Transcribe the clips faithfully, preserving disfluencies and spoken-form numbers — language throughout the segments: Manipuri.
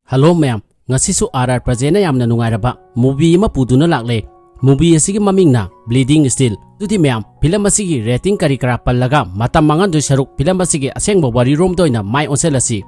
ꯍꯜꯂꯣ ꯃꯌꯥꯝ, ꯉꯁꯤꯁꯨ ꯑꯥꯔ ꯑꯥꯔ ꯄ꯭ꯔꯖꯦꯅ ꯌꯥꯝꯅ ꯅꯨꯡꯉꯥꯏꯔꯕ movie ꯑꯃ ꯄꯨꯗꯨꯅ ꯂꯥꯛꯂꯦ꯫ Movie ꯑꯁꯤꯒꯤ ꯃꯃꯤꯡꯅ Bleeding Steel꯫ ꯑꯗꯨꯗꯤ ꯃꯌꯥꯝ, film ꯑꯁꯤꯒꯤ rating ꯀꯔꯤ ꯀꯔꯥ ꯄꯜꯂꯒ ꯃꯇꯝ ꯃꯥꯡꯍꯟꯗꯣꯏ ꯁꯔꯨꯛ film ꯑꯁꯤꯒꯤ ꯑꯁꯦꯡꯕ ꯋꯥꯔꯤꯔꯣꯝꯗ ꯑꯣꯏꯅ ꯃꯥꯏ ꯑꯣꯟꯁꯤꯜꯂꯁꯤ꯫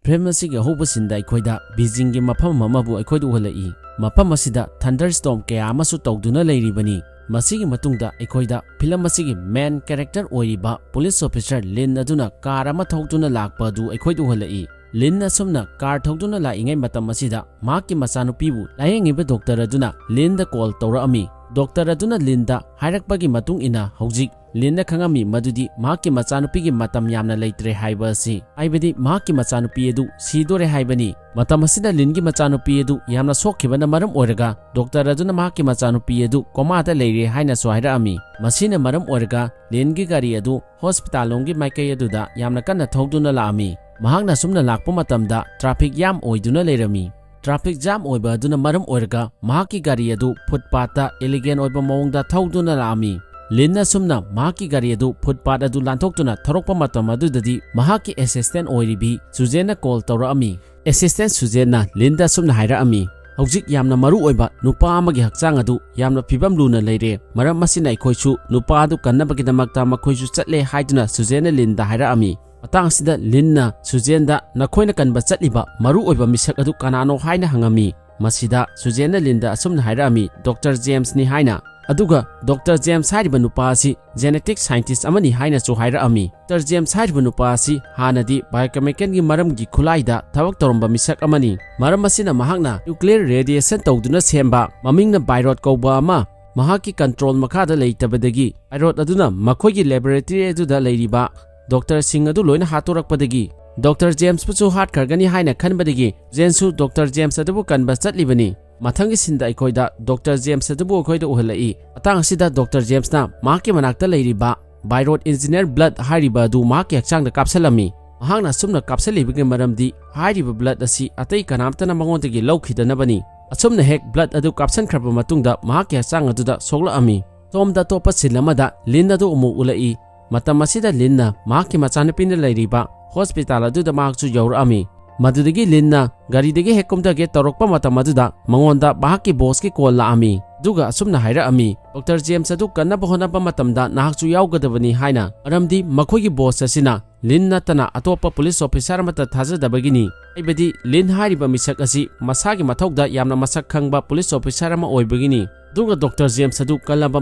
Film ꯑꯁꯤꯒꯤ ꯑꯍꯧꯕ sceneꯗ ꯑꯩꯈꯣꯏꯗ ꯕꯤꯖꯤꯡꯒꯤ ꯃꯐꯝ ꯑꯃꯕꯨ ꯑꯩꯈꯣꯏꯗ ꯎꯍꯜꯂꯛꯏ꯫ ꯃꯐꯝ ꯑꯁꯤꯗ thunderstorm ꯀꯌꯥ ꯑꯃꯁꯨ ꯇꯧꯗꯨꯅ ꯂꯩꯔꯤꯕꯅꯤ꯫ ꯃꯁꯤꯒꯤ ꯃꯇꯨꯡꯗ ꯑꯩꯈꯣꯏꯗ film ꯑꯁꯤꯒꯤ main character ꯑꯣꯏꯔꯤꯕ police officer ꯂꯤꯟ ꯑꯗꯨꯅ car ꯑꯃ ꯊꯧꯗꯨꯅ ꯂꯥꯛꯄ ꯑꯗꯨ ꯑꯩꯈꯣꯏꯗ ꯎꯍꯜꯂꯛꯏ꯫ ꯂꯤꯟ ꯑꯁꯨꯝꯅ car ꯊꯧꯗꯨꯅ ꯂꯥꯛꯏꯉꯩ ꯃꯇꯝ ꯑꯁꯤꯗ ꯃꯍꯥꯛꯀꯤ ꯃꯆꯥꯅꯨꯄꯤꯕꯨ ꯂꯥꯌꯦꯡꯉꯤꯕ doctor ꯑꯗꯨꯅ ꯂꯤꯟꯗ call ꯇꯧꯔꯛꯑꯝꯃꯤ꯫ Doctor ꯑꯗꯨꯅ ꯂꯤꯟꯗ ꯍꯥꯏꯔꯛꯄꯒꯤ ꯃꯇꯨꯡ ꯏꯟꯅ ꯍꯧꯖꯤꯛ ꯂꯤꯟꯅ ꯈꯪꯉꯝꯃꯤ ꯃꯗꯨꯗꯤ ꯃꯍꯥꯛꯀꯤ ꯃꯆꯥꯅꯨꯄꯤꯒꯤ ꯃꯇꯝ ꯌꯥꯝꯅ ꯂꯩꯇ꯭ꯔꯦ ꯍꯥꯏꯕ ꯑꯁꯤ, ꯍꯥꯏꯕꯗꯤ ꯃꯍꯥꯛꯀꯤ ꯃꯆꯥꯅꯨꯄꯤ ꯑꯗꯨ ꯁꯤꯗꯣꯔꯦ ꯍꯥꯏꯕꯅꯤ꯫ ꯃꯇꯝ ꯑꯁꯤꯗ ꯂꯤꯟꯒꯤ ꯃꯆꯥꯅꯨꯄꯤ ꯑꯗꯨ ꯌꯥꯝꯅ ꯁꯣꯛꯈꯤꯕꯅ ꯃꯔꯝ ꯑꯣꯏꯔꯒ doctor ꯑꯗꯨꯅ ꯃꯍꯥꯛꯀꯤ ꯃꯆꯥꯅꯨꯄꯤ ꯑꯗꯨ comaꯗ ꯂꯩꯔꯦ ꯍꯥꯏꯅꯁꯨ ꯍꯥꯏꯔꯛꯑꯝꯃꯤ꯫ ꯃꯁꯤꯅ ꯃꯔꯝ ꯑꯣꯏꯔꯒ ꯂꯤꯟꯒꯤ ꯒꯥꯔꯤ ꯑꯗꯨ hospital ꯂꯣꯝꯒꯤ ꯃꯥꯏꯀꯩ ꯑꯗꯨꯗ ꯌꯥꯝꯅ ꯀꯟꯅ ꯊꯧꯗꯨꯅ ꯂꯥꯛꯑꯝꯃꯤ꯫ ꯃꯍꯥꯛꯅ ꯑꯁꯨꯝꯅ ꯂꯥꯛꯄ ꯃꯇꯝꯗ traffic jam ꯑꯣꯏꯗꯨꯅ ꯂꯩꯔꯝꯃꯤ꯫ Traffic jam ꯑꯣꯏꯕ ꯑꯗꯨꯅ ꯃꯔꯝ ꯑꯣꯏꯔꯒ ꯃꯍꯥꯛꯀꯤ ꯒꯥꯔꯤ ꯑꯗꯨ footpathꯇ illegal ꯑꯣꯏꯕ ꯃꯑꯣꯡꯗ ꯊꯧꯗꯨꯅ ꯂꯥꯛꯑꯝꯃꯤ꯫ ꯂꯤꯟ ꯑꯁꯨꯝꯅ ꯃꯍꯥꯛꯀꯤ ꯒꯥꯔꯤ ꯑꯗꯨ footpath ꯑꯗꯨ ꯂꯥꯟꯊꯣꯛꯇꯨꯅ ꯊꯧꯔꯛꯄ ꯃꯇꯝ ꯑꯗꯨꯗꯗꯤ ꯃꯍꯥꯛꯀꯤ assistant ꯑꯣꯏꯔꯤꯕꯤ ꯁꯨꯖꯦꯟꯅ call ꯇꯧꯔꯛꯑꯝꯃꯤ꯫ Assistant ꯁꯨꯖꯦꯟꯅ ꯂꯤꯟꯗ ꯑꯁꯨꯝꯅ ꯍꯥꯏꯔꯛꯑꯝꯃꯤ, "ꯍꯧꯖꯤꯛ ꯌꯥꯝꯅ ꯃꯔꯨ ꯑꯣꯏꯕ ꯅꯨꯄꯥ ꯑꯃꯒꯤ ꯍꯛꯆꯥꯡ ꯑꯗꯨ ꯌꯥꯝꯅ ꯐꯤꯕꯝ ꯂꯨꯅ ꯂꯩꯔꯦ꯫ ꯃꯔꯝ ꯑꯁꯤꯅ ꯑꯩꯈꯣꯏꯁꯨ ꯅꯨꯄꯥ ꯑꯗꯨ ꯀꯟꯅꯕꯒꯤꯗꯃꯛꯇ ꯃꯈꯣꯏꯁꯨ ꯆꯠꯂꯦ" ꯍꯥꯏꯗꯨꯅ ꯁꯨꯖꯦꯟꯅ ꯂꯤꯟꯗ ꯍꯥꯏꯔꯛꯑꯝꯃꯤ꯫ ꯃꯇꯥꯡ ꯑꯁꯤꯗ ꯂꯤꯟꯅ ꯁꯨꯖꯦꯟꯗ ꯅꯈꯣꯏꯅ ꯀꯟꯕ ꯆꯠꯂꯤꯕ ꯃꯔꯨ ꯑꯣꯏꯕ ꯃꯤꯁꯛ ꯑꯗꯨ ꯀꯅꯥꯅꯣ ꯍꯥꯏꯅ ꯍꯪꯉꯝꯃꯤ꯫ ꯃꯁꯤꯗ ꯁꯨꯖꯦꯟꯅ ꯂꯤꯟꯗ ꯑꯁꯨꯝꯅ ꯍꯥꯏꯔꯛꯑꯝꯃꯤ, "Doctor Jamesꯅꯤ" ꯍꯥꯏꯅ꯫ ꯑꯗꯨꯒ Doctor James ꯍꯥꯏꯔꯤꯕ ꯅꯨꯄꯥ ꯑꯁꯤ genetic scientist ꯑꯃꯅꯤ ꯍꯥꯏꯅꯁꯨ ꯍꯥꯏꯔꯛꯑꯝꯃꯤ꯫ Doctor James ꯍꯥꯏꯔꯤꯕ ꯅꯨꯄꯥ ꯑꯁꯤ ꯍꯥꯟꯅꯗꯤ biochemicalꯒꯤ ꯃꯔꯝꯒꯤ ꯈꯨꯠꯂꯥꯏꯗ ꯊꯕꯛ ꯇꯧꯔꯝꯕ ꯃꯤꯁꯛ ꯑꯃꯅꯤ꯫ ꯃꯔꯝ ꯑꯁꯤꯅ ꯃꯍꯥꯛꯅ nuclear radiation ꯇꯧꯗꯨꯅ ꯁꯦꯝꯕ ꯃꯃꯤꯡꯅ Biorot ꯀꯧꯕ ꯑꯃ ꯃꯍꯥꯛꯀꯤ control ꯃꯈꯥꯗ ꯂꯩꯇꯕꯗꯒꯤ Biorot ꯑꯗꯨꯅ ꯃꯈꯣꯏꯒꯤ laboratory ꯑꯗꯨꯗ ꯂꯩꯔꯤꯕ doctorꯁꯤꯡ ꯑꯗꯨ ꯂꯣꯏꯅ ꯍꯥꯠꯇꯣꯔꯛꯄꯗꯒꯤ Doctor Jamesꯕꯨꯁꯨ ꯍꯥꯠꯈ꯭ꯔꯒꯅꯤ ꯍꯥꯏꯅ ꯈꯟꯕꯗꯒꯤ ꯖꯦꯟꯁꯨ Doctor James ꯑꯗꯨꯕꯨ ꯀꯟꯕ ꯆꯠꯂꯤꯕꯅꯤ꯫ ꯃꯊꯪꯒꯤ sceneꯗ ꯑꯩꯈꯣꯏꯗ Doctor James ꯑꯗꯨꯕꯨ ꯑꯩꯈꯣꯏꯗ ꯎꯍꯜꯂꯛꯏ꯫ ꯃꯇꯥꯡ ꯑꯁꯤꯗ Doctor Jamesꯅ ꯃꯍꯥꯛꯀꯤ ꯃꯅꯥꯛꯇ ꯂꯩꯔꯤꯕ Biorot engineer blood ꯍꯥꯏꯔꯤꯕ ꯑꯗꯨ ꯃꯍꯥꯛꯀꯤ ꯍꯛꯆꯥꯡꯗ ꯀꯥꯞꯁꯤꯜꯂꯝꯃꯤ꯫ ꯃꯍꯥꯛꯅ ꯑꯁꯨꯝꯅ ꯀꯥꯞꯁꯤꯜꯂꯤꯕꯒꯤ ꯃꯔꯝꯗꯤ ꯍꯥꯏꯔꯤꯕ blood ꯑꯁꯤ ꯑꯇꯩ ꯀꯅꯥꯝꯇꯅ ꯃꯉꯣꯟꯗꯒꯤ ꯂꯧꯈꯤꯗꯅꯕꯅꯤ꯫ ꯑꯁꯨꯝꯅ ꯍꯦꯛ blood ꯑꯗꯨ ꯀꯥꯞꯁꯤꯟꯈ꯭ꯔꯕ ꯃꯇꯨꯡꯗ ꯃꯍꯥꯛꯀꯤ ꯍꯛꯆꯥꯡ ꯑꯗꯨꯗ ꯁꯣꯛꯂꯛꯑꯝꯃꯤ꯫ ꯁꯣꯝꯗ ꯑꯇꯣꯞꯄ scene ꯑꯃꯗ ꯂꯤꯟ ꯑꯗꯨ ꯑꯃꯨꯛ ꯎꯠꯂꯛꯏ꯫ ꯃꯇꯝ ꯑꯁꯤꯗ ꯂꯤꯟꯅ ꯃꯍꯥꯛꯀꯤ ꯃꯆꯥꯅꯨꯄꯤꯅ ꯂꯩꯔꯤꯕ hospital ꯑꯗꯨꯗ ꯃꯍꯥꯛꯁꯨ ꯌꯧꯔꯛꯑꯝꯃꯤ꯫ ꯃꯗꯨꯗꯒꯤ ꯂꯤꯟꯅ ꯒꯥꯔꯤꯗꯒꯤ ꯍꯦꯛ ꯀꯨꯝꯊꯒꯦ ꯇꯧꯔꯛꯄ ꯃꯇꯝ ꯑꯗꯨꯗ ꯃꯉꯣꯟꯗ ꯃꯍꯥꯛꯀꯤ bossꯀꯤ call ꯂꯥꯛꯑꯝꯃꯤ꯫ ꯑꯗꯨꯒ ꯑꯁꯨꯝꯅ ꯍꯥꯏꯔꯛꯑꯝꯃꯤ, "Doctor James ꯑꯗꯨ ꯀꯟꯅꯕ ꯍꯣꯠꯅꯕ ꯃꯇꯝꯗ ꯅꯍꯥꯛꯁꯨ ꯌꯥꯎꯒꯗꯕꯅꯤ" ꯍꯥꯏꯅ꯫ ꯃꯔꯝꯗꯤ ꯃꯈꯣꯏꯒꯤ boss ꯑꯁꯤꯅ ꯂꯤꯟ ꯅꯠꯇꯅ ꯑꯇꯣꯞꯄ police officer ꯑꯃꯠꯇ ꯊꯥꯖꯗꯕꯒꯤꯅꯤ꯫ ꯍꯥꯏꯕꯗꯤ ꯂꯤꯟ ꯍꯥꯏꯔꯤꯕ ꯃꯤꯁꯛ ꯑꯁꯤ ꯃꯁꯥꯒꯤ ꯃꯊꯧꯗ ꯌꯥꯝꯅ ꯃꯁꯛ ꯈꯪꯕ police officer ꯑꯃ ꯑꯣꯏꯕꯒꯤꯅꯤ꯫ ꯑꯗꯨꯒ Doctor James ꯑꯗꯨ ꯀꯜꯂꯕ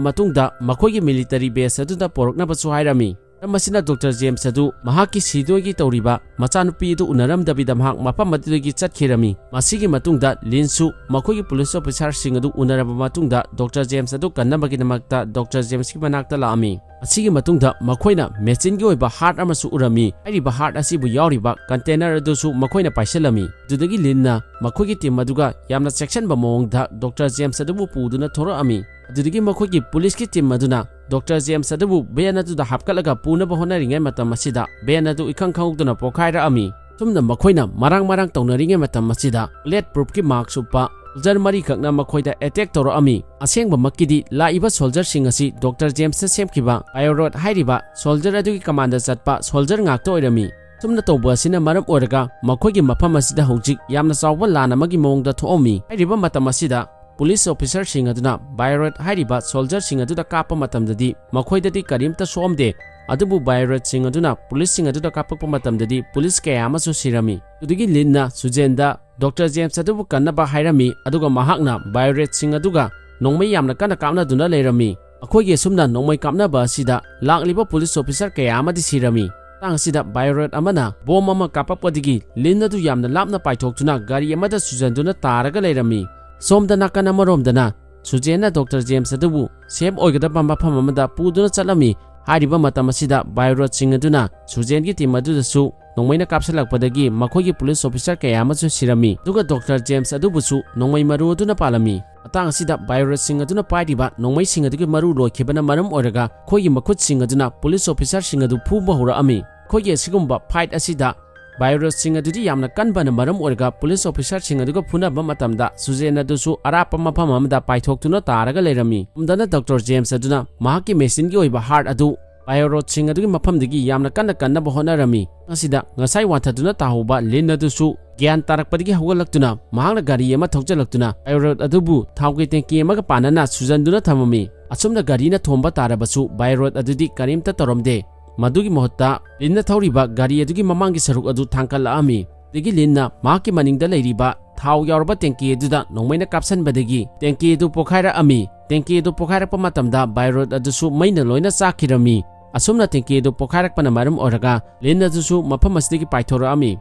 ꯃꯇꯨꯡꯗ ꯃꯈꯣꯏꯒꯤ military base ꯑꯗꯨꯗ ꯄꯣꯔꯛꯅꯕꯁꯨ ꯍꯥꯏꯔꯝꯃꯤ꯫ ꯃꯔꯝ ꯑꯁꯤꯅ Doctor James ꯑꯗꯨ ꯃꯍꯥꯛꯀꯤ ꯁꯤꯗꯣꯏꯒꯤ ꯇꯧꯔꯤꯕ ꯃꯆꯥꯅꯨꯄꯤ ꯑꯗꯨ ꯎꯅꯔꯝꯗꯕꯤꯗ ꯃꯍꯥꯛ ꯃꯐꯝ ꯑꯗꯨꯗꯒꯤ ꯆꯠꯈꯤꯔꯝꯃꯤ꯫ ꯃꯁꯤꯒꯤ ꯃꯇꯨꯡꯗ ꯂꯤꯟꯁꯨ ꯃꯈꯣꯏꯒꯤ police officerꯁꯤꯡ ꯑꯗꯨ ꯎꯅꯔꯕ ꯃꯇꯨꯡꯗ Doctor James ꯑꯗꯨ ꯀꯟꯅꯕꯒꯤꯗꯃꯛꯇ Doctor Jamesꯀꯤ ꯃꯅꯥꯛꯇ ꯂꯥꯛꯑꯝꯃꯤ꯫ ꯑꯁꯤꯒꯤ ꯃꯇꯨꯡꯗ ꯃꯈꯣꯏꯅ machineꯒꯤ ꯑꯣꯏꯕ heart ꯑꯃꯁꯨ ꯎꯔꯝꯃꯤ꯫ ꯍꯥꯏꯔꯤꯕ heart ꯑꯁꯤꯕꯨ ꯌꯥꯎꯔꯤꯕ container ꯑꯗꯨꯁꯨ ꯃꯈꯣꯏꯅ ꯄꯥꯏꯁꯤꯜꯂꯝꯃꯤ꯫ ꯑꯗꯨꯗꯒꯤ ꯂꯤꯟꯅ ꯃꯈꯣꯏꯒꯤ team ꯑꯗꯨꯒ ꯌꯥꯝꯅ ꯆꯦꯛꯁꯤꯟꯕ ꯃꯑꯣꯡꯗ Doctor James ꯑꯗꯨꯕꯨ ꯄꯨꯗꯨꯅ ꯊꯣꯔꯛꯑꯝꯃꯤ꯫ ꯑꯗꯨꯗꯒꯤ ꯃꯈꯣꯏꯒꯤ policeꯀꯤ team ꯑꯗꯨꯅ Doctor James ꯑꯗꯨꯕꯨ van ꯑꯗꯨꯗ ꯍꯥꯞꯀꯠꯂꯒ ꯄꯨꯅꯕ ꯍꯣꯠꯅꯔꯤꯉꯩ ꯃꯇꯝ ꯑꯁꯤꯗ van ꯑꯗꯨ ꯏꯈꯪ ꯈꯪꯍꯧꯗꯅ ꯄꯣꯈꯥꯏꯔꯛꯑꯝꯃꯤ꯫ ꯁꯨꯝꯅ ꯃꯈꯣꯏꯅ ꯃꯔꯥꯡ ꯃꯔꯥꯡ ꯇꯧꯅꯔꯤꯉꯩ ꯃꯇꯝ ꯑꯁꯤꯗ bullet proofꯀꯤ mask ꯎꯞꯄ soldier ꯃꯔꯤꯈꯛꯅ ꯃꯈꯣꯏꯗ attack ꯇꯧꯔꯛꯑꯝꯃꯤ꯫ ꯑꯁꯦꯡꯕꯃꯛꯀꯤꯗꯤ ꯂꯥꯛꯏꯕ soldierꯁꯤꯡ ꯑꯁꯤ Doctor Jamesꯅ ꯁꯦꯝꯈꯤꯕ Bioroid ꯍꯥꯏꯔꯤꯕ soldier ꯑꯗꯨꯒꯤ commandꯗ ꯆꯠꯄ soldier ꯉꯥꯛꯇ ꯑꯣꯏꯔꯝꯃꯤ꯫ ꯁꯨꯝꯅ ꯇꯧꯕ ꯑꯁꯤꯅ ꯃꯔꯝ ꯑꯣꯏꯔꯒ ꯃꯈꯣꯏꯒꯤ ꯃꯐꯝ ꯑꯁꯤꯗ ꯍꯧꯖꯤꯛ ꯌꯥꯝꯅ ꯆꯥꯎꯕ ꯂꯥꯟ ꯑꯃꯒꯤ ꯃꯑꯣꯡꯗ ꯊꯣꯛꯑꯝꯃꯤ꯫ ꯍꯥꯏꯔꯤꯕ ꯃꯇꯝ ꯑꯁꯤꯗ police officerꯁꯤꯡ ꯑꯗꯨꯅ Bioroid ꯍꯥꯏꯔꯤꯕ soldierꯁꯤꯡ ꯑꯗꯨꯗ ꯀꯥꯞꯄ ꯃꯇꯝꯗꯗꯤ ꯃꯈꯣꯏꯗꯗꯤ ꯀꯔꯤꯝꯇ ꯁꯣꯛꯑꯝꯗꯦ꯫ ꯑꯗꯨꯕꯨ Bioroidꯁꯤꯡ ꯑꯗꯨꯅ policeꯁꯤꯡ ꯑꯗꯨꯗ ꯀꯥꯞꯄꯛꯄ ꯃꯇꯝꯗꯗꯤ police ꯀꯌꯥ ꯑꯃꯁꯨ ꯁꯤꯔꯝꯃꯤ꯫ ꯑꯗꯨꯗꯒꯤ ꯂꯤꯟꯅ ꯁꯨꯖꯦꯟꯗ Doctor James ꯑꯗꯨꯕꯨ ꯀꯟꯅꯕ ꯍꯥꯏꯔꯝꯃꯤ, ꯑꯗꯨꯒ ꯃꯍꯥꯛꯅ Bioroidꯁꯤꯡ ꯑꯗꯨꯒ ꯅꯣꯡꯃꯩ ꯌꯥꯝꯅ ꯀꯟꯅ ꯀꯥꯞꯅꯗꯨꯅ ꯂꯩꯔꯝꯃꯤ꯫ ꯃꯈꯣꯏꯒꯤ ꯑꯁꯨꯝꯅ ꯅꯣꯡꯃꯩ ꯀꯥꯞꯅꯕ ꯑꯁꯤꯗ ꯂꯥꯛꯂꯤꯕ police officer ꯀꯌꯥ ꯑꯃꯗꯤ ꯁꯤꯔꯝꯃꯤ꯫ ꯃꯇꯥꯡ ꯑꯁꯤꯗ Bioroid ꯑꯃꯅ bomb ꯑꯃ ꯀꯥꯞꯄꯛꯄꯗꯒꯤ ꯂꯤꯟ ꯑꯗꯨ ꯌꯥꯝꯅ ꯂꯥꯞꯅ ꯄꯥꯏꯊꯣꯛꯇꯨꯅ ꯒꯥꯔꯤ ꯑꯃꯗ ꯁꯨꯖꯟꯗꯨꯅ ꯇꯥꯔꯒ ꯂꯩꯔꯝꯃꯤ꯫ ꯁꯣꯝꯗ ꯅꯥꯀꯟ ꯑꯃꯔꯣꯝꯗꯅ ꯁꯨꯖꯦꯟꯅ Doctor James ꯑꯗꯨꯕꯨ safe ꯑꯣꯏꯒꯗꯕ ꯃꯐꯝ ꯑꯃꯗ ꯄꯨꯗꯨꯅ ꯆꯠꯂꯝꯃꯤ꯫ ꯍꯥꯏꯔꯤꯕ ꯃꯇꯝ ꯑꯁꯤꯗ Bioroidꯁꯤꯡ ꯑꯗꯨꯅ ꯁꯨꯖꯦꯟꯒꯤ team ꯑꯗꯨꯗꯁꯨ ꯅꯣꯡꯃꯩꯅ ꯀꯥꯞꯁꯤꯜꯂꯛꯄꯗꯒꯤ ꯃꯈꯣꯏꯒꯤ police officer ꯀꯌꯥ ꯑꯃꯁꯨ ꯁꯤꯔꯝꯃꯤ꯫ ꯑꯗꯨꯒ Doctor James ꯑꯗꯨꯕꯨꯁꯨ ꯅꯣꯡꯃꯩ ꯃꯔꯨ ꯑꯗꯨꯅ ꯄꯥꯜꯂꯝꯃꯤ꯫ ꯃꯇꯥꯡ ꯑꯁꯤꯗ Bioroidꯁꯤꯡ ꯑꯗꯨꯅ ꯄꯥꯏꯔꯤꯕ ꯅꯣꯡꯃꯩꯁꯤꯡ ꯑꯗꯨꯒꯤ ꯃꯔꯨ ꯂꯣꯏꯈꯤꯕꯅ ꯃꯔꯝ ꯑꯣꯏꯔꯒ ꯃꯈꯣꯏꯒꯤ ꯃꯈꯨꯠꯁꯤꯡ ꯑꯗꯨꯅ police officerꯁꯤꯡ ꯑꯗꯨ ꯐꯨꯕ ꯍꯧꯔꯛꯑꯝꯃꯤ꯫ ꯃꯈꯣꯏꯒꯤ ꯑꯁꯤꯒꯨꯝꯕ fight ꯑꯁꯤꯗ ꯕꯥꯏꯑꯣꯔꯣꯠꯁꯤꯡ ꯑꯗꯨꯗꯤ ꯌꯥꯝꯅ ꯀꯟꯕꯅ ꯃꯔꯝ ꯑꯣꯏꯔꯒ ꯄꯨꯂꯤꯁ ꯑꯣꯐꯤꯁꯥꯔꯁꯤꯡ ꯑꯗꯨꯒ ꯐꯨꯅꯕ ꯃꯇꯝꯗ ꯁꯨꯖꯦꯟ ꯑꯗꯨꯁꯨ ꯑꯔꯥꯞꯄ ꯃꯐꯝ ꯑꯃꯗ ꯄꯥꯏꯊꯣꯛꯇꯨꯅ ꯇꯥꯔꯒ ꯂꯩꯔꯝꯃꯤ꯫ ꯑꯁꯣꯝꯗꯅ ꯗꯣꯛꯇꯔ ꯖꯦꯝꯁ ꯑꯗꯨꯅ ꯃꯍꯥꯛꯀꯤ ꯃꯦꯁꯤꯟꯒꯤ ꯑꯣꯏꯕ ꯍꯥꯔꯠ ꯑꯗꯨ ꯕꯥꯏꯑꯣꯔꯣꯠꯁꯤꯡ ꯑꯗꯨꯒꯤ ꯃꯐꯝꯗꯒꯤ ꯌꯥꯝꯅ ꯀꯟꯅ ꯀꯟꯅꯕ ꯍꯣꯠꯅꯔꯝꯃꯤ꯫ ꯑꯁꯤꯗ ꯉꯁꯥꯏ ꯋꯥꯟꯊꯗꯨꯅ ꯇꯥꯍꯧꯕ ꯂꯤꯟ ꯑꯗꯨꯁꯨ ꯒ꯭ꯌꯥꯟ ꯇꯥꯔꯛꯄꯗꯒꯤ ꯍꯧꯒꯠꯂꯛꯇꯨꯅ ꯃꯍꯥꯛꯅ ꯒꯥꯔꯤ ꯑꯃ ꯊꯧꯖꯤꯜꯂꯛꯇꯨꯅ ꯕꯥꯏꯑꯣꯔꯣꯠ ꯑꯗꯨꯕꯨ ꯊꯥꯎꯒꯤ ꯇꯦꯡꯀꯤ ꯑꯃꯒ ꯄꯥꯟꯅꯅ ꯁꯨꯖꯟꯗꯨꯅ ꯊꯝꯃꯝꯃꯤ꯫ ꯑꯁꯨꯝꯅ ꯒꯥꯔꯤꯅ ꯊꯣꯝꯕ ꯇꯥꯔꯕꯁꯨ ꯕꯥꯏꯑꯣꯔꯣꯠ ꯑꯗꯨꯗꯤ ꯀꯔꯤꯝꯇ ꯇꯧꯔꯝꯗꯦ꯫ ꯃꯗꯨꯒꯤ ꯃꯍꯨꯠꯇ ꯂꯤꯟꯅ ꯊꯧꯔꯤꯕ ꯒꯥꯔꯤ ꯑꯗꯨꯒꯤ ꯃꯃꯥꯡꯒꯤ ꯁꯔꯨꯛ ꯑꯗꯨ ꯊꯥꯡꯀꯠꯂꯛꯑꯝꯃꯤ꯫ ꯑꯗꯒꯤ ꯂꯤꯟꯅ ꯃꯍꯥꯛꯀꯤ ꯃꯅꯤꯡꯗ ꯂꯩꯔꯤꯕ ꯊꯥꯎ ꯌꯥꯎꯔꯕ ꯇꯦꯡꯀꯤ ꯑꯗꯨꯗ ꯅꯣꯡꯃꯩꯅ ꯀꯥꯞꯁꯟꯕꯗꯒꯤ ꯇꯦꯡꯀꯤ ꯑꯗꯨ ꯄꯣꯈꯥꯏꯔꯛꯑꯝꯃꯤ꯫ ꯇꯦꯡꯀꯤ ꯑꯗꯨ ꯄꯣꯈꯥꯏꯔꯛꯄ ꯃꯇꯝꯗ ꯕꯥꯏꯑꯣꯔꯣꯠ ꯑꯗꯨꯁꯨ ꯃꯩꯅ ꯂꯣꯏꯅ ꯆꯥꯛꯈꯤꯔꯝꯃꯤ꯫ ꯑꯁꯨꯝꯅ ꯇꯦꯡꯀꯤ ꯑꯗꯨ ꯄꯣꯈꯥꯏꯔꯛꯄꯅ ꯃꯔꯝ ꯑꯣꯏꯔꯒ ꯂꯤꯟ ꯑꯗꯨꯁꯨ ꯃꯐꯝ ꯑꯁꯤꯗꯒꯤ ꯄꯥꯏꯊꯣꯔꯛꯑꯝꯃꯤ꯫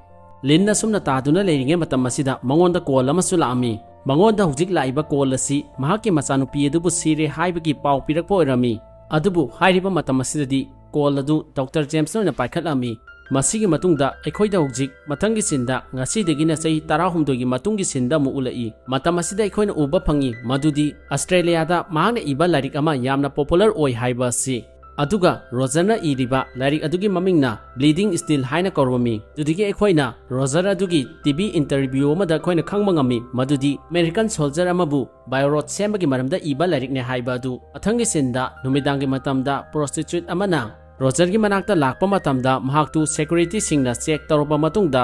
ꯂꯤꯟ ꯑꯁꯨꯝꯅ ꯇꯥꯗꯨꯅ ꯂꯩꯔꯤꯉꯩ ꯃꯇꯝ ꯑꯁꯤꯗ ꯃꯉꯣꯟꯗ ꯀꯣꯜ ꯑꯃꯁꯨ ꯂꯥꯛꯑꯝꯃꯤ꯫ ꯃꯉꯣꯟꯗ ꯍꯧꯖꯤꯛ ꯂꯥꯛꯏꯕ ꯀꯣꯜ ꯑꯁꯤ ꯃꯍꯥꯛꯀꯤ ꯃꯆꯥꯅꯨꯄꯤ ꯑꯗꯨꯕꯨ ꯁꯤꯔꯦ ꯍꯥꯏꯕꯒꯤ ꯄꯥꯎ ꯄꯤꯔꯛꯄ ꯑꯣꯏꯔꯝꯃꯤ꯫ ꯑꯗꯨꯕꯨ ꯍꯥꯏꯔꯤꯕ ꯃꯇꯝ ꯑꯁꯤꯗꯗꯤ ꯀꯣꯜ ꯑꯗꯨ ꯗꯣꯛꯇꯔ ꯖꯦꯝꯁꯅ ꯑꯣꯏꯅ ꯄꯥꯏꯈꯠꯂꯝꯃꯤ꯫ ꯃꯁꯤꯒꯤ ꯃꯇꯨꯡꯗ ꯑꯩꯈꯣꯏꯗ ꯍꯧꯖꯤꯛ ꯃꯊꯪꯒꯤ ꯁꯤꯟꯗ ꯉꯁꯤꯗꯒꯤꯅ ꯆꯍꯤ ꯇꯔꯥꯍꯨꯝꯗꯣꯏꯒꯤ ꯃꯇꯨꯡꯒꯤ ꯁꯤꯟꯗ ꯑꯃꯨꯛ ꯎꯠꯂꯛꯏ꯫ ꯃꯇꯝ ꯑꯁꯤꯗ ꯑꯩꯈꯣꯏꯅ ꯎꯕ ꯐꯪꯉꯤ ꯃꯗꯨꯗꯤ ꯑꯁꯇ꯭ꯔꯦꯂꯤꯌꯥꯗ ꯃꯍꯥꯛꯅ ꯏꯕ ꯂꯥꯏꯔꯤꯛ ꯑꯃ ꯌꯥꯝꯅ ꯄꯣꯄꯨꯂꯔ ꯑꯣꯏ ꯍꯥꯏꯕ ꯑꯁꯤ꯫ ꯑꯗꯨꯒ ꯔꯣꯖꯔꯅ ꯏꯔꯤꯕ ꯂꯥꯏꯔꯤꯛ ꯑꯗꯨꯒꯤ ꯃꯃꯤꯡꯅ ꯕ꯭ꯂꯤꯗꯤꯡ ꯁ꯭ꯇꯤꯜ ꯍꯥꯏꯅ ꯀꯧꯔꯝꯃꯤ꯫ ꯑꯗꯨꯗꯒꯤ ꯑꯩꯈꯣꯏꯅ ꯔꯣꯖꯔ ꯑꯗꯨꯒꯤ ꯇꯤꯚꯤ ꯏꯟꯇꯔꯚ꯭ꯌꯨ ꯑꯃꯗ ꯑꯩꯈꯣꯏꯅ ꯈꯪꯕ ꯉꯝꯃꯤ ꯃꯗꯨꯗꯤ ꯑꯃꯦꯔꯤꯀꯟ ꯁꯣꯜꯖꯔ ꯑꯃꯕꯨ ꯕꯥꯏꯑꯣꯔꯣꯠ ꯁꯦꯝꯕꯒꯤ ꯃꯔꯝꯗ ꯏꯕ ꯂꯥꯏꯔꯤꯛꯅꯦ ꯍꯥꯏꯕ ꯑꯗꯨ꯫ ꯃꯊꯪꯒꯤ ꯁꯤꯟꯗ ꯅꯨꯃꯤꯗꯥꯡꯒꯤ ꯃꯇꯝꯗ ꯄ꯭ꯔꯣꯁꯇꯤꯆꯨꯠ ꯑꯃꯅ ꯔꯣꯖꯔꯒꯤ ꯃꯅꯥꯛꯇ ꯂꯥꯛꯄ ꯃꯇꯝꯗ ꯃꯍꯥꯛꯇꯨ ꯁꯦꯀ꯭ꯌꯨꯔꯤꯇꯤꯁꯤꯡꯅ ꯆꯦꯛ ꯇꯧꯔꯕ ꯃꯇꯨꯡꯗ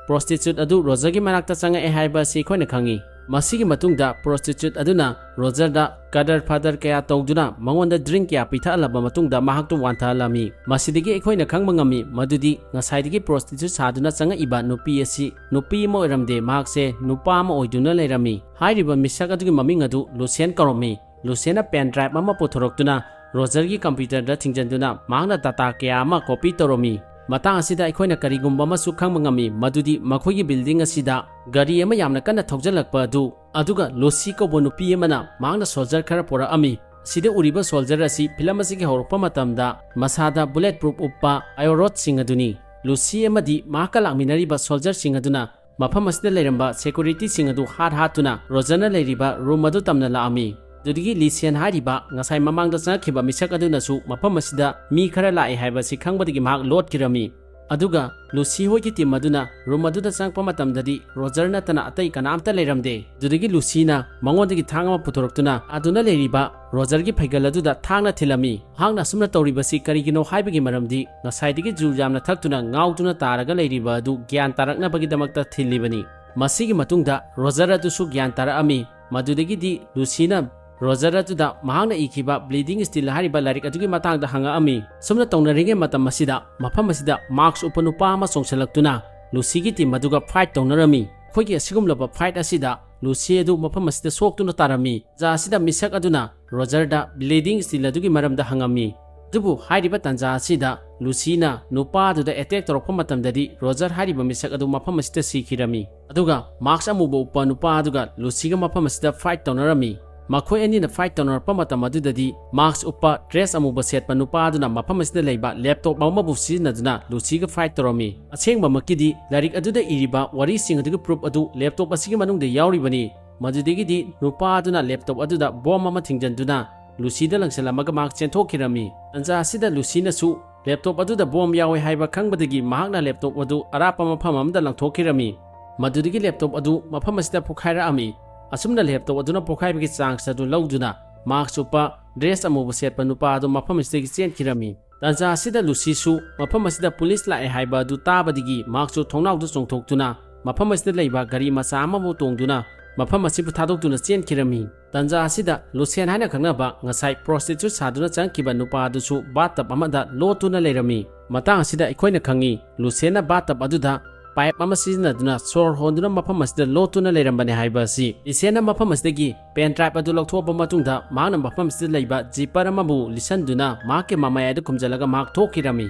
ꯄ꯭ꯔꯣꯁꯇꯤꯆꯨꯠ ꯑꯗꯨ ꯔꯣꯖꯔꯒꯤ ꯃꯅꯥꯛꯇ ꯆꯪꯉꯛꯑꯦ ꯍꯥꯏꯕ ꯑꯁꯤ ꯑꯩꯈꯣꯏꯅ ꯈꯪꯉꯤ꯫ ꯃꯁꯤꯒꯤ ꯃꯇꯨꯡꯗ ꯄ꯭ꯔꯣꯁꯇꯤꯆꯨꯠ ꯑꯗꯨꯅ ꯔꯣꯖꯔꯗ ꯀꯗꯔ ꯐꯥꯗꯔ ꯀꯌꯥ ꯇꯧꯗꯨꯅ ꯃꯉꯣꯟꯗ ꯗ꯭ꯔꯤꯡ ꯀꯌꯥ ꯄꯤꯊꯛꯍꯜꯂꯕ ꯃꯇꯨꯡꯗ ꯃꯍꯥꯛꯇꯨ ꯋꯥꯟꯊꯍꯜꯂꯝꯃꯤ꯫ ꯃꯁꯤꯗꯒꯤ ꯑꯩꯈꯣꯏꯅ ꯈꯪꯕ ꯉꯝꯃꯤ ꯃꯗꯨꯗꯤ ꯉꯁꯥꯏꯗꯒꯤ ꯄ꯭ꯔꯣꯁꯇꯤꯆꯨꯠ ꯁꯥꯗꯨꯅ ꯆꯪꯉꯛꯏꯕ ꯅꯨꯄꯤ ꯑꯁꯤ ꯅꯨꯄꯤ ꯑꯃ ꯑꯣꯏꯔꯝꯗꯦ, ꯃꯍꯥꯛꯁꯦ ꯅꯨꯄꯥ ꯑꯃ ꯑꯣꯏꯗꯨꯅ ꯂꯩꯔꯝꯃꯤ꯫ ꯍꯥꯏꯔꯤꯕ ꯃꯤꯁꯛ ꯑꯗꯨꯒꯤ ꯃꯃꯤꯡ ꯑꯗꯨ ꯂꯨꯁꯤꯌꯟ ꯀꯧꯔꯝꯃꯤ꯫ ꯂꯨꯁꯤꯌꯟꯅ ꯄꯦꯟ ꯗ꯭ꯔꯥꯏꯚ ꯑꯃ ꯄꯨꯊꯣꯔꯛꯇꯨꯅ ꯔꯣꯖꯔꯒꯤ ꯀꯝꯄ꯭ꯌꯨꯇꯔꯗ ꯊꯤꯡꯖꯤꯟꯗꯨꯅ ꯃꯍꯥꯛꯅ ꯗꯥꯇꯥ ꯀꯌꯥ ꯑꯃ ꯀꯣꯄꯤ ꯇꯧꯔꯝꯃꯤ꯫ ꯃꯇꯥꯡ ꯑꯁꯤꯗ ꯑꯩꯈꯣꯏꯅ ꯀꯔꯤꯒꯨꯝꯕ ꯑꯃꯁꯨ ꯈꯪꯕ ꯉꯝꯃꯤ, ꯃꯗꯨꯗꯤ ꯃꯈꯣꯏꯒꯤ ꯕꯤꯜꯗꯤꯡ ꯑꯁꯤꯗ ꯒꯥꯔꯤ ꯑꯃ ꯌꯥꯝꯅ ꯀꯟꯅ ꯊꯧꯖꯤꯜꯂꯛꯄ ꯑꯗꯨ, ꯑꯗꯨꯒ ꯂꯨꯁꯤ ꯀꯧꯕ ꯅꯨꯄꯤ ꯑꯃꯅ ꯃꯍꯥꯛꯅ ꯁꯣꯜꯖꯔ ꯈꯔ ꯄꯨꯔꯛꯑꯝꯃꯤ꯫ ꯁꯤꯗ ꯎꯔꯤꯕ ꯁꯣꯜꯖꯔ ꯑꯁꯤ ꯐꯤꯂꯝ ꯑꯁꯤꯒꯤ ꯍꯧꯔꯛꯄ ꯃꯇꯝꯗ ꯃꯁꯥꯗ ꯕꯨꯂꯦꯠ ꯄ꯭ꯔꯨꯐ ꯎꯞꯄ ꯑꯥꯏꯑꯣꯔꯣꯠꯁꯤꯡ ꯑꯗꯨꯅꯤ꯫ ꯂꯨꯁꯤ ꯑꯃꯗꯤ ꯃꯍꯥꯛꯀ ꯂꯥꯛꯃꯤꯟꯅꯔꯤꯕ ꯁꯣꯜꯖꯔꯁꯤꯡ ꯑꯗꯨꯅ ꯃꯐꯝ ꯑꯁꯤꯗ ꯂꯩꯔꯝꯕ ꯁꯦꯀ꯭ꯌꯨꯔꯤꯇꯤꯁꯤꯡ ꯑꯗꯨ ꯍꯥꯠ ꯍꯥꯠꯇꯨꯅ ꯔꯣꯖꯔꯅ ꯂꯩꯔꯤꯕ ꯔꯨꯝ ꯑꯗꯨ ꯇꯝꯅ ꯂꯥꯛꯑꯝꯃꯤ꯫ ꯑꯗꯨꯗꯒꯤ ꯂꯤꯁꯤꯌꯟ ꯍꯥꯏꯔꯤꯕ ꯉꯁꯥꯏ ꯃꯃꯥꯡꯗ ꯆꯪꯉꯛꯈꯤꯕ ꯃꯤꯁꯛ ꯑꯗꯨꯅꯁꯨ ꯃꯐꯝ ꯑꯁꯤꯗ ꯃꯤ ꯈꯔ ꯂꯥꯛꯑꯦ ꯍꯥꯏꯕ ꯑꯁꯤ ꯈꯪꯕꯗꯒꯤ ꯃꯍꯥꯛ ꯂꯣꯠꯈꯤꯔꯝꯃꯤ꯫ ꯑꯗꯨꯒ ꯂꯨꯁꯤ ꯍꯣꯏꯒꯤ ꯇꯤꯝ ꯑꯗꯨꯅ ꯔꯨꯝ ꯑꯗꯨꯗ ꯆꯪꯉꯛꯄ ꯃꯇꯝꯗꯗꯤ ꯔꯣꯖꯔ ꯅꯠꯇꯅ ꯑꯇꯩ ꯀꯅꯥꯝꯇ ꯂꯩꯔꯝꯗꯦ꯫ ꯑꯗꯨꯗꯒꯤ ꯂꯨꯁꯤꯅ ꯃꯉꯣꯟꯗꯒꯤ ꯊꯥꯡ ꯑꯃ ꯄꯨꯊꯣꯔꯛꯇꯨꯅ ꯑꯗꯨꯅ ꯂꯩꯔꯤꯕ ꯔꯣꯖꯔꯒꯤ ꯐꯩꯒꯜ ꯑꯗꯨꯗ ꯊꯥꯡꯅ ꯊꯤꯜꯂꯝꯃꯤ꯫ ꯃꯍꯥꯛꯅ ꯑꯁꯨꯝꯅ ꯇꯧꯔꯤꯕꯁꯤ ꯀꯔꯤꯒꯤꯅꯣ ꯍꯥꯏꯕꯒꯤ ꯃꯔꯝꯗꯤ ꯉꯁꯥꯏꯗꯒꯤ ꯖꯨ ꯌꯥꯝꯅ ꯊꯛꯇꯨꯅ ꯉꯥꯎꯗꯨꯅ ꯇꯥꯔꯒ ꯂꯩꯔꯤꯕ ꯑꯗꯨ ꯒ꯭ꯌꯥꯟ ꯇꯥꯔꯛꯅꯕꯒꯤꯗꯃꯛꯇ ꯊꯤꯜꯂꯤꯕꯅꯤ꯫ ꯃꯁꯤꯒꯤ ꯃꯇꯨꯡꯗ ꯔꯣꯖꯔ ꯑꯗꯨꯁꯨ ꯒ꯭ꯌꯥꯟ ꯇꯥꯔꯛꯑꯝꯃꯤ꯫ ꯃꯗꯨꯗꯒꯤꯗꯤ ꯂꯨꯁꯤꯅ ꯔꯣꯖꯔ ꯑꯗꯨꯗ ꯃꯍꯥꯛꯅ ꯏꯈꯤꯕ ꯕ꯭ꯂꯤꯗꯤꯡ ꯁ꯭ꯇꯤꯜ ꯍꯥꯏꯔꯤꯕ ꯂꯥꯏꯔꯤꯛ ꯑꯗꯨꯒꯤ ꯃꯇꯥꯡꯗ ꯍꯪꯉꯛꯑꯝꯃꯤ꯫ ꯁꯨꯝꯅ ꯇꯧꯅꯔꯤꯉꯩ ꯃꯇꯝ ꯑꯁꯤꯗ ꯃꯐꯝ ꯑꯁꯤꯗ ꯃꯥꯛꯁ ꯎꯞꯄ ꯅꯨꯄꯥ ꯑꯃ ꯆꯣꯡꯁꯤꯜꯂꯛꯇꯨꯅ ꯂꯨꯁꯤꯒꯤ ꯇꯤꯝ ꯑꯗꯨꯒ ꯐꯥꯏꯠ ꯇꯧꯅꯔꯝꯃꯤ꯫ ꯑꯩꯈꯣꯏꯒꯤ ꯑꯁꯤꯒꯨꯝꯂꯕ ꯐꯥꯏꯠ ꯑꯁꯤꯗ ꯂꯨꯁꯤ ꯑꯗꯨ ꯃꯐꯝ ꯑꯁꯤꯗ ꯁꯣꯛꯇꯨꯅ ꯇꯥꯔꯝꯃꯤ꯫ ꯇꯥꯟꯖꯥ ꯑꯁꯤꯗ ꯃꯤꯁꯛ ꯑꯗꯨꯅ ꯔꯣꯖꯔꯗ ꯕ꯭ꯂꯤꯗꯤꯡ ꯁ꯭ꯇꯤꯜ ꯑꯗꯨꯒꯤ ꯃꯔꯝꯗ ꯍꯪꯉꯝꯃꯤ꯫ ꯑꯗꯨꯕꯨ ꯍꯥꯏꯔꯤꯕ ꯇꯥꯟꯖꯥ ꯑꯁꯤꯗ ꯂꯨꯁꯤꯅ ꯅꯨꯄꯥ ꯑꯗꯨꯗ ꯑꯦꯇꯦꯛ ꯇꯧꯔꯛꯄ ꯃꯇꯝꯗꯗꯤ ꯔꯣꯖꯔ ꯍꯥꯏꯔꯤꯕ ꯃꯤꯁꯛ ꯑꯗꯨ ꯃꯐꯝ ꯑꯁꯤꯗ ꯁꯤꯈꯤꯔꯝꯃꯤ꯫ ꯑꯗꯨꯒ ꯃꯥꯛꯁ ꯑꯃꯨꯕ ꯎꯞꯄ ꯅꯨꯄꯥ ꯑꯗꯨꯒ ꯂꯨꯁꯤꯒ ꯃꯐꯝ ꯑꯁꯤꯗ ꯐꯥꯏꯠ ꯇꯧꯅꯔꯝꯃꯤ꯫ ꯃꯈꯣꯏ ꯑꯅꯤꯅ ꯐꯥꯏꯠ ꯇꯧꯅꯔꯛꯄ ꯃꯇꯝ ꯑꯗꯨꯗꯗꯤ ꯃꯥꯛꯁ ꯎꯞꯄ ꯗ꯭ꯔꯦꯁ ꯑꯃꯨꯕ ꯁꯦꯠꯄ ꯅꯨꯄꯥ ꯑꯗꯨꯅ ꯃꯐꯝ ꯑꯁꯤꯗ ꯂꯩꯕ ꯂꯦꯞꯇꯣꯞ ꯑꯃꯕꯨ ꯁꯤꯖꯤꯟꯅꯗꯨꯅ ꯂꯨꯁꯤꯒ ꯐꯥꯏꯠ ꯇꯧꯔꯝꯃꯤ꯫ ꯑꯁꯦꯡꯕꯃꯛꯀꯤꯗꯤ ꯂꯥꯏꯔꯤꯛ ꯑꯗꯨꯗ ꯏꯔꯤꯕ ꯋꯥꯔꯤꯁꯤꯡ ꯑꯗꯨꯒꯤ ꯄ꯭ꯔꯨꯐ ꯑꯗꯨ ꯂꯦꯞꯇꯣꯞ ꯑꯁꯤꯒꯤ ꯃꯅꯨꯡꯗ ꯌꯥꯎꯔꯤꯕꯅꯤ꯫ ꯃꯗꯨꯗꯒꯤꯗꯤ ꯅꯨꯄꯥ ꯑꯗꯨꯅ ꯂꯦꯞꯇꯣꯞ ꯑꯗꯨꯗ ꯕꯣꯝ ꯑꯃ ꯊꯤꯡꯖꯤꯟꯗꯨꯅ ꯂꯨꯁꯤꯗ ꯂꯪꯁꯤꯜꯂꯝꯃꯒ ꯃꯍꯥꯛ ꯆꯦꯟꯊꯣꯛꯈꯤꯔꯝꯃꯤ꯫ ꯇꯥꯟꯖꯥ ꯑꯁꯤꯗ ꯂꯨꯁꯤꯅꯁꯨ ꯂꯦꯞꯇꯣꯞ ꯑꯗꯨꯗ ꯕꯣꯝ ꯌꯥꯎꯋꯦ ꯍꯥꯏꯕ ꯈꯪꯕꯗꯒꯤ ꯃꯍꯥꯛꯅ ꯂꯦꯞꯇꯣꯞ ꯑꯗꯨ ꯑꯔꯥꯞꯄ ꯃꯐꯝ ꯑꯃꯗ ꯂꯪꯊꯣꯛꯈꯤꯔꯝꯃꯤ꯫ ꯃꯗꯨꯗꯒꯤ ꯂꯦꯞꯇꯣꯞ ꯑꯗꯨ ꯃꯐꯝ ꯑꯁꯤꯗ ꯄꯣꯈꯥꯏꯔꯛꯑꯝꯃꯤ꯫ ꯑꯁꯨꯝꯅ ꯂꯦꯞꯇꯣꯞ ꯑꯗꯨꯅ ꯄꯣꯈꯥꯏꯕꯒꯤ ꯆꯥꯟꯁ ꯑꯗꯨ ꯂꯧꯗꯨꯅ ꯃꯥꯛꯁ ꯎꯞꯄ ꯗ꯭ꯔꯦꯁ ꯑꯃꯨꯕ ꯁꯦꯠꯄ ꯅꯨꯄꯥ ꯑꯗꯨ ꯃꯐꯝ ꯑꯁꯤꯗꯒꯤ ꯆꯦꯟꯈꯤꯔꯝꯃꯤ꯫ ꯇꯥꯟꯖꯥ ꯑꯁꯤꯗ ꯂꯨꯁꯤꯁꯨ ꯃꯐꯝ ꯑꯁꯤꯗ ꯄꯨꯂꯤꯁ ꯂꯥꯛꯑꯦ ꯍꯥꯏꯕ ꯑꯗꯨ ꯇꯥꯕꯗꯒꯤ ꯃꯍꯥꯛꯁꯨ ꯊꯣꯡꯅꯥꯎꯗ ꯆꯣꯡꯊꯣꯛꯇꯨꯅ ꯃꯐꯝ ꯑꯁꯤꯗ ꯂꯩꯕ ꯒꯥꯔꯤ ꯃꯆꯥ ꯑꯃꯕꯨ ꯇꯣꯡꯗꯨꯅ ꯃꯐꯝ ꯑꯁꯤꯕꯨ ꯊꯥꯗꯣꯛꯇꯨꯅ ꯆꯦꯟꯈꯤꯔꯝꯃꯤ꯫ ꯇꯥꯟꯖꯥ ꯑꯁꯤꯗ ꯂꯨꯁꯦꯟ ꯍꯥꯏꯅ ꯈꯪꯅꯕ ꯉꯁꯥꯏ ꯄ꯭ꯔꯣꯁꯇꯤꯇ꯭ꯌꯨꯠ ꯁꯥꯗꯨꯅ ꯆꯪꯈꯤꯕ ꯅꯨꯄꯥ ꯑꯗꯨꯁꯨ ꯕꯥꯠꯇꯕ ꯑꯃꯗ ꯂꯣꯠꯇꯨꯅ ꯂꯩꯔꯝꯃꯤ꯫ ꯃꯇꯥꯡ ꯑꯁꯤꯗ ꯑꯩꯈꯣꯏꯅ ꯈꯪꯉꯤ, ꯂꯨꯁꯦꯟꯅ ꯕꯥꯠꯇꯕ ꯑꯗꯨꯗ ꯄꯥꯏꯞ ꯑꯃ ꯁꯤꯖꯤꯟꯅꯗꯨꯅ ꯁꯣꯔ ꯍꯣꯟꯗꯨꯅ ꯃꯐꯝ ꯑꯁꯤꯗ ꯂꯣꯠꯇꯨꯅ ꯂꯩꯔꯝꯕꯅꯤ ꯍꯥꯏꯕ ꯑꯁꯤ꯫ ꯂꯨꯁꯦꯟꯅ ꯃꯐꯝ ꯑꯁꯤꯗꯒꯤ ꯄꯦꯟ ꯗ꯭ꯔꯥꯏꯚ ꯑꯗꯨ ꯂꯧꯊꯣꯛꯑꯕ ꯃꯇꯨꯡꯗ ꯃꯍꯥꯛꯅ ꯃꯐꯝ ꯑꯁꯤꯗ ꯂꯩꯕ ꯖꯤꯄꯔ ꯑꯃꯕꯨ ꯂꯤꯠꯁꯟꯗꯨꯅ ꯃꯍꯥꯛꯀꯤ ꯃꯃꯥꯌꯥꯏꯗ ꯈꯨꯝꯖꯤꯜꯂꯒ ꯃꯍꯥꯛ ꯊꯣꯛꯈꯤꯔꯝꯃꯤ꯫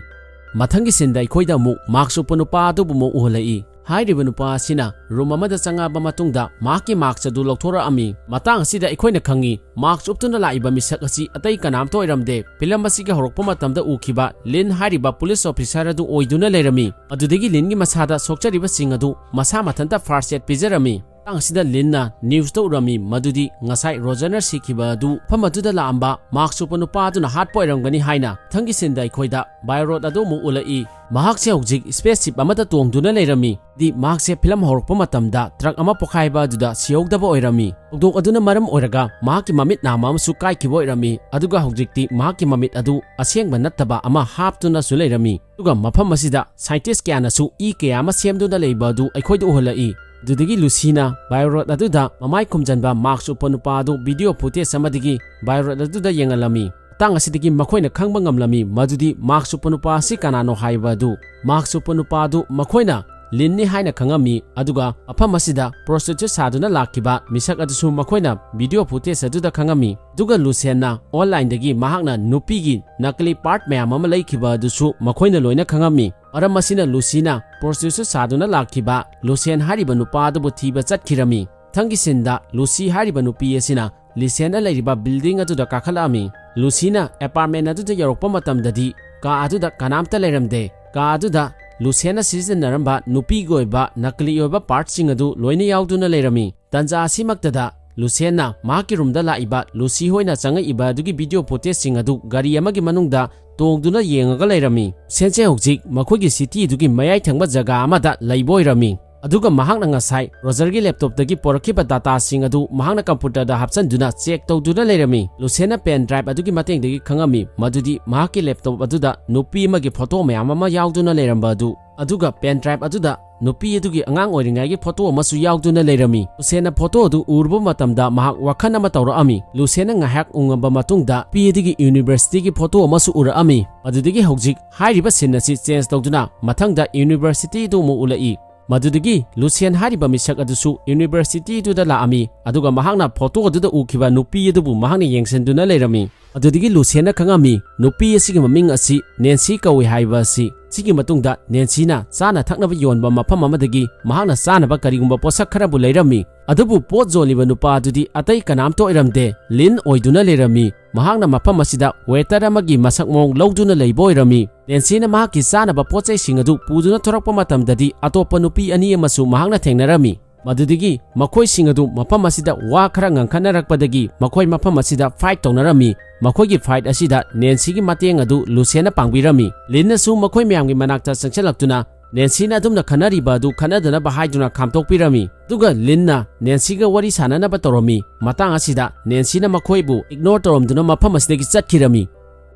ꯃꯊꯪꯒꯤ ꯁꯤꯟꯗ ꯑꯩꯈꯣꯏꯗ ꯑꯃꯨꯛ ꯃꯥꯛꯁ ꯎꯞꯄ ꯅꯨꯄꯥ ꯑꯗꯨꯕꯨ ꯑꯃꯨꯛ ꯎꯍꯜꯂꯛꯏ꯫ ꯍꯥꯏꯔꯤꯕ ꯅꯨꯄꯥ ꯑꯁꯤꯅ ꯔꯨꯝ ꯑꯃꯗ ꯆꯪꯉꯛꯑꯕ ꯃꯇꯨꯡꯗ ꯃꯍꯥꯛꯀꯤ ꯃꯥꯛꯁ ꯑꯗꯨ ꯂꯧꯊꯣꯔꯛꯑꯝꯃꯤ꯫ ꯃꯇꯥꯡ ꯑꯁꯤꯗ ꯑꯩꯈꯣꯏꯅ ꯈꯪꯉꯤ, ꯃꯥꯛꯁ ꯎꯞꯇꯨꯅ ꯂꯥꯛꯏꯕ ꯃꯤꯁꯛ ꯑꯁꯤ ꯑꯇꯩ ꯀꯅꯥꯝꯇ ꯑꯣꯏꯔꯝꯗꯦ꯫ ꯐꯤꯂꯝ ꯑꯁꯤꯒꯤ ꯍꯧꯔꯛꯄ ꯃꯇꯝꯗ ꯎꯈꯤꯕ ꯂꯤꯟ ꯍꯥꯏꯔꯤꯕ ꯄꯨꯂꯤꯁ ꯑꯣꯐꯤꯁꯥꯔ ꯑꯗꯨ ꯑꯣꯏꯗꯨꯅ ꯂꯩꯔꯝꯃꯤ꯫ ꯑꯗꯨꯗꯒꯤ ꯂꯤꯟꯒꯤ ꯃꯁꯥꯗ ꯁꯣꯛꯆꯔꯤꯕꯁꯤꯡ ꯑꯗꯨ ꯃꯁꯥ ꯃꯊꯟꯇ ꯐꯥꯔꯁ ꯑꯦꯗ ꯄꯤꯖꯔꯝꯃꯤ꯫ ꯃꯇꯥꯡ ꯑꯁꯤꯗ ꯂꯤꯟꯅ ꯅ꯭ꯌꯨꯁꯇ ꯎꯔꯝꯃꯤ ꯃꯗꯨꯗꯤ ꯉꯁꯥꯏ ꯔꯣꯖꯔꯅ ꯁꯤꯈꯤꯕ ꯑꯗꯨ ꯃꯐꯝ ꯑꯗꯨꯗ ꯂꯥꯛꯑꯝꯕ ꯃꯥꯛꯁ ꯎꯞꯄ ꯅꯨꯄꯥ ꯑꯗꯨꯅ ꯍꯥꯠꯄ ꯑꯣꯏꯔꯝꯒꯅꯤ ꯍꯥꯏꯅ꯫ ꯃꯊꯪꯒꯤ ꯁꯤꯟꯗ ꯑꯩꯈꯣꯏꯗ ꯕꯥꯏꯑꯣ ꯔꯣꯗ ꯑꯗꯨ ꯑꯃꯨꯛ ꯎꯠꯂꯛꯏ꯫ ꯃꯍꯥꯛꯁꯦ ꯍꯧꯖꯤꯛ ꯁ꯭ꯄꯦꯁ ꯁꯤꯞ ꯑꯃꯗ ꯇꯣꯡꯗꯨꯅ ꯂꯩꯔꯝꯃꯤ꯫ ꯗꯤ ꯃꯍꯥꯛꯁꯦ ꯐꯤꯂꯝ ꯍꯧꯔꯛꯄ ꯃꯇꯝꯗ ꯇ꯭ꯔꯛ ꯑꯃ ꯄꯣꯈꯥꯏꯕ ꯑꯗꯨꯗ ꯁꯤꯍꯧꯗꯕ ꯑꯣꯏꯔꯝꯃꯤ꯫ ꯊꯧꯗꯣꯛ ꯑꯗꯨꯅ ꯃꯔꯝ ꯑꯣꯏꯔꯒ ꯃꯍꯥꯛꯀꯤ ꯃꯃꯤꯠ ꯅꯥꯝꯃ ꯑꯃꯁꯨ ꯀꯥꯏꯈꯤꯕ ꯑꯣꯏꯔꯝꯃꯤ, ꯑꯗꯨꯒ ꯍꯧꯖꯤꯛꯇꯤ ꯃꯍꯥꯛꯀꯤ ꯃꯃꯤꯠ ꯑꯗꯨ ꯑꯁꯦꯡꯕ ꯅꯠꯇꯕ ꯑꯃ ꯍꯥꯞꯇꯨꯅꯁꯨ ꯂꯩꯔꯝꯃꯤ꯫ ꯑꯗꯨꯒ ꯃꯐꯝ ꯑꯁꯤꯗ ꯁꯥꯏꯟꯇꯤꯁ ꯀꯌꯥꯅꯁꯨ ꯏ ꯀꯌꯥ ꯑꯃ ꯁꯦꯝꯗꯨꯅ ꯂꯩꯕ ꯑꯗꯨ ꯑꯩꯈꯣꯏꯗ ꯎꯍꯜꯂꯛꯏ꯫ ꯑꯗꯨꯗꯒꯤ ꯂꯨꯁꯤꯅ ꯕꯥꯏꯑꯣ ꯔꯣꯗ ꯑꯗꯨꯗ ꯃꯃꯥꯏ ꯈꯨꯝꯖꯟꯕ ꯃꯥꯛꯁ ꯎꯞꯄ ꯅꯨꯄꯥ ꯑꯗꯨ ꯚꯤꯗꯤꯑꯣ ꯐꯨꯇꯦꯖ ꯑꯃꯗꯒꯤ ꯕꯥꯏꯑꯣ ꯔꯣꯗ ꯑꯗꯨꯗ ꯌꯦꯡꯍꯜꯂꯝꯃꯤ꯫ ꯃꯇꯥꯡ ꯑꯁꯤꯗꯒꯤ ꯃꯈꯣꯏꯅ ꯈꯪꯕ ꯉꯝꯂꯝꯃꯤ ꯃꯗꯨꯗꯤ ꯃꯥꯛꯁ ꯎꯞꯄ ꯅꯨꯄꯥ ꯑꯁꯤ ꯀꯅꯥꯅꯣ ꯍꯥꯏꯕ ꯑꯗꯨ꯫ ꯃꯥꯛꯁ ꯎꯞꯄ ꯅꯨꯄꯥ ꯑꯗꯨ ꯃꯈꯣꯏꯅ ꯂꯤꯟꯅꯤ ꯍꯥꯏꯅ ꯈꯪꯉꯝꯃꯤ, ꯑꯗꯨꯒ ꯃꯐꯝ ꯑꯁꯤꯗ ꯄ꯭ꯔꯣꯁꯇꯤꯇ꯭ꯌꯨꯠ ꯁꯥꯗꯨꯅ ꯂꯥꯛꯈꯤꯕ ꯃꯤꯁꯛ ꯑꯗꯨꯁꯨ ꯃꯈꯣꯏꯅ ꯚꯤꯗꯤꯑꯣ ꯐꯨꯇꯦꯖ ꯑꯗꯨꯗ ꯈꯪꯉꯝꯃꯤ꯫ ꯑꯗꯨꯒ ꯂꯨꯁꯦꯟꯅ ꯑꯣꯟꯂꯥꯏꯟꯗꯒꯤ ꯃꯍꯥꯛꯅ ꯅꯨꯄꯤꯒꯤ ꯅꯀꯂꯤ ꯄꯥꯔꯠ ꯃꯌꯥꯝ ꯑꯃ ꯂꯩꯈꯤꯕ ꯑꯗꯨꯁꯨ ꯃꯈꯣꯏꯅ ꯂꯣꯏꯅ ꯈꯪꯉꯝꯃꯤ꯫ ꯃꯔꯝ ꯑꯁꯤꯅ ꯂꯨꯁꯤꯅ ꯄ꯭ꯔꯣꯁꯇꯤꯇ꯭ꯌꯨꯠ ꯁꯥꯗꯨꯅ ꯂꯥꯛꯈꯤꯕ ꯂꯨꯁꯦꯟ ꯍꯥꯏꯔꯤꯕ ꯅꯨꯄꯥ ꯑꯗꯨꯕꯨ ꯊꯤꯕ ꯆꯠꯈꯤꯔꯝꯃꯤ꯫ ꯃꯊꯪꯒꯤ ꯁꯤꯟꯗ ꯂꯨꯁꯤ ꯍꯥꯏꯔꯤꯕ ꯅꯨꯄꯤ ꯑꯁꯤꯅ ꯂꯤꯁꯦꯟꯅ ꯂꯩꯔꯤꯕ ꯕꯤꯜꯗꯤꯡ ꯑꯗꯨꯗ ꯀꯥꯈꯠꯂꯛꯑꯝꯃꯤ꯫ ꯂꯨꯁꯤꯅ ꯑꯦꯄꯥꯔꯠꯃꯦꯟ ꯑꯗꯨꯗ ꯌꯧꯔꯛꯄ ꯃꯇꯝꯗꯗꯤ ꯀꯥ ꯑꯗꯨꯗ ꯀꯅꯥꯝꯇ ꯂꯩꯔꯝꯗꯦ꯫ ꯀꯥ ꯑꯗꯨꯗ ꯂꯨꯁꯦꯟꯅ ꯁꯤꯖꯤꯟꯅꯔꯝꯕ ꯅꯨꯄꯤꯒꯤ ꯑꯣꯏꯕ ꯅꯀꯂꯤ ꯑꯣꯏꯕ ꯄꯥꯔꯠꯁꯤꯡ ꯑꯗꯨ ꯂꯣꯏꯅ ꯌꯥꯎꯗꯨꯅ ꯂꯩꯔꯝꯃꯤ꯫ ꯇꯟꯖꯥ ꯑꯁꯤꯃꯛꯇꯗ ꯂꯨꯁꯦꯟꯅ ꯃꯍꯥꯛꯀꯤ ꯔꯨꯝꯗ ꯂꯥꯛꯏꯕ ꯂꯨꯁꯤ ꯍꯣꯏꯅ ꯆꯪꯉꯛꯏꯕ ꯑꯗꯨꯒꯤ ꯚꯤꯗꯤꯑꯣ ꯐꯨꯇꯦꯖꯁꯤꯡ ꯑꯗꯨ ꯒꯥꯔꯤ ꯑꯃꯒꯤ ꯃꯅꯨꯡꯗ ꯇꯣꯡꯗꯨꯅ ꯌꯦꯡꯉꯒ ꯂꯩꯔꯝꯃꯤ꯫ ꯂꯨꯁꯦꯟꯁꯦ ꯍꯧꯖꯤꯛ ꯃꯈꯣꯏꯒꯤ ꯁꯤꯇꯤ ꯑꯗꯨꯒꯤ ꯃꯌꯥꯏ ꯊꯪꯕ ꯖꯒꯥ ꯑꯃꯗ ꯂꯩꯕ ꯑꯣꯏꯔꯝꯃꯤ꯫ ꯑꯗꯨꯒ ꯃꯍꯥꯛꯅ ꯉꯁꯥꯏ ꯔꯣꯖꯔꯒꯤ ꯂꯦꯞꯇꯣꯞꯇꯒꯤ ꯄꯨꯔꯛꯈꯤꯕ ꯗꯥꯇꯥꯁꯤꯡ ꯑꯗꯨ ꯃꯍꯥꯛꯅ ꯀꯝꯄ꯭ꯌꯨꯇꯔꯗ ꯍꯥꯞꯆꯤꯟꯗꯨꯅ ꯆꯦꯛ ꯇꯧꯗꯨꯅ ꯂꯩꯔꯝꯃꯤ꯫ ꯂꯨꯁꯦꯟꯅ ꯄꯦꯟ ꯗ꯭ꯔꯥꯏꯚ ꯑꯗꯨꯒꯤ ꯃꯇꯦꯡꯗꯒꯤ ꯈꯪꯉꯝꯃꯤ ꯃꯗꯨꯗꯤ ꯃꯍꯥꯛꯀꯤ ꯂꯦꯞꯇꯣꯞ ꯑꯗꯨꯗ ꯅꯨꯄꯤ ꯑꯃꯒꯤ ꯐꯣꯇꯣ ꯃꯌꯥꯝ ꯑꯃ ꯌꯥꯎꯗꯨꯅ ꯂꯩꯔꯝꯕ ꯑꯗꯨ꯫ ꯑꯗꯨꯒ ꯄꯦꯟ ꯗ꯭ꯔꯥꯏꯚ ꯑꯗꯨꯗ ꯅꯨꯄꯤ ꯑꯗꯨꯒꯤ ꯑꯉꯥꯡ ꯑꯣꯏꯔꯤꯉꯩꯒꯤ ꯐꯣꯇꯣ ꯑꯃꯁꯨ ꯌꯥꯎꯗꯨꯅ ꯂꯩꯔꯝꯃꯤ꯫ ꯂꯨꯁꯦꯟꯅ ꯐꯣꯇꯣ ꯑꯗꯨ ꯎꯔꯨꯕ ꯃꯇꯝꯗ ꯃꯍꯥꯛ ꯋꯥꯈꯜ ꯑꯃ ꯇꯧꯔꯛꯑꯝꯃꯤ꯫ ꯂꯨꯁꯦꯟꯅ ꯉꯥꯏꯍꯥꯛ ꯎꯪꯉꯕ ꯃꯇꯨꯡꯗ ꯅꯨꯄꯤ ꯑꯗꯨꯒꯤ ꯌꯨꯅꯤꯚꯔꯁꯤꯇꯤꯒꯤ ꯐꯣꯇꯣ ꯑꯃꯁꯨ ꯎꯔꯛꯑꯝꯃꯤ꯫ ꯃꯗꯨꯗꯒꯤ ꯍꯧꯖꯤꯛ ꯍꯥꯏꯔꯤꯕ ꯁꯤꯟ ꯑꯁꯤ ꯆꯦꯟꯖ ꯇꯧꯗꯨꯅ ꯃꯊꯪꯗ ꯌꯨꯅꯤꯚꯔꯁꯤꯇꯤ ꯑꯗꯨ ꯑꯃꯨꯛ ꯎꯠꯂꯛꯏ꯫ ꯃꯗꯨꯗꯒꯤ ꯂꯨꯁꯦꯟ ꯍꯥꯏꯔꯤꯕ ꯃꯤꯁꯛ ꯑꯗꯨꯁꯨ ꯌꯨꯅꯤꯚꯔꯁꯤꯇꯤꯗꯨꯗ ꯂꯥꯛꯑꯝꯃꯤ, ꯑꯗꯨꯒ ꯃꯍꯥꯛꯅ ꯐꯣꯇꯣ ꯑꯗꯨꯗ ꯎꯈꯤꯕ ꯅꯨꯄꯤ ꯑꯗꯨꯕꯨ ꯃꯍꯥꯛꯅ ꯌꯦꯡꯁꯤꯟꯗꯨꯅ ꯂꯩꯔꯝꯃꯤ꯫ ꯑꯗꯨꯗꯒꯤ ꯂꯨꯁꯦꯟꯅ ꯈꯪꯉꯝꯃꯤ ꯅꯨꯄꯤ ꯑꯁꯤꯒꯤ ꯃꯃꯤꯡ ꯑꯁꯤ ꯅꯦꯟꯁꯤ ꯀꯧꯏ ꯍꯥꯏꯕ ꯑꯁꯤ꯫ ꯁꯤꯒꯤ ꯃꯇꯨꯡꯗ ꯅꯦꯟꯁꯤꯅ ꯆꯥꯅ ꯊꯛꯅꯕ ꯌꯣꯟꯕ ꯃꯐꯝ ꯑꯃꯗꯒꯤ ꯃꯍꯥꯛꯅ ꯆꯥꯅꯕ ꯀꯔꯤꯒꯨꯝꯕ ꯄꯣꯠꯁꯛ ꯈꯔꯕꯨ ꯂꯩꯔꯝꯃꯤ꯫ ꯑꯗꯨꯕꯨ ꯄꯣꯠ ꯌꯣꯜꯂꯤꯕ ꯅꯨꯄꯥ ꯑꯗꯨꯗꯤ ꯑꯇꯩ ꯀꯅꯥꯝꯇ ꯑꯣꯏꯔꯝꯗꯦ, ꯂꯤꯟ ꯑꯣꯏꯗꯨꯅ ꯂꯩꯔꯝꯃꯤ꯫ ꯃꯍꯥꯛꯅ ꯃꯐꯝ ꯑꯁꯤꯗ ꯋꯦꯇꯔ ꯑꯃꯒꯤ ꯃꯁꯛ ꯃꯑꯣꯡ ꯂꯧꯗꯨꯅ ꯂꯩꯕ ꯑꯣꯏꯔꯝꯃꯤ꯫ ꯅꯦꯟꯁꯤꯅ ꯃꯍꯥꯛꯀꯤ ꯆꯥꯅꯕ ꯄꯣꯠ ꯆꯩꯁꯤꯡ ꯑꯗꯨ ꯄꯨꯗꯨꯅ ꯊꯣꯔꯛꯄ ꯃꯇꯝꯗꯗꯤ ꯑꯇꯣꯞꯄ ꯅꯨꯄꯤ ꯑꯅꯤ ꯑꯃꯁꯨ ꯃꯍꯥꯛꯅ ꯊꯦꯡꯅꯔꯝꯃꯤ꯫ ꯃꯗꯨꯗꯒꯤ ꯃꯈꯣꯏꯁꯤꯡ ꯑꯗꯨ ꯃꯐꯝ ꯑꯁꯤꯗ ꯋꯥ ꯈꯔ ꯉꯥꯡꯈꯠꯅꯔꯛꯄꯗꯒꯤ ꯃꯈꯣꯏ ꯃꯐꯝ ꯑꯁꯤꯗ fight ꯇꯧꯅꯔꯝꯃꯤ꯫ ꯃꯈꯣꯏꯒꯤ fight ꯑꯁꯤꯗ ꯅꯦꯟꯁꯤꯒꯤ ꯃꯇꯦꯡ ꯑꯗꯨ ꯂꯨꯁꯦꯟꯅ ꯄꯥꯡꯕꯤꯔꯝꯃꯤ꯫ ꯂꯤꯟꯅꯁꯨ ꯃꯈꯣꯏ ꯃꯌꯥꯝꯒꯤ ꯃꯅꯥꯛꯇ ꯆꯪꯁꯤꯜꯂꯛꯇꯨꯅ ꯅꯦꯟꯁꯤꯅ ꯑꯗꯨꯝꯅ ꯈꯟꯅꯔꯤꯕ ꯑꯗꯨ ꯈꯟꯅꯗꯅꯕ ꯍꯥꯏꯗꯨꯅ ꯈꯥꯝꯗꯣꯛꯄꯤꯔꯝꯃꯤ꯫ ꯑꯗꯨꯒ ꯂꯤꯟꯅ ꯅꯦꯟꯁꯤꯒ ꯋꯥꯔꯤ ꯁꯥꯟꯅꯅꯕ ꯇꯧꯔꯝꯃꯤ꯫ ꯃꯇꯥꯡ ꯑꯁꯤꯗ ꯅꯦꯟꯁꯤꯅ ꯃꯈꯣꯏꯕꯨ ignore ꯇꯧꯔꯝꯗꯨꯅ ꯃꯐꯝ ꯑꯁꯤꯗꯒꯤ ꯆꯠꯈꯤꯔꯝꯃꯤ꯫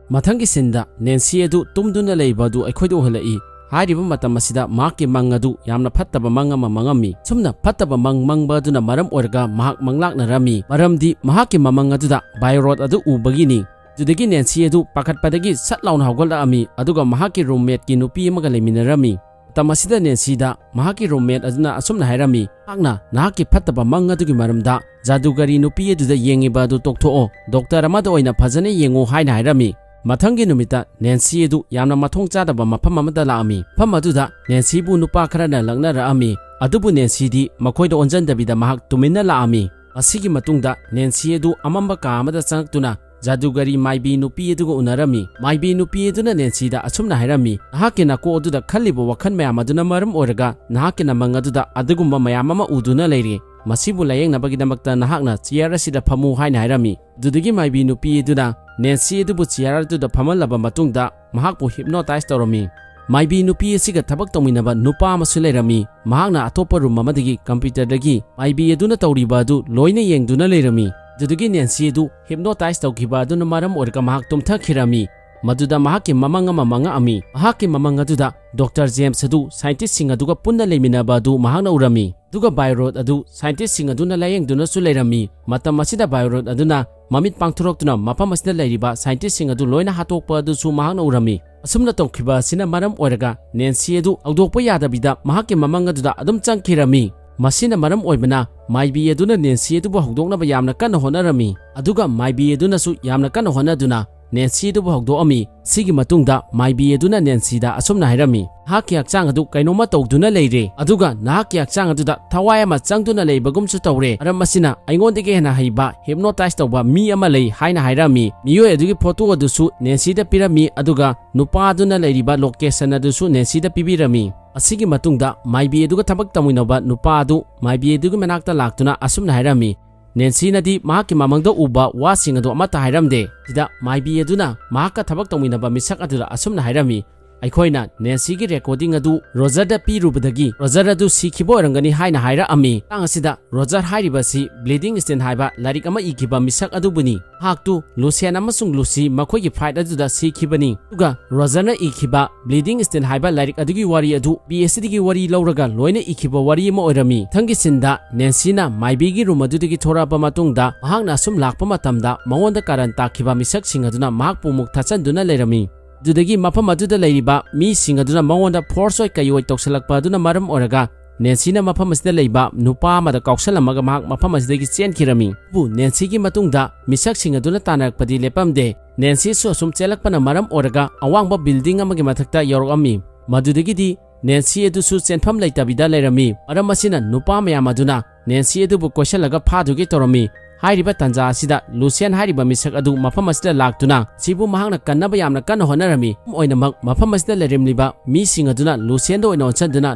ꯃꯊꯪꯒꯤ ꯁꯤꯟꯗ ꯅꯦꯟꯁꯤ ꯑꯗꯨ ꯇꯨꯝꯗꯨꯅ ꯂꯩꯕ ꯑꯗꯨ ꯑꯩꯈꯣꯏꯗ ꯎꯍꯜꯂꯛꯏ꯫ ꯍꯥꯏꯔꯤꯕ ꯃꯇꯝ ꯑꯁꯤꯗ ꯃꯍꯥꯛꯀꯤ ꯃꯪ ꯑꯗꯨ ꯌꯥꯝꯅ ꯐꯠꯇꯕ ꯃꯪ ꯑꯃ ꯃꯪꯉꯝꯃꯤ꯫ ꯁꯨꯝꯅ ꯐꯠꯇꯕ ꯃꯪ ꯃꯪꯕ ꯑꯗꯨꯅ ꯃꯔꯝ ꯑꯣꯏꯔꯒ ꯃꯍꯥꯛ ꯃꯪꯂꯥꯛꯅꯔꯝꯃꯤ꯫ ꯃꯔꯝꯗꯤ ꯃꯍꯥꯛꯀꯤ ꯃꯃꯪ ꯑꯗꯨꯗ ꯕꯥꯏꯔꯣꯠ ꯑꯗꯨ ꯎꯕꯒꯤꯅꯤ꯫ ꯑꯗꯨꯗꯒꯤ ꯅꯦꯟꯁꯤ ꯑꯗꯨ ꯄꯥꯈꯠꯄꯗꯒꯤ ꯁꯠ ꯂꯥꯎꯅ ꯍꯧꯒꯠꯂꯛꯑꯝꯃꯤ, ꯑꯗꯨꯒ ꯃꯍꯥꯛꯀꯤ roommateꯀꯤ ꯅꯨꯄꯤ ꯑꯃꯒ ꯂꯩꯃꯤꯟꯅꯔꯝꯃꯤ꯫ ꯃꯇꯝ ꯑꯁꯤꯗ ꯅꯦꯟꯁꯤꯗ ꯃꯍꯥꯛꯀꯤ roommate ꯑꯗꯨꯅ ꯑꯁꯨꯝꯅ ꯍꯥꯏꯔꯝꯃꯤ, "ꯅꯍꯥꯛꯅ ꯅꯍꯥꯛꯀꯤ ꯐꯠꯇꯕ ꯃꯪ ꯑꯗꯨꯒꯤ ꯃꯔꯝꯗ ꯖꯥꯗꯨꯒꯔꯤ ꯅꯨꯄꯤ ꯑꯗꯨꯗ ꯌꯦꯡꯉꯤꯕ ꯑꯗꯨ ꯇꯣꯛꯊꯣꯛꯑꯣ, doctor ꯑꯃꯗ ꯑꯣꯏꯅ ꯐꯖꯅ ꯌꯦꯡꯉꯨ" ꯍꯥꯏꯅ ꯍꯥꯏꯔꯝꯃꯤ꯫ ꯃꯊꯪꯒꯤ ꯅꯨꯃꯤꯠꯇ ꯅꯦꯟꯁꯤ ꯑꯗꯨ ꯌꯥꯝꯅ ꯃꯊꯣꯡ ꯆꯥꯗꯕ ꯃꯐꯝ ꯑꯃꯗ ꯂꯥꯛꯑꯝꯃꯤ꯫ ꯃꯐꯝ ꯑꯗꯨꯗ ꯅꯦꯟꯁꯤꯕꯨ ꯅꯨꯄꯥ ꯈꯔꯅ ꯂꯛꯅꯔꯛꯑꯝꯃꯤ, ꯑꯗꯨꯕꯨ ꯅꯦꯟꯁꯤꯗꯤ ꯃꯈꯣꯏꯗ ꯑꯣꯟꯖꯟꯗꯕꯤꯗ ꯃꯍꯥꯛ ꯇꯨꯃꯤꯟꯅ ꯂꯥꯛꯑꯝꯃꯤ꯫ ꯃꯁꯤꯒꯤ ꯃꯇꯨꯡꯗ ꯅꯦꯟꯁꯤ ꯑꯗꯨ ꯑꯃꯝꯕ ꯀꯥ ꯑꯃꯗ ꯆꯪꯉꯛꯇꯨꯅ ꯖꯥꯗꯨꯒꯔꯤ ꯃꯥꯏꯕꯤ ꯅꯨꯄꯤ ꯑꯗꯨꯒ ꯎꯅꯔꯝꯃꯤ꯫ ꯃꯥꯏꯕꯤ ꯅꯨꯄꯤ ꯑꯗꯨꯅ ꯅꯦꯟꯁꯤꯗ ꯑꯁꯨꯝꯅ ꯍꯥꯏꯔꯝꯃꯤ, "ꯅꯍꯥꯛꯀꯤ ꯅꯀꯣꯛ ꯑꯗꯨꯗ ꯈꯜꯂꯤꯕ ꯋꯥꯈꯜ ꯃꯌꯥꯝ ꯑꯗꯨꯅ ꯃꯔꯝ ꯑꯣꯏꯔꯒ ꯅꯍꯥꯛꯀꯤ ꯅꯃꯪ ꯑꯗꯨꯗ ꯑꯗꯨꯒꯨꯝꯕ ꯃꯌꯥꯝ ꯑꯃ ꯎꯗꯨꯅ ꯂꯩꯔꯤ꯫ ꯃꯁꯤꯕꯨ ꯂꯥꯌꯦꯡꯅꯕꯒꯤꯗꯃꯛꯇ ꯅꯍꯥꯛꯅ chair ꯑꯁꯤꯗ ꯐꯝꯃꯨ" ꯍꯥꯏꯅ ꯍꯥꯏꯔꯝꯃꯤ꯫ ꯑꯗꯨꯗꯒꯤ ꯃꯥꯏꯕꯤ ꯅꯨꯄꯤ ꯑꯗꯨꯅ ꯅꯦꯟꯁꯤ ꯑꯗꯨꯕꯨ chair ꯑꯗꯨꯗ ꯐꯝꯍꯜꯂꯕ ꯃꯇꯨꯡꯗ ꯃꯍꯥꯛꯄꯨ hypnotize ꯇꯧꯔꯝꯃꯤ꯫ ꯃꯥꯏꯕꯤ ꯅꯨꯄꯤ ꯑꯁꯤꯒ ꯊꯕꯛ ꯇꯧꯃꯤꯟꯅꯕ ꯅꯨꯄꯥ ꯑꯃꯁꯨ ꯂꯩꯔꯝꯃꯤ꯫ ꯃꯍꯥꯛꯅ ꯑꯇꯣꯞꯄ room ꯑꯃꯗꯒꯤ computerꯗꯒꯤ ꯃꯥꯏꯕꯤ ꯑꯗꯨꯅ ꯇꯧꯔꯤꯕ ꯑꯗꯨ ꯂꯣꯏꯅ ꯌꯦꯡꯗꯨꯅ ꯂꯩꯔꯝꯃꯤ꯫ ꯑꯗꯨꯗꯒꯤ ꯅꯦꯟꯁꯤ ꯑꯗꯨ hypnotize ꯇꯧꯈꯤꯕ ꯑꯗꯨꯅ ꯃꯔꯝ ꯑꯣꯏꯔꯒ ꯃꯍꯥꯛ ꯇꯨꯝꯊꯈꯤꯔꯝꯃꯤ꯫ ꯃꯗꯨꯗ ꯃꯍꯥꯛꯀꯤ ꯃꯃꯪ ꯑꯃ ꯃꯪꯉꯛꯑꯝꯃꯤ꯫ ꯃꯍꯥꯛꯀꯤ ꯃꯃꯪ ꯑꯗꯨꯗ doctor James ꯑꯗꯨ scientistꯁꯤꯡ ꯑꯗꯨꯒ ꯄꯨꯟꯅ ꯂꯩꯃꯤꯟꯅꯕ ꯑꯗꯨ ꯃꯍꯥꯛꯅ ꯎꯔꯝꯃꯤ꯫ ꯑꯗꯨꯒ ꯕꯥꯏꯔꯣꯠ ꯑꯗꯨ scientistꯁꯤꯡ ꯑꯗꯨꯅ ꯂꯥꯌꯦꯡꯗꯨꯅꯁꯨ ꯂꯩꯔꯝꯃꯤ꯫ ꯃꯇꯝ ꯑꯁꯤꯗ ꯕꯥꯏꯔꯣꯠ ꯑꯗꯨꯅ ꯃꯃꯤꯠ ꯄꯥꯡꯊꯣꯔꯛꯇꯨꯅ ꯃꯐꯝ ꯑꯁꯤꯗ ꯂꯩꯔꯤꯕ scientistꯁꯤꯡ ꯑꯗꯨ ꯂꯣꯏꯅ ꯍꯥꯠꯇꯣꯛꯄ ꯑꯗꯨꯁꯨ ꯃꯍꯥꯛꯅ ꯎꯔꯝꯃꯤ꯫ ꯑꯁꯨꯝꯅ ꯇꯧꯈꯤꯕ ꯑꯁꯤꯅ ꯃꯔꯝ ꯑꯣꯏꯔꯒ ꯅꯦꯟꯁꯤ ꯑꯗꯨ ꯍꯧꯗꯣꯛꯄ ꯌꯥꯗꯕꯤꯗ ꯃꯍꯥꯛꯀꯤ ꯃꯃꯪ ꯑꯗꯨꯗ ꯑꯗꯨꯝ ꯆꯪꯈꯤꯔꯝꯃꯤ꯫ ꯃꯁꯤꯅ ꯃꯔꯝ ꯑꯣꯏꯕꯅ ꯃꯥꯏꯕꯤ ꯑꯗꯨꯅ ꯅꯦꯟꯁꯤ ꯑꯗꯨꯕꯨ ꯍꯧꯗꯣꯛꯅꯕ ꯌꯥꯝꯅ ꯀꯟꯅ ꯍꯣꯠꯅꯔꯝꯃꯤ꯫ ꯑꯗꯨꯒ ꯃꯥꯏꯕꯤ ꯑꯗꯨꯅꯁꯨ ꯌꯥꯝꯅ ꯀꯟꯅ ꯍꯣꯠꯅꯗꯨꯅ ꯅꯦꯟꯁꯤ ꯑꯗꯨꯕꯨ ꯍꯧꯗꯣꯛꯑꯝꯃꯤ꯫ ꯁꯤꯒꯤ ꯃꯇꯨꯡꯗ ꯃꯥꯏꯕꯤ ꯑꯗꯨꯅ ꯅꯦꯟꯁꯤꯗ ꯑꯁꯨꯝꯅ ꯍꯥꯏꯔꯝꯃꯤ, "ꯅꯍꯥꯛꯀꯤ ꯍꯛꯆꯥꯡ ꯑꯗꯨ ꯀꯩꯅꯣꯝꯃ ꯇꯧꯗꯨꯅ ꯂꯩꯔꯦ, ꯑꯗꯨꯒ ꯅꯍꯥꯛꯀꯤ ꯍꯛꯆꯥꯡ ꯑꯗꯨꯗ ꯊꯋꯥꯏ ꯑꯃ ꯆꯪꯗꯨꯅ ꯂꯩꯕꯒꯨꯝꯁꯨ ꯇꯧꯔꯦ꯫ ꯃꯔꯝ ꯑꯁꯤꯅ ꯑꯩꯉꯣꯟꯗꯒꯤ ꯍꯦꯟꯅ ꯍꯩꯕ ꯍꯤꯞꯅꯣꯇꯥꯏꯖ ꯇꯧꯕ ꯃꯤ ꯑꯃ ꯂꯩ" ꯍꯥꯏꯅ ꯍꯥꯏꯔꯝꯃꯤ꯫ ꯃꯤꯑꯣꯏ ꯑꯗꯨꯒꯤ ꯐꯣꯇꯣ ꯑꯗꯨꯁꯨ ꯅꯦꯟꯁꯤꯗ ꯄꯤꯔꯝꯃꯤ, ꯑꯗꯨꯒ ꯅꯨꯄꯥ ꯑꯗꯨꯅ ꯂꯩꯔꯤꯕ ꯂꯣꯀꯦꯁꯟ ꯑꯗꯨꯁꯨ ꯅꯦꯟꯁꯤꯗ ꯄꯤꯕꯤꯔꯝꯃꯤ꯫ ꯑꯁꯤꯒꯤ ꯃꯇꯨꯡꯗ ꯃꯥꯏꯕꯤ ꯑꯗꯨꯒ ꯊꯕꯛ ꯇꯧꯃꯤꯟꯅꯕ ꯅꯨꯄꯥ ꯑꯗꯨ ꯃꯥꯏꯕꯤ ꯑꯗꯨꯒꯤ ꯃꯅꯥꯛꯇ ꯂꯥꯛꯇꯨꯅ ꯑꯁꯨꯝꯅ ꯍꯥꯏꯔꯝꯃꯤ, ꯅꯦꯟꯁꯤꯅꯗꯤ ꯃꯍꯥꯛꯀꯤ ꯃꯃꯥꯡꯗ ꯎꯕ ꯋꯥꯁꯤꯡ ꯑꯗꯨ ꯑꯃꯠꯇ ꯍꯥꯏꯔꯝꯗꯦ꯫ ꯁꯤꯗ ꯃꯥꯏꯕꯤ ꯑꯗꯨꯅ ꯃꯍꯥꯛꯀ ꯊꯕꯛ ꯇꯧꯃꯤꯟꯅꯕ ꯃꯤꯁꯛ ꯑꯗꯨꯗ ꯑꯁꯨꯝꯅ ꯍꯥꯏꯔꯝꯃꯤ, "ꯑꯩꯈꯣꯏꯅ ꯅꯦꯟꯁꯤꯒꯤ ꯔꯦꯀꯣꯔꯗꯤꯡ ꯑꯗꯨ ꯔꯣꯖꯔꯗ ꯄꯤꯔꯨꯕꯗꯒꯤ ꯔꯣꯖꯔ ꯑꯗꯨ ꯁꯤꯈꯤꯕ ꯑꯣꯏꯔꯝꯒꯅꯤ" ꯍꯥꯏꯅ ꯍꯥꯏꯔꯛꯑꯝꯃꯤ꯫ ꯃꯇꯥꯡ ꯑꯁꯤꯗ ꯔꯣꯖꯔ ꯍꯥꯏꯔꯤꯕ ꯑꯁꯤ ꯕ꯭ꯂꯤꯗꯤꯡ ꯁ꯭ꯇꯤꯟ ꯍꯥꯏꯕ ꯂꯥꯏꯔꯤꯛ ꯑꯃ ꯏꯈꯤꯕ ꯃꯤꯁꯛ ꯑꯗꯨꯕꯨꯅꯤ꯫ ꯃꯍꯥꯛꯇꯨ ꯂꯨꯁꯤꯌꯥꯟ ꯑꯃꯁꯨꯡ ꯂꯨꯁꯤ ꯃꯈꯣꯏꯒꯤ ꯐ꯭ꯂꯥꯏꯠ ꯑꯗꯨꯗ ꯁꯤꯈꯤꯕꯅꯤ꯫ ꯑꯗꯨꯒ ꯔꯣꯖꯔꯅ ꯏꯈꯤꯕ ꯕ꯭ꯂꯤꯗꯤꯡ ꯁ꯭ꯇꯤꯟ ꯍꯥꯏꯕ ꯂꯥꯏꯔꯤꯛ ꯑꯗꯨꯒꯤ ꯋꯥꯔꯤ ꯑꯗꯨ ꯄꯤ ꯑꯩꯆ ꯗꯤꯒꯤ ꯋꯥꯔꯤ ꯂꯧꯔꯒ ꯂꯣꯏꯅ ꯏꯈꯤꯕ ꯋꯥꯔꯤ ꯑꯃ ꯑꯣꯏꯔꯝꯃꯤ꯫ ꯃꯊꯪꯒꯤ ꯁꯤꯟꯗ ꯅꯦꯟꯁꯤꯅ ꯃꯥꯏꯕꯤꯒꯤ ꯔꯨꯝ ꯑꯗꯨꯗꯒꯤ ꯊꯣꯔꯛꯑꯕ ꯃꯇꯨꯡꯗ ꯃꯍꯥꯛꯅ ꯑꯁꯨꯝ ꯂꯥꯛꯄ ꯃꯇꯝꯗ ꯃꯉꯣꯟꯗ ꯀꯥꯔꯟ ꯇꯥꯈꯤꯕ ꯃꯤꯁꯛꯁꯤꯡ ꯑꯗꯨꯅ ꯃꯍꯥꯛꯄꯨ ꯑꯃꯨꯛ ꯊꯠꯆꯟꯗꯨꯅ ꯂꯩꯔꯝꯃꯤ꯫ ꯑꯗꯨꯗꯒꯤ ꯃꯐꯝ ꯑꯗꯨꯗ ꯂꯩꯔꯤꯕ ꯃꯤꯁꯤꯡ ꯑꯗꯨꯅ ꯃꯉꯣꯟꯗ ꯐꯣꯔꯁ ꯑꯣꯏ ꯀꯩ ꯑꯣꯏ ꯇꯧꯁꯤꯜꯂꯛꯄ ꯑꯗꯨꯅ ꯃꯔꯝ ꯑꯣꯏꯔꯒ ꯅꯦꯟꯁꯤꯅ ꯃꯐꯝ ꯑꯁꯤꯗ ꯂꯩꯕ ꯅꯨꯄꯥ ꯑꯃꯗ ꯀꯥꯎꯁꯜꯂꯝꯃꯒ ꯃꯍꯥꯛ ꯃꯐꯝ ꯑꯁꯤꯗꯒꯤ ꯆꯦꯟꯈꯤꯔꯝꯃꯤ꯫ ꯑꯗꯨꯕꯨ ꯅꯦꯟꯁꯤꯒꯤ ꯃꯇꯨꯡꯗ ꯃꯤꯁꯛꯁꯤꯡ ꯑꯗꯨꯅ ꯇꯥꯟꯅꯔꯛꯄꯗꯤ ꯂꯦꯞꯄꯝꯗꯦ꯫ ꯅꯦꯟꯁꯤꯁꯨ ꯑꯁꯨꯝ ꯆꯦꯜꯂꯛꯄꯅ ꯃꯔꯝ ꯑꯣꯏꯔꯒ ꯑꯋꯥꯡꯕ ꯕꯤꯜꯗꯤꯡ ꯑꯃꯒꯤ ꯃꯊꯛꯇ ꯌꯧꯔꯛꯑꯝꯃꯤ꯫ ꯃꯗꯨꯗꯒꯤꯗꯤ ꯅꯦꯟꯁꯤ ꯑꯗꯨꯁꯨ ꯆꯦꯟꯐꯝ ꯂꯩꯇꯕꯤꯗ ꯂꯩꯔꯝꯃꯤ꯫ ꯃꯔꯝ ꯑꯁꯤꯅ ꯅꯨꯄꯥ ꯃꯌꯥꯝ ꯑꯗꯨꯅ ꯅꯦꯟꯁꯤ ꯑꯗꯨꯕꯨ ꯀꯣꯏꯁꯜꯂꯒ ꯐꯥꯗꯨꯒꯤ ꯇꯧꯔꯝꯃꯤ꯫ ꯍꯥꯏꯔꯤꯕ ꯇꯥꯟꯖꯥ ꯑꯁꯤꯗ ꯂꯨꯁꯤꯌꯟ ꯍꯥꯏꯔꯤꯕ ꯃꯤꯁꯛ ꯑꯗꯨ ꯃꯐꯝ ꯑꯁꯤꯗ ꯂꯥꯛꯇꯨꯅ ꯁꯤꯕꯨ ꯃꯍꯥꯛꯅ ꯀꯟꯅꯕ ꯌꯥꯝꯅ ꯀꯟꯅ ꯍꯣꯠꯅꯔꯝꯃꯤ꯫ ꯑꯗꯨꯝ ꯑꯣꯏꯅꯃꯛ, ꯃꯐꯝ ꯑꯁꯤꯗ ꯂꯩꯔꯝꯂꯤꯕ ꯃꯤꯁꯤꯡ ꯑꯗꯨꯅ ꯂꯨꯁꯤꯌꯟꯗ ꯑꯣꯏꯅ ꯑꯣꯟꯁꯤꯟꯗꯨꯅ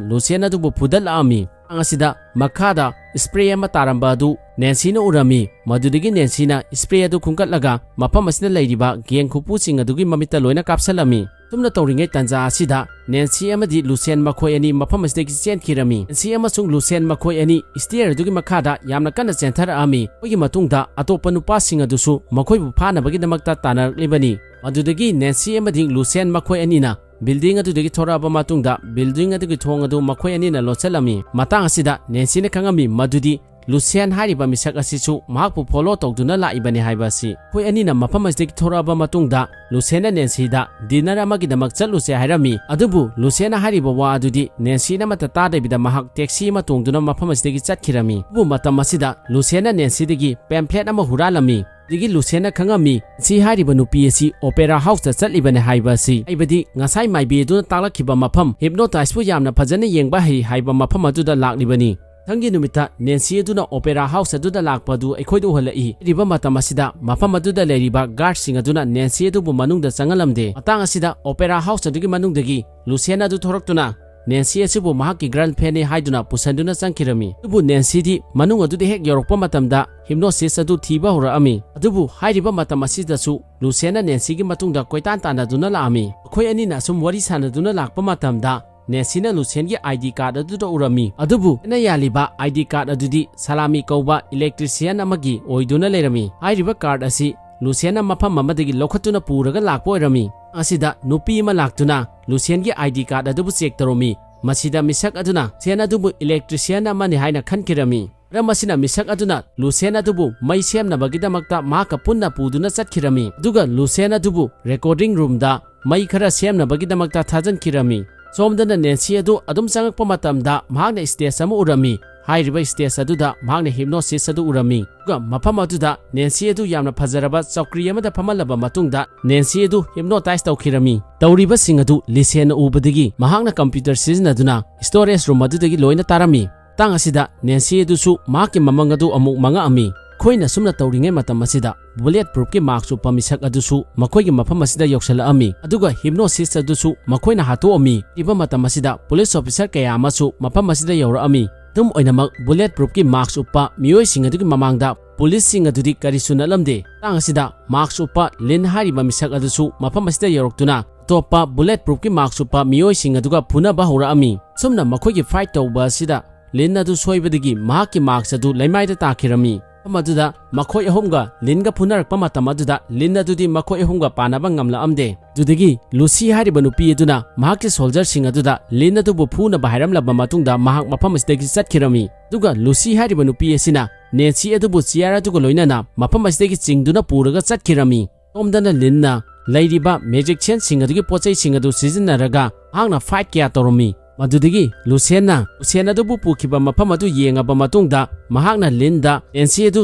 ꯂꯨꯁꯤꯌꯟ ꯑꯗꯨꯕꯨ ꯐꯨꯗꯠꯂꯛꯑꯝꯃꯤ꯫ ꯃꯇꯥꯡ ꯑꯁꯤꯗ ꯃꯈꯥꯗ ꯁ꯭ꯄ꯭ꯔꯦ ꯑꯃ ꯇꯥꯔꯝꯕ ꯑꯗꯨ ꯅꯦꯟꯁꯤꯅ ꯎꯔꯝꯃꯤ꯫ ꯃꯗꯨꯗꯒꯤ ꯅꯦꯟꯁꯤꯅ ꯁ꯭ꯄ꯭ꯔꯦ ꯑꯗꯨ ꯈꯨꯟꯒꯠꯂꯒ ꯃꯐꯝ ꯑꯁꯤꯗ ꯂꯩꯔꯤꯕ ꯒꯦꯡ ꯈꯨꯄꯨꯁꯤꯡ ꯑꯗꯨꯒꯤ ꯃꯃꯤꯠꯇ ꯂꯣꯏꯅ ꯀꯥꯞꯁꯤꯜꯂꯝꯃꯤ꯫ ꯁꯨꯝꯅ ꯇꯧꯔꯤꯉꯩ ꯇꯥꯟꯖꯥ ꯑꯁꯤꯗ ꯅꯦꯟꯁꯤ ꯑꯃꯗꯤ ꯂꯨꯁꯤꯌꯟ ꯃꯈꯣꯏ ꯑꯅꯤ ꯃꯐꯝ ꯑꯁꯤꯗꯒꯤ ꯆꯦꯟꯈꯤꯔꯝꯃꯤ꯫ ꯅꯦꯟꯁꯤ ꯑꯃꯁꯨꯡ ꯂꯨꯁꯤꯌꯟ ꯃꯈꯣꯏ ꯑꯅꯤ ꯁ꯭ꯇꯦꯌꯔ ꯑꯗꯨꯒꯤ ꯃꯈꯥꯗ ꯌꯥꯝꯅ ꯀꯟꯅ ꯆꯦꯟꯊꯔꯛꯑꯝꯃꯤ꯫ ꯃꯈꯣꯏꯒꯤ ꯃꯇꯨꯡꯗ ꯑꯇꯣꯞꯄ ꯅꯨꯄꯥꯁꯤꯡ ꯑꯗꯨꯁꯨ ꯃꯈꯣꯏꯕꯨ ꯐꯥꯅꯕꯒꯤꯗꯃꯛꯇ ꯇꯥꯟꯅꯔꯛꯂꯤꯕꯅꯤ꯫ ꯃꯗꯨꯗꯒꯤ ꯅꯦꯟꯁꯤ ꯑꯃꯗꯤ ꯂꯨꯁꯤꯌꯟ ꯃꯈꯣꯏ ꯑꯅꯤꯅ ꯕꯤꯜꯗꯤꯡ ꯑꯗꯨꯗꯒꯤ ꯊꯣꯔꯛꯑꯕ ꯃꯇꯨꯡꯗ ꯕꯤꯜꯗꯤꯡ ꯑꯗꯨꯒꯤ ꯊꯣꯡ ꯑꯗꯨ ꯃꯈꯣꯏ ꯑꯅꯤꯅ ꯂꯣꯟꯁꯤꯜꯂꯝꯃꯤ꯫ ꯃꯇꯥꯡ ꯑꯁꯤꯗ ꯅꯦꯟꯁꯤꯅ ꯈꯪꯉꯝꯃꯤ ꯃꯗꯨꯗꯤ ꯂꯨꯁꯤꯌꯟ ꯍꯥꯏꯔꯤꯕ ꯃꯤꯁꯛ ꯑꯁꯤꯁꯨ ꯃꯍꯥꯛꯄꯨ ꯐꯣꯂꯣ ꯇꯧꯗꯨꯅ ꯂꯥꯛꯏꯕꯅꯤ ꯍꯥꯏꯕ ꯑꯁꯤ꯫ ꯃꯈꯣꯏ ꯑꯅꯤꯅ ꯃꯐꯝ ꯑꯁꯤꯗꯒꯤ ꯊꯣꯔꯛꯑꯕ ꯃꯇꯨꯡꯗ ꯂꯨꯁꯤꯌꯟꯅ ꯅꯦꯟꯁꯤꯗ ꯗꯤꯅꯔ ꯑꯃꯒꯤꯗꯃꯛ ꯆꯠꯂꯨꯁꯦ ꯍꯥꯏꯔꯝꯃꯤ꯫ ꯑꯗꯨꯕꯨ ꯂꯨꯁꯤꯌꯟꯅ ꯍꯥꯏꯔꯤꯕ ꯋꯥ ꯑꯗꯨꯗꯤ ꯅꯦꯟꯁꯤꯅ ꯑꯃꯠꯇ ꯇꯥꯗꯕꯤꯗ ꯃꯍꯥꯛ ꯇꯦꯛꯁꯤ ꯑꯃ ꯇꯣꯡꯗꯨꯅ ꯃꯐꯝ ꯑꯁꯤꯗꯒꯤ ꯆꯠꯈꯤꯔꯝꯃꯤ꯫ ꯑꯗꯨꯕꯨ ꯃꯇꯝ ꯑꯁꯤꯗ ꯂꯨꯁꯤꯌꯟꯅ ꯅꯦꯟꯁꯤꯗꯒꯤ ꯄꯦꯝꯐ꯭ꯂꯦꯠ ꯑꯃ ꯍꯨꯔꯥꯜꯂꯝꯃꯤ꯫ ꯑꯗꯒꯤ ꯂꯨꯁꯦꯟꯅ ꯈꯪꯉꯝꯃꯤ, ꯁꯤ ꯍꯥꯏꯔꯤꯕ ꯅꯨꯄꯤ ꯑꯁꯤ opera houseꯇ ꯆꯠꯂꯤꯕꯅꯦ ꯍꯥꯏꯕ ꯑꯁꯤ, ꯍꯥꯏꯕꯗꯤ ꯉꯁꯥꯏ ꯃꯥꯏꯕꯤ ꯑꯗꯨꯅ ꯇꯥꯛꯂꯛꯈꯤꯕ ꯃꯐꯝ, hypnotizeꯄꯨ ꯌꯥꯝꯅ ꯐꯖꯅ ꯌꯦꯡꯕ ꯍꯩ ꯍꯥꯏꯕ ꯃꯐꯝ ꯑꯗꯨꯗ ꯂꯥꯛꯂꯤꯕꯅꯤ꯫ ꯃꯊꯪꯒꯤ ꯅꯨꯃꯤꯠꯇ ꯅꯦꯟꯁꯤ ꯑꯗꯨꯅ opera house ꯑꯗꯨꯗ ꯂꯥꯛꯄ ꯑꯗꯨ ꯑꯩꯈꯣꯏꯗ ꯎꯍꯜꯂꯛꯏ꯫ ꯍꯥꯏꯔꯤꯕ ꯃꯇꯝ ꯑꯁꯤꯗ ꯃꯐꯝ ꯑꯗꯨꯗ ꯂꯩꯔꯤꯕ guardꯁꯤꯡ ꯑꯗꯨꯅ ꯅꯦꯟꯁꯤ ꯑꯗꯨꯕꯨ ꯃꯅꯨꯡꯗ ꯆꯪꯍꯜꯂꯝꯗꯦ꯫ ꯃꯇꯥꯡ ꯑꯁꯤꯗ opera house ꯑꯗꯨꯒꯤ ꯃꯅꯨꯡꯗꯒꯤ ꯂꯨꯁꯦꯟ ꯑꯗꯨ ꯊꯣꯔꯛꯇꯨꯅ ꯅꯦꯟꯁꯤ ꯑꯁꯤꯕꯨ ꯃꯍꯥꯛꯀꯤ girlfriendꯅꯤ ꯍꯥꯏꯗꯨꯅ ꯄꯨꯁꯟꯗꯨꯅ ꯆꯪꯈꯤꯔꯝꯃꯤ꯫ ꯑꯗꯨꯕꯨ ꯅꯦꯟꯁꯤꯗꯤ ꯃꯅꯨꯡ ꯑꯗꯨꯗ ꯍꯦꯛ ꯌꯧꯔꯛꯄ ꯃꯇꯝꯗ hypnotist ꯑꯗꯨ ꯊꯤꯕ ꯍꯧꯔꯛꯑꯝꯃꯤ꯫ ꯑꯗꯨꯕꯨ ꯍꯥꯏꯔꯤꯕ ꯃꯇꯝ ꯑꯁꯤꯗꯁꯨ ꯂꯨꯁꯦꯟꯅ ꯅꯦꯟꯁꯤꯒꯤ ꯃꯇꯨꯡꯗ ꯀꯣꯏꯇꯥꯟ ꯇꯥꯟꯅꯗꯨꯅ ꯂꯥꯛꯑꯝꯃꯤ꯫ ꯃꯈꯣꯏ ꯑꯅꯤꯅ ꯑꯁꯨꯝ ꯋꯥꯔꯤ ꯁꯥꯟꯅꯗꯨꯅ ꯂꯥꯛꯄ ꯃꯇꯝꯗ ꯅꯦꯟꯁꯤꯅ ꯂꯨꯁꯦꯟꯒꯤ ID card ꯑꯗꯨꯗ ꯎꯔꯝꯃꯤ꯫ ꯑꯗꯨꯕꯨ ꯍꯦꯟꯅ ꯌꯥꯜꯂꯤꯕ ID card ꯑꯗꯨꯗꯤ ꯁꯂꯥꯃꯤ ꯀꯧꯕ electrician ꯑꯃꯒꯤ ꯑꯣꯏꯗꯨꯅ ꯂꯩꯔꯝꯃꯤ꯫ ꯍꯥꯏꯔꯤꯕ card ꯑꯁꯤ ꯂꯨꯁꯦꯟꯅ ꯃꯐꯝ ꯑꯃꯗꯒꯤ ꯂꯧꯈꯠꯇꯨꯅ ꯄꯨꯔꯒ ꯂꯥꯛꯄ ꯑꯣꯏꯔꯝꯃꯤ꯫ ꯑꯁꯤꯗ ꯅꯨꯄꯤ ꯑꯃ ꯂꯥꯛꯇꯨꯅ ꯂꯨꯁꯦꯟꯒꯤ ID card ꯑꯗꯨꯕꯨ check ꯇꯧꯔꯝꯃꯤ꯫ ꯃꯁꯤꯗ ꯃꯤꯁꯛ ꯑꯗꯨꯅ ꯂꯨꯁꯦꯟ ꯑꯗꯨꯕꯨ electrician ꯑꯃꯅꯤ ꯍꯥꯏꯅ ꯈꯟꯈꯤꯔꯝꯃꯤ꯫ ꯃꯔꯝ ꯑꯁꯤꯅ ꯃꯤꯁꯛ ꯑꯗꯨꯅ ꯂꯨꯁꯦꯟ ꯑꯗꯨꯕꯨ ꯃꯩ ꯁꯦꯝꯅꯕꯒꯤꯗꯃꯛꯇ ꯃꯍꯥꯛꯀ ꯄꯨꯟꯅ ꯄꯨꯗꯨꯅ ꯆꯠꯈꯤꯔꯝꯃꯤ꯫ ꯑꯗꯨꯒ ꯂꯨꯁꯦꯟ ꯑꯗꯨꯕꯨ recording roomꯗ ꯃꯩ ꯈꯔ ꯁꯦꯝꯅꯕꯒꯤꯗꯃꯛꯇ ꯊꯥꯖꯤꯟꯈꯤꯔꯝꯃꯤ꯫ ꯁꯣꯝꯗꯅ ꯅꯦꯟꯁꯤ ꯑꯗꯨ ꯑꯗꯨꯝ ꯆꯪꯉꯛꯄ ꯃꯇꯝꯗ ꯃꯍꯥꯛꯅ stage ꯑꯃ ꯎꯔꯝꯃꯤ꯫ ꯍꯥꯏꯔꯤꯕ stage ꯑꯗꯨꯗ ꯃꯍꯥꯛꯅ hypnotist ꯑꯗꯨ ꯎꯔꯝꯃꯤ꯫ ꯑꯗꯨꯒ ꯃꯐꯝ ꯑꯗꯨꯗ ꯅꯦꯟꯁꯤ ꯑꯗꯨ ꯌꯥꯝꯅ ꯐꯖꯔꯕ ꯆꯧꯀ꯭ꯔꯤ ꯑꯃꯗ ꯐꯝꯍꯜꯂꯕ ꯃꯇꯨꯡꯗ ꯅꯦꯟꯁꯤ ꯑꯗꯨ hypnotize ꯇꯧꯈꯤꯔꯝꯃꯤ꯫ ꯇꯧꯔꯤꯕꯁꯤꯡ ꯑꯗꯨ ꯂꯤꯁꯦꯟꯅ ꯎꯕꯗꯒꯤ ꯃꯍꯥꯛꯅ computer ꯁꯤꯖꯤꯟꯅꯗꯨꯅ storage room ꯑꯗꯨꯗꯒꯤ ꯂꯣꯏꯅ ꯇꯥꯔꯝꯃꯤ꯫ ꯃꯇꯥꯡ ꯑꯁꯤꯗ ꯅꯦꯟꯁꯤ ꯑꯗꯨꯁꯨ ꯃꯍꯥꯛꯀꯤ ꯃꯃꯪ ꯑꯗꯨ ꯑꯃꯨꯛ ꯃꯪꯉꯛꯑꯝꯃꯤ꯫ ꯑꯩꯈꯣꯏꯅ ꯁꯨꯝꯅ ꯇꯧꯔꯤꯉꯩ ꯃꯇꯝ ꯑꯁꯤꯗ bullet proofꯀꯤ mask ꯎꯞꯄ ꯃꯤꯁꯛ ꯑꯗꯨꯁꯨ ꯃꯈꯣꯏꯒꯤ ꯃꯐꯝ ꯑꯁꯤꯗ ꯌꯧꯁꯤꯜꯂꯛꯑꯝꯃꯤ꯫ ꯑꯗꯨꯒ hypnotist ꯑꯗꯨꯁꯨ ꯃꯈꯣꯏꯅ ꯍꯥꯠꯇꯣꯛꯑꯝꯃꯤ꯫ ꯍꯥꯏꯔꯤꯕ ꯃꯇꯝ ꯑꯁꯤꯗ police officer ꯀꯌꯥ ꯑꯃꯁꯨ ꯃꯐꯝ ꯑꯁꯤꯗ ꯌꯧꯔꯛꯑꯝꯃꯤ꯫ ꯑꯗꯨꯝ ꯑꯣꯏꯅꯃꯛ bullet proofꯀꯤ mask ꯎꯞꯄ ꯃꯤꯑꯣꯏꯁꯤꯡ ꯑꯗꯨꯒꯤ ꯃꯃꯥꯡꯗ policeꯁꯤꯡ ꯑꯗꯨꯗꯤ ꯀꯔꯤꯁꯨ ꯅꯠꯂꯝꯗꯦ꯫ ꯃꯇꯥꯡ ꯑꯁꯤꯗ mask ꯎꯞꯄ ꯂꯤꯟ ꯍꯥꯏꯔꯤꯕ ꯃꯤꯁꯛ ꯑꯗꯨꯁꯨ ꯃꯐꯝ ꯑꯁꯤꯗ ꯌꯧꯔꯛꯇꯨꯅ ꯑꯇꯣꯞꯄ bullet proofꯀꯤ mask ꯎꯞꯄ ꯃꯤꯑꯣꯏꯁꯤꯡ ꯑꯗꯨꯒ ꯐꯨꯅꯕ ꯍꯧꯔꯛꯑꯝꯃꯤ꯫ ꯑꯁꯨꯝꯅ ꯃꯈꯣꯏꯒꯤ fight ꯇꯧꯕ ꯑꯁꯤꯗ ꯂꯤꯟ ꯑꯗꯨ ꯁꯣꯏꯕꯗꯒꯤ ꯃꯍꯥꯛꯀꯤ mask ꯑꯗꯨ ꯂꯩꯃꯥꯏꯗ ꯇꯥꯈꯤꯔꯝꯃꯤ꯫ ꯃꯐꯝ ꯑꯗꯨꯗ ꯃꯈꯣꯏ ꯑꯍꯨꯝꯒ ꯂꯤꯟꯒ ꯐꯨꯅꯔꯛꯄ ꯃꯇꯝ ꯑꯗꯨꯗ ꯂꯤꯟ ꯑꯗꯨꯗꯤ ꯃꯈꯣꯏ ꯑꯍꯨꯝꯒ ꯄꯥꯟꯅꯕ ꯉꯝꯂꯛꯑꯝꯗꯦ꯫ ꯑꯗꯨꯗꯒꯤ ꯂꯨꯁꯤ ꯍꯥꯏꯔꯤꯕ ꯅꯨꯄꯤ ꯑꯗꯨꯅ ꯃꯍꯥꯛꯀꯤ soldierꯁꯤꯡ ꯑꯗꯨꯗ ꯂꯤꯟ ꯑꯗꯨꯕꯨ ꯐꯨꯅꯕ ꯍꯥꯏꯔꯝꯂꯕ ꯃꯇꯨꯡꯗ ꯃꯍꯥꯛ ꯃꯐꯝ ꯑꯁꯤꯗꯒꯤ ꯆꯠꯈꯤꯔꯝꯃꯤ꯫ ꯑꯗꯨꯒ ꯂꯨꯁꯤ ꯍꯥꯏꯔꯤꯕ ꯅꯨꯄꯤ ꯑꯁꯤꯅ ꯅꯦꯟꯁꯤ ꯑꯗꯨꯕꯨ chair ꯑꯗꯨꯒ ꯂꯣꯏꯅꯅ ꯃꯐꯝ ꯑꯁꯤꯗꯒꯤ ꯆꯤꯡꯗꯨꯅ ꯄꯨꯔꯒ ꯆꯠꯈꯤꯔꯝꯃꯤ꯫ ꯁꯣꯝꯗꯅ ꯂꯤꯟꯅ ꯂꯩꯔꯤꯕ magicianꯁꯤꯡ ꯑꯗꯨꯒꯤ ꯄꯣꯠꯆꯩꯁꯤꯡ ꯑꯗꯨ ꯁꯤꯖꯤꯟꯅꯔꯒ ꯃꯍꯥꯛꯅ fight ꯀꯌꯥ ꯇꯧꯔꯝꯃꯤ꯫ ꯃꯗꯨꯗꯒꯤ ꯂꯨꯁꯦꯟꯅ ꯂꯨꯁꯦꯟ ꯑꯗꯨꯕꯨ ꯄꯨꯈꯤꯕ ꯃꯐꯝ ꯑꯗꯨ ꯌꯦꯡꯉꯕ ꯃꯇꯨꯡꯗ ꯃꯍꯥꯛꯅ ꯂꯤꯟꯗ ꯅꯦꯟꯁꯤ ꯑꯗꯨ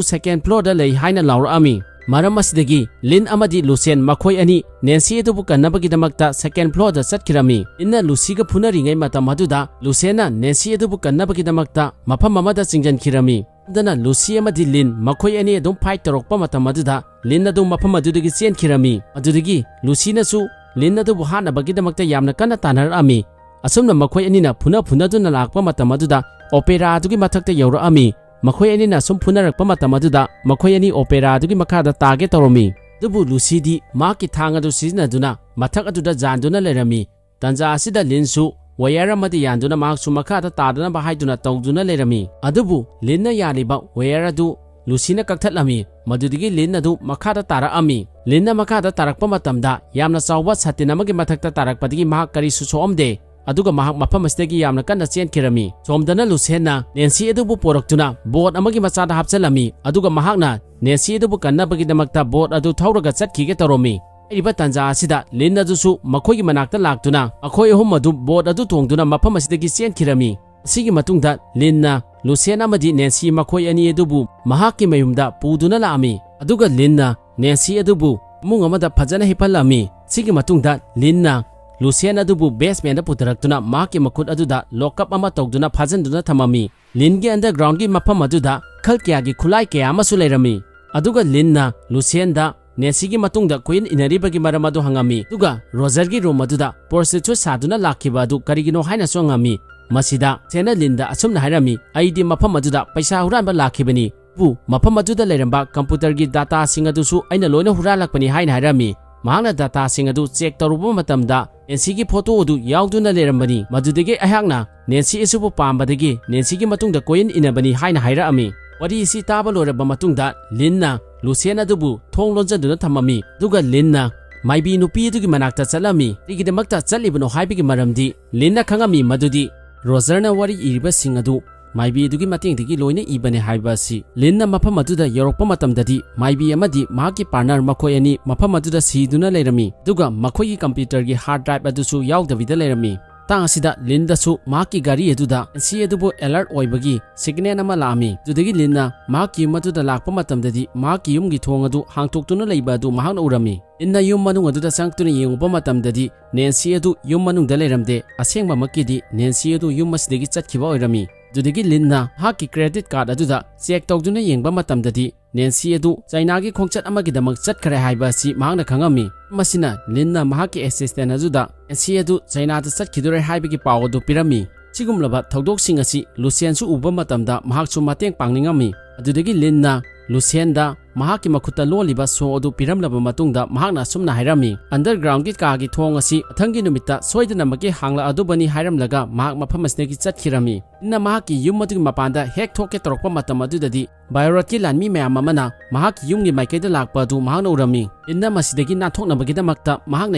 second floorꯗ ꯂꯩ ꯍꯥꯏꯅ ꯂꯥꯎꯔꯛꯑꯝꯃꯤ꯫ ꯃꯔꯝ ꯑꯁꯤꯗꯒꯤ ꯂꯤꯟ ꯑꯃꯗꯤ ꯂꯨꯁꯦꯟ ꯃꯈꯣꯏ ꯑꯅꯤ ꯅꯦꯟꯁꯤ ꯑꯗꯨꯕꯨ ꯀꯟꯅꯕꯒꯤꯗꯃꯛꯇ second floorꯗ ꯆꯠꯈꯤꯔꯝꯃꯤ꯫ ꯂꯤꯟꯅ ꯂꯨꯁꯤꯒ ꯐꯨꯅꯔꯤꯉꯩ ꯃꯇꯝ ꯑꯗꯨꯗ ꯂꯨꯁꯦꯟꯅ ꯅꯦꯟꯁꯤ ꯑꯗꯨꯕꯨ ꯀꯟꯅꯕꯒꯤꯗꯃꯛꯇ ꯃꯐꯝ ꯑꯃꯗ ꯆꯤꯡꯖꯟꯈꯤꯔꯝꯃꯤ꯫ ꯑꯗꯨꯅ ꯂꯨꯁꯤ ꯑꯃꯗꯤ ꯂꯤꯟ ꯃꯈꯣꯏ ꯑꯅꯤ ꯑꯗꯨꯝ fight ꯇꯧꯔꯛꯄ ꯃꯇꯝ ꯑꯗꯨꯗ ꯂꯤꯟ ꯑꯗꯨ ꯃꯐꯝ ꯑꯗꯨꯗꯒꯤ ꯆꯦꯟꯈꯤꯔꯝꯃꯤ꯫ ꯑꯗꯨꯗꯒꯤ ꯂꯨꯁꯤꯅꯁꯨ ꯂꯤꯟ ꯑꯗꯨꯕꯨ ꯍꯥꯠꯅꯕꯒꯤꯗꯃꯛꯇ ꯌꯥꯝꯅ ꯀꯟꯅ ꯇꯥꯟꯅꯔꯛꯑꯝꯃꯤ꯫ ꯑꯁꯨꯝꯅ ꯃꯈꯣꯏ ꯑꯅꯤꯅ ꯐꯨꯅ ꯐꯨꯅꯗꯨꯅ ꯂꯥꯛꯄ ꯃꯇꯝ ꯑꯗꯨꯗ opera ꯑꯗꯨꯒꯤ ꯃꯊꯛꯇ ꯌꯧꯔꯛꯑꯝꯃꯤ꯫ ꯃꯈꯣꯏ ꯑꯅꯤꯅ ꯑꯁꯨꯝ ꯐꯨꯅꯔꯛꯄ ꯃꯇꯝ ꯑꯗꯨꯗ ꯃꯈꯣꯏ ꯑꯅꯤ opera ꯑꯗꯨꯒꯤ ꯃꯈꯥꯗ ꯇꯥꯒꯦ ꯇꯧꯔꯝꯃꯤ꯫ ꯑꯗꯨꯕꯨ ꯂꯨꯁꯤꯗꯤ ꯃꯍꯥꯛꯀꯤ ꯊꯥꯡ ꯑꯗꯨ ꯁꯤꯖꯤꯟꯅꯗꯨꯅ ꯃꯊꯛ ꯑꯗꯨꯗ ꯌꯥꯟꯗꯨꯅ ꯂꯩꯔꯝꯃꯤ꯫ ꯇꯥꯟꯖꯥ ꯑꯁꯤꯗ ꯂꯤꯟꯁꯨ wire ꯑꯃꯗ ꯌꯥꯟꯗꯨꯅ ꯃꯍꯥꯛꯁꯨ ꯃꯈꯥꯗ ꯇꯥꯗꯅꯕ ꯍꯥꯏꯗꯨꯅ ꯇꯧꯗꯨꯅ ꯂꯩꯔꯝꯃꯤ꯫ ꯑꯗꯨꯕꯨ ꯂꯤꯟꯅ ꯌꯥꯜꯂꯤꯕ wire ꯑꯗꯨ ꯂꯨꯁꯤꯅ ꯀꯛꯊꯠꯂꯝꯃꯤ꯫ ꯃꯗꯨꯗꯒꯤ ꯂꯤꯟ ꯑꯗꯨ ꯃꯈꯥꯗ ꯇꯥꯔꯛꯑꯝꯃꯤ꯫ ꯂꯤꯟꯅ ꯃꯈꯥꯗ ꯇꯥꯔꯛꯄ ꯃꯇꯝꯗ ꯌꯥꯝꯅ ꯆꯥꯎꯕ ꯁꯥꯇꯤꯟ ꯑꯃꯒꯤ ꯃꯊꯛꯇ ꯇꯥꯔꯛꯄꯗꯒꯤ ꯃꯍꯥꯛ ꯀꯔꯤꯁꯨ ꯁꯣꯛꯑꯝꯗꯦ꯫ ꯑꯗꯨꯒ ꯃꯍꯥꯛ ꯃꯐꯝ ꯑꯁꯤꯗꯒꯤ ꯌꯥꯝꯅ ꯀꯟꯅ ꯆꯦꯟꯈꯤꯔꯝꯃꯤ꯫ ꯁꯣꯝꯗꯅ ꯂꯨꯁꯦꯟꯅ ꯅꯦꯟꯁꯤ ꯑꯗꯨꯕꯨ ꯄꯣꯔꯛꯇꯨꯅ boat ꯑꯃꯒꯤ ꯃꯆꯥꯗ ꯍꯥꯞꯆꯤꯜꯂꯝꯃꯤ꯫ ꯑꯗꯨꯒ ꯃꯍꯥꯛꯅ ꯅꯦꯟꯁꯤ ꯑꯗꯨꯕꯨ ꯀꯟꯅꯕꯒꯤꯗꯃꯛꯇ boat ꯑꯗꯨ ꯊꯧꯔꯒ ꯆꯠꯈꯤꯒꯦ ꯇꯧꯔꯝꯃꯤ꯫ ꯍꯥꯏꯔꯤꯕ ꯇꯥꯟꯖꯥ ꯑꯁꯤꯗ ꯂꯤꯟ ꯑꯗꯨꯁꯨ ꯃꯈꯣꯏꯒꯤ ꯃꯅꯥꯛꯇ ꯂꯥꯛꯇꯨꯅ ꯃꯈꯣꯏ ꯑꯍꯨꯝ ꯑꯗꯨ boat ꯑꯗꯨ ꯇꯣꯡꯗꯨꯅ ꯃꯐꯝ ꯑꯁꯤꯗꯒꯤ ꯆꯦꯟꯈꯤꯔꯝꯃꯤ꯫ ꯑꯁꯤꯒꯤ ꯃꯇꯨꯡꯗ ꯂꯤꯟꯅ ꯂꯨꯁꯦꯟ ꯑꯃꯗꯤ ꯅꯦꯟꯁꯤ ꯃꯈꯣꯏ ꯑꯅꯤ ꯑꯗꯨꯕꯨ ꯃꯍꯥꯛꯀꯤ ꯃꯌꯨꯝꯗ ꯄꯨꯗꯨꯅ ꯂꯥꯛꯑꯝꯃꯤ꯫ ꯑꯗꯨꯒ ꯂꯤꯟꯅ ꯅꯦꯟꯁꯤ ꯑꯗꯨꯕꯨ ꯐꯃꯨꯡ ꯑꯃꯗ ꯐꯖꯅ ꯍꯤꯞꯍꯜꯂꯝꯃꯤ꯫ ꯁꯤꯒꯤ ꯃꯇꯨꯡꯗ ꯂꯤꯟꯅ ꯂꯨꯁꯦꯟ ꯑꯗꯨꯕꯨ basementꯗ ꯄꯨꯊꯔꯛꯇꯨꯅ ꯃꯍꯥꯛꯀꯤ ꯃꯈꯨꯠ ꯑꯗꯨꯗ lock up ꯑꯃ ꯇꯧꯗꯨꯅ ꯐꯥꯖꯤꯟꯗꯨꯅ ꯊꯝꯃꯝꯃꯤ꯫ ꯂꯤꯟꯒꯤ undergroundꯒꯤ ꯃꯐꯝ ꯑꯗꯨꯗ ꯃꯈꯜ ꯀꯌꯥꯒꯤ ꯈꯨꯠꯂꯥꯏ ꯀꯌꯥ ꯑꯃꯁꯨ ꯂꯩꯔꯝꯃꯤ꯫ ꯑꯗꯨꯒ ꯂꯤꯟꯅ ꯂꯨꯁꯦꯟꯗ ꯅꯦꯟꯁꯤꯒꯤ ꯃꯇꯨꯡꯗ ꯀꯣꯏꯏꯟ ꯏꯟꯅꯔꯤꯕꯒꯤ ꯃꯔꯝ ꯑꯗꯨ ꯍꯪꯉꯝꯃꯤ꯫ ꯑꯗꯨꯒ ꯔꯣꯖꯔꯒꯤ room ꯑꯗꯨꯗ prostitute ꯁꯥꯗꯨꯅ ꯂꯥꯛꯈꯤꯕ ꯑꯗꯨ ꯀꯔꯤꯒꯤꯅꯣ ꯍꯥꯏꯅꯁꯨ ꯍꯪꯉꯝꯃꯤ꯫ ꯃꯁꯤꯗ ꯁꯦꯟꯅ ꯂꯤꯟꯗ ꯑꯁꯨꯝꯅ ꯍꯥꯏꯔꯝꯃꯤ, "ꯑꯩꯗꯤ ꯃꯐꯝ ꯑꯗꯨꯗ ꯄꯩꯁꯥ ꯍꯨꯔꯥꯟꯕ ꯂꯥꯛꯈꯤꯕꯅꯤ꯫ ꯑꯗꯨꯕꯨ ꯃꯐꯝ ꯑꯗꯨꯗ ꯂꯩꯔꯝꯕ computerꯒꯤ dataꯁꯤꯡ ꯑꯗꯨꯁꯨ ꯑꯩꯅ ꯂꯣꯏꯅ ꯍꯨꯔꯥꯜꯂꯛꯄꯅꯤ" ꯍꯥꯏꯅ ꯍꯥꯏꯔꯝꯃꯤ꯫ ꯃꯍꯥꯛꯅ dataꯁꯤꯡ ꯑꯗꯨ check ꯇꯧꯔꯨꯕ ꯃꯇꯝꯗ ꯅꯦꯟꯁꯤꯒꯤ photo ꯑꯗꯨ ꯌꯥꯎꯗꯨꯅ ꯂꯩꯔꯝꯕꯅꯤ꯫ ꯃꯗꯨꯗꯒꯤ ꯑꯩꯍꯥꯛꯅ ꯅꯦꯟꯁꯤ ꯑꯁꯤꯕꯨ ꯄꯥꯝꯕꯗꯒꯤ ꯅꯦꯟꯁꯤꯒꯤ ꯃꯇꯨꯡꯗ ꯀꯣꯏꯏꯟ ꯏꯟꯅꯕꯅꯤ ꯍꯥꯏꯅ ꯍꯥꯏꯔꯛꯑꯝꯃꯤ꯫ ꯋꯥꯔꯤ ꯑꯁꯤ ꯇꯥꯕ ꯂꯣꯏꯔꯕ ꯃꯇꯨꯡꯗ ꯂꯤꯟꯅ ꯂꯨꯁꯦꯟ ꯑꯗꯨꯕꯨ ꯊꯣꯡ ꯂꯣꯟꯖꯟꯗꯨꯅ ꯊꯝꯃꯝꯃꯤ꯫ ꯑꯗꯨꯒ ꯂꯤꯟꯅ ꯃꯥꯏꯕꯤ ꯅꯨꯄꯤ ꯑꯗꯨꯒꯤ ꯃꯅꯥꯛꯇ ꯆꯠꯂꯝꯃꯤ꯫ ꯀꯔꯤꯒꯤꯗꯃꯛꯇ ꯆꯠꯂꯤꯕꯅꯣ ꯍꯥꯏꯕꯒꯤ ꯃꯔꯝꯗꯤ ꯂꯤꯟꯅ ꯈꯪꯉꯝꯃꯤ ꯃꯗꯨꯗꯤ ꯔꯣꯖꯔꯅ ꯋꯥꯔꯤ ꯏꯔꯤꯕꯁꯤꯡ ꯑꯗꯨ ꯃꯥꯏꯕꯤ ꯑꯗꯨꯒꯤ ꯃꯇꯦꯡꯗꯒꯤ ꯂꯣꯏꯅ ꯏꯕꯅꯦ ꯍꯥꯏꯕ ꯑꯁꯤ꯫ ꯂꯤꯟꯅ ꯃꯐꯝ ꯑꯗꯨꯗ ꯌꯧꯔꯛꯄ ꯃꯇꯝꯗꯗꯤ ꯃꯥꯏꯕꯤ ꯑꯃꯗꯤ ꯃꯍꯥꯛꯀꯤ partner ꯃꯈꯣꯏ ꯑꯅꯤ ꯃꯐꯝ ꯑꯗꯨꯗ ꯁꯤꯗꯨꯅ ꯂꯩꯔꯝꯃꯤ꯫ ꯑꯗꯨꯒ ꯃꯈꯣꯏꯒꯤ computerꯒꯤ hard drive ꯑꯗꯨꯁꯨ ꯌꯥꯎꯗꯕꯤꯗ ꯂꯩꯔꯝꯃꯤ꯫ ꯃꯇꯥꯡ ꯑꯁꯤꯗ ꯂꯤꯟꯗꯁꯨ ꯃꯍꯥꯛꯀꯤ ꯒꯥꯔꯤ ꯑꯗꯨꯗ ꯅꯦꯟꯁꯤ ꯑꯗꯨꯕꯨ alert ꯑꯣꯏꯕꯒꯤ signal ꯑꯃ ꯂꯥꯛꯑꯝꯃꯤ꯫ ꯑꯗꯨꯗꯒꯤ ꯂꯤꯟꯅ ꯃꯍꯥꯛꯀꯤ ꯌꯨꯝ ꯑꯗꯨꯗ ꯂꯥꯛꯄ ꯃꯇꯝꯗꯗꯤ ꯃꯍꯥꯛꯀꯤ ꯌꯨꯝꯒꯤ ꯊꯣꯡ ꯑꯗꯨ ꯍꯥꯡꯇꯣꯛꯇꯨꯅ ꯂꯩꯕ ꯑꯗꯨ ꯃꯍꯥꯛꯅ ꯎꯔꯝꯃꯤ꯫ ꯂꯤꯟꯅ ꯌꯨꯝ ꯃꯅꯨꯡ ꯑꯗꯨꯗ ꯆꯪꯂꯛꯇꯨꯅ ꯌꯦꯡꯉꯨꯕ ꯃꯇꯝꯗꯗꯤ ꯅꯦꯟꯁꯤ ꯑꯗꯨ ꯌꯨꯝ ꯃꯅꯨꯡꯗ ꯂꯩꯔꯝꯗꯦ꯫ ꯑꯁꯦꯡꯕꯃꯛꯀꯤꯗꯤ ꯅꯦꯟꯁꯤ ꯑꯗꯨ ꯌꯨꯝ ꯑꯁꯤꯗꯒꯤ ꯆꯠꯈꯤꯕ ꯑꯣꯏꯔꯝꯃꯤ꯫ ꯑꯗꯨꯗꯒꯤ ꯂꯤꯟꯅ ꯃꯍꯥꯛꯀꯤ credit card ꯑꯗꯨꯗ check ꯇꯧꯗꯨꯅ ꯌꯦꯡꯕ ꯃꯇꯝꯗꯗꯤ ꯅꯦꯟꯁꯤ ꯑꯗꯨ ꯆꯥꯏꯅꯥꯒꯤ ꯈꯣꯡꯆꯠ ꯑꯃꯒꯤꯗꯃꯛ ꯆꯠꯈ꯭ꯔꯦ ꯍꯥꯏꯕ ꯑꯁꯤ ꯃꯍꯥꯛꯅ ꯈꯪꯉꯝꯃꯤ꯫ ꯃꯁꯤꯅ ꯂꯤꯟꯅ ꯃꯍꯥꯛꯀꯤ assistant ꯑꯗꯨꯗ ꯅꯦꯟꯁꯤ ꯑꯗꯨ ꯆꯥꯏꯅꯥꯗ ꯆꯠꯈꯤꯗꯣꯔꯦ ꯍꯥꯏꯕꯒꯤ ꯄꯥꯎ ꯑꯗꯨ ꯄꯤꯔꯝꯃꯤ꯫ ꯁꯤꯒꯨꯝꯂꯕ ꯊꯧꯗꯣꯛꯁꯤꯡ ꯑꯁꯤ ꯂꯨꯁꯦꯟꯁꯨ ꯎꯕ ꯃꯇꯝꯗ ꯃꯍꯥꯛꯁꯨ ꯃꯇꯦꯡ ꯄꯥꯡꯅꯤꯡꯉꯝꯃꯤ꯫ ꯑꯗꯨꯗꯒꯤ ꯂꯤꯟꯅ ꯂꯨꯁꯦꯟꯗ ꯃꯍꯥꯛꯀꯤ ꯃꯈꯨꯠꯇ ꯂꯣꯜꯂꯤꯕ ꯁꯣ ꯑꯗꯨ ꯄꯤꯔꯝꯂꯕ ꯃꯇꯨꯡꯗ ꯃꯍꯥꯛꯅ ꯑꯁꯨꯝꯅ ꯍꯥꯏꯔꯝꯃꯤ, "Undergroundꯒꯤ ꯀꯥꯒꯤ ꯊꯣꯡ ꯑꯁꯤ ꯃꯊꯪꯒꯤ ꯅꯨꯃꯤꯠꯇ ꯁꯣꯏꯗꯅꯃꯛꯀꯤ ꯍꯥꯡꯂꯛꯑꯗꯧꯕꯅꯤ" ꯍꯥꯏꯔꯝꯂꯒ ꯃꯍꯥꯛ ꯃꯐꯝ ꯑꯁꯤꯗꯒꯤ ꯆꯠꯈꯤꯔꯝꯃꯤ꯫ ꯂꯤꯟꯅ ꯃꯍꯥꯛꯀꯤ ꯌꯨꯝ ꯑꯗꯨꯒꯤ ꯃꯄꯥꯟꯗ ꯍꯦꯛ ꯊꯣꯛꯀꯦ ꯇꯧꯔꯛꯄ ꯃꯇꯝ ꯑꯗꯨꯗꯗꯤ ꯚꯥꯏꯑꯣꯔꯠꯀꯤ ꯂꯥꯟꯃꯤ ꯃꯌꯥꯝ ꯑꯃꯅ ꯃꯍꯥꯛꯀꯤ ꯌꯨꯝꯒꯤ ꯃꯥꯏꯀꯩꯗ ꯂꯥꯛꯄ ꯑꯗꯨ ꯃꯍꯥꯛꯅ ꯎꯔꯝꯃꯤ꯫ ꯂꯤꯟꯅ ꯃꯁꯤꯗꯒꯤ ꯅꯥꯟꯊꯣꯛꯅꯕꯒꯤꯗꯃꯛꯇ ꯃꯍꯥꯛꯅ